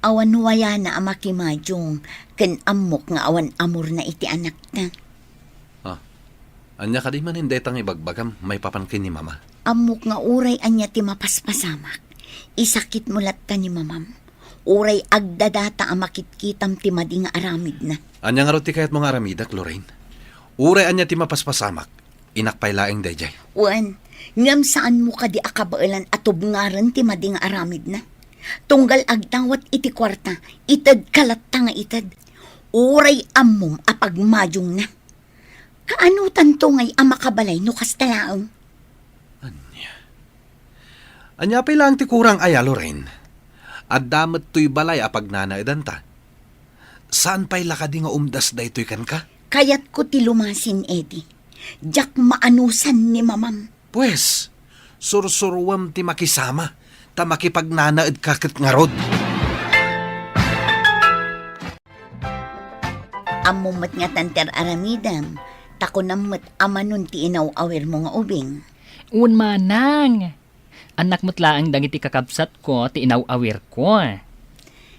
Awan wayana a makimadung ken ammok nga awan amorna iti anakta. Ah, ania kadi manen dayta nga ibagbagam maipapan ken ni Mama? Ammok nga uray ania ti mapaspasamak, isakitmo latta ni Mamam. Uray agdadata a makitkitam ti madi nga aramidna. Ania ngarud ti kayatmo nga aramidek, Lorraine? Uray ania ti mapaspasamak, inak pay laeng daydiay. Wen, ngem saanmo kadi a kabaelan a tubngaren ti madi nga aramidna? Tunggal agdawat iti kuarta, itedka latta nga ited. Uray ammom a pagmadungna. Kaanotanto ngay a makabalay no kasta laeng? Ania? Ania pay laeng ti kurang aya, Lorraine? Adda met toy balay a pagnanaedanta. Saan pay la kadi nga umdas daytoy kenka? Kayatko ti lumasin, Eddie. Diak maanusan ni Mamam. Pues, sursuruem ti makisama, ta makipagnanaedka ket ngarud. Ammom met nga tanter aramidem, ta kunam met a manon ti inaw-awirmo nga ubing. Wen manang. Annak met laeng dagiti kakabsatko ti inaw-awirko.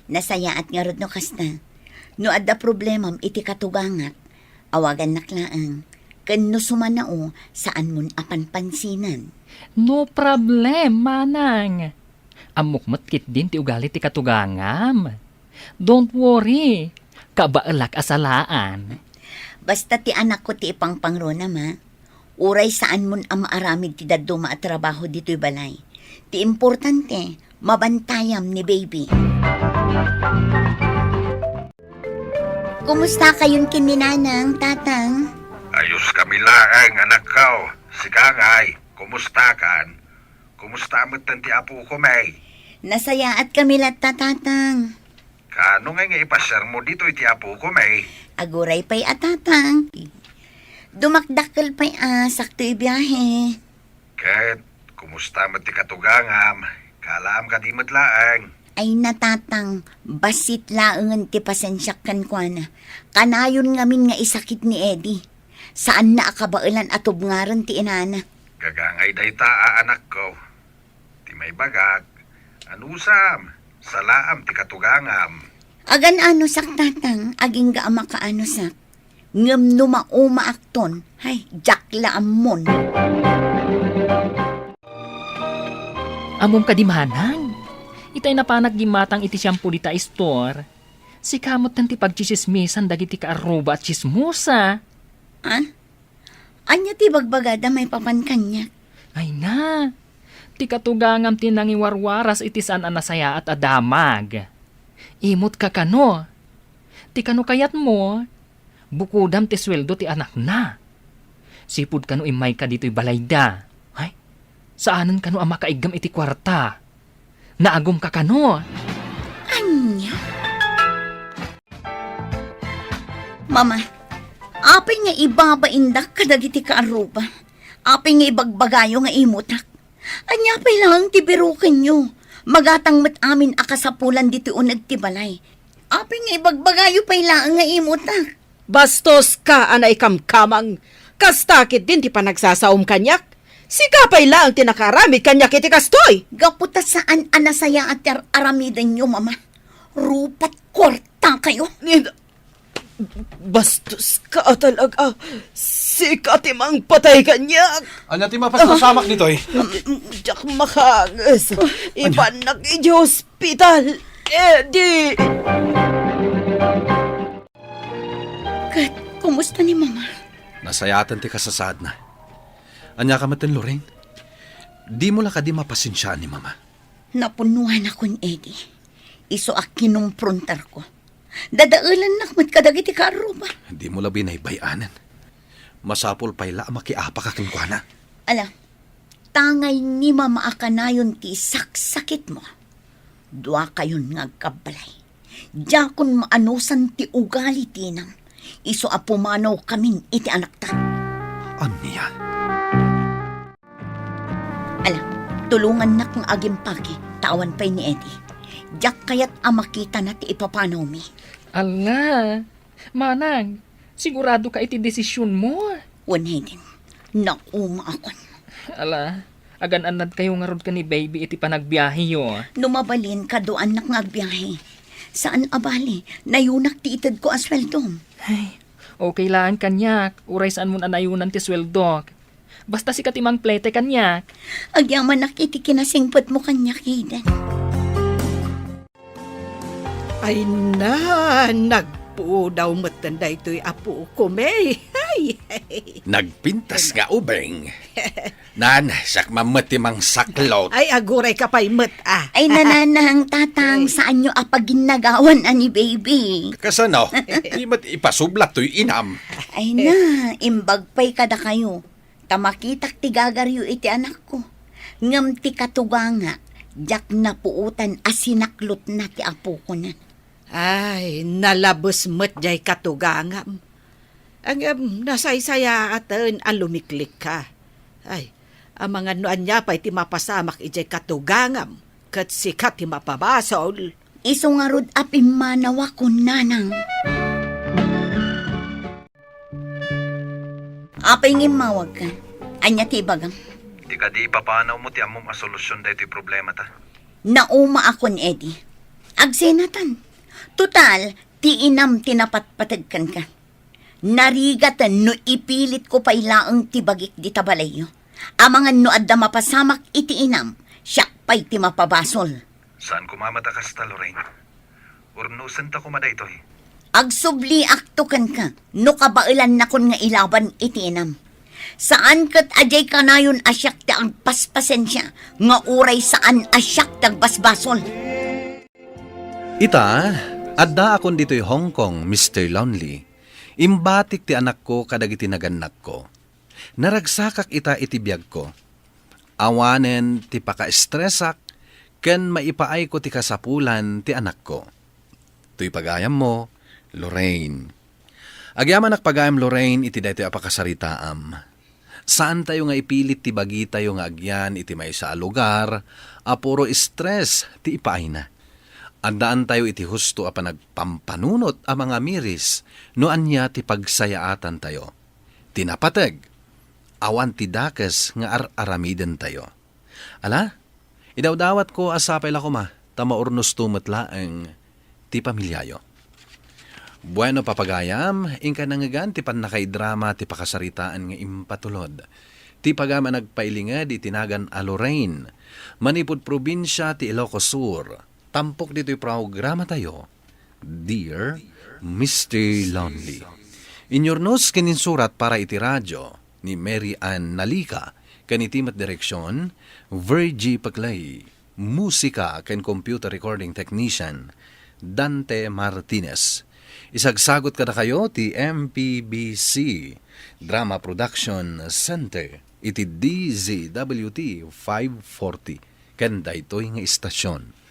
Nasayaat ngarud no kasta. No adda problemam iti katugangak, awagannak laeng. Ken no sumannao, saanmon a panpansinen. No problem, manang. Ammok met ketdin ti ugali ti katugangam. Don't worry, kabaelak a salaan. Basta ti anakko ti ipangpangrunam, a. Uray saanmon a maaramid ti dadduma a trabaho ditoy balay. Ti importante, mabantayam ni baby. Kumusta kayon ken ni Nanang, Tatang? Ayos kami laeng, anakko. Sika ngay, kumusta kan? Kumusta metten ti apoko, May? Nasayaat kami latta, Tatang. Kaano ngay nga ipasiarmo ditoy ti apoko, May? Aguray pay a, Tatang. Dumakdakkel pay a sakto ibiahe. Ket, kumusta met ti katugangam? Kaalaam kadi met laeng? Ay na, Tatang, bassit laengen ti pasensiak kenkuana. Kanayon ngamin nga isakit ni Eddie. Saanna a kabaelan a tubngaren ti inana. Gagangay dayta a anakko. Ti maibagak, anusam, salaam ti katugangam. Agan-anusak, Tatang, agingga a makaanusak. Ngem no maumaakton, hay, diak la ammon. Ammom kadi manang? Itay napanak gimmatang iti shampoo dita store. Sika metten ti pagtsisismisan dagiti kaarruba a tsismosa. Ah? Ania ti bagbagada maipapan kaniak? Ay na, ti katugangam ti nangiwarwaras iti saan a nasayaat a damag. Imot ka kano. Ti kano kayatmo, bukodam ti sueldo ti anakna. Sipud kano immayka ditoy balayda. Ay, saanen kano a makaiggem iti kuarta. Naagum ka kano? Ania? Mama, apay nga ibabaindak kadagiti kaarruba? Apay nga ibagbagayo nga imutak? Ania pay laeng ti birokenyo? Magatang met amin a kasapulan ditoy uneg ti balay. Apay nga ibagbagayo pay laeng nga imutak? Bastoska a naikamkamang. Kasta ketdin ti panagsasaom kaniak. Sika pay laeng ti nakaaramid kaniak iti kastoy. Gapu ta saan a nasayaat ti ar-, aramidenyo, Mama. Rupat kuartakayo. Ni-, bastoska talaga. Sika ti mangpatay kaniak. Ania ti mapaspasamak ditoy? Diak makaanges. Ipannak iti ospital. Eddie! Ket, kumusta ni Mama? Nasayaatan ti kasasaadna. Ania ka metten, Lorraine? Dimo la kadi mapasensiaan ni Mama? Napunnuanakon, Eddie. Isu a kinumprontarko. Dadaelannak met kadagiti kaarruba. Dimo la binaybay-anen. Masapul pay la a makiapaka kenkuana. Ala, tangay ni Mama a kanayon ti saksakitmo. Duakayon nga agkabbalay. Diakon maanusan ti ugali ti inam. Isu a pumanawkamin iti anakta. Ania? Ala, tulongannak nga agimpake, ta awan pay ni Eddie. Diak kayat a makitana ti ipapanawmi. Ala, Manang, siguradoka iti desisionmo? Wen, Hayden, naumaakon. Ala, agan-annadkayo ngarud ken ni baby iti panagbiaheyo. No mabalin, kaduaannak nga agbiahe. Saan a bale, nayunak ti itedko a sueldom. Ay, okay laeng kaniak, uray saanmon a nayunan ti sueldok. Basta sika ti mangplete kaniak. Agyamanak iti kinasingpetmo kaniak, Hayden. Ay na, nagpudaw metten daytoy a pukom, eh. Ay, ay. Nagpintas nga ubing. Nan, siak man met ti mangsaklot. Ay, aguray ka pay met, ah. Ay, nanang, tatang, saanyo a paginnagawan a ni baby? Kasano? Di met ipasublat toy inam. Ay na, imbag pay kadakayo. Ta makitak ti gagaryo iti anakko. Ngem ti katuganga, diak napuotan a sinaklotna ti apokona. Ay, nalabes met jay katugangam. Ngem, nasaysayaaten a lumiklikka. Ay, amangan no ania pay ti mapasamak idiay katugangam, ket sika ti mapabasol. Isu ngarud a pimmanawakon, nanang. Apay nga immawagka? Ania ti ibagam? Ti kadi ipapanawmo ti ammom a solusyon daytoy problemata. Naumaakon, Eddie. Agsenatan. Total, ti inam ti napatpateg kenka. Narigaten no ipilitko pay laeng ti bagik dita balayyo. Amangan no adda mapasamak iti inam, siak pay ti mapabasol. Saan koma met a kasta, Lorraine. Urnosenta koma daytoy. Agsubliakto kenka no kabaelannakon nga ilaban iti inam. Saan ket a diay kanayon a siak ti agpaspasensia nga uray saan a siak ti agbasbasol. Ita, addaakon ditoy Hong Kong, Mister Lonely. Imbatik ti anakko kadagiti nagannakko. Naragsakak ita iti biagko. Awanen ti pakaestresak ken maipaayko ti kasapulan ti anakko. Toy pagayammo, Lorraine. Agyamanak pagayam, Lorraine, iti daytoy a pakasaritaam. Saantayo nga ipilit ti bagitayo nga agyan iti maysa a lugar a puro stress ti ipaayna. Addaantayo iti husto a panagpampanunot a mangamiris no ania ti pagsayaatantayo. Ti napateg, awan ti dakes nga ar-aramidentayo. Ala, idawdawatko a sapay la koma ta maurnosto met laeng ti pamiliayo. Bueno, papagayam, inka nangngegan ti pannakaidrama ti pakasaritaan nga impatulod. Ti pagayam a nagpailinged iti nagan a Lorraine, manipud probinsia ti Ilocos Sur. Tampok ditoy programatayo, Dear Mister Lonely. Inurnos ken insurat para iti radio ni Mary Ann Nalica, ken iti met direksion, Virgie Paclay. Musika ken computer recording technician, Dante Martinez. Isagsagut kadakayo ti M P B C Drama Production Center iti D Z W T five forty ken daytoy nga istasion.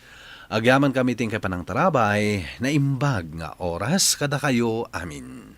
Agyamankami ti inkay panangtarabay, naimbag nga oras kadakayo amin.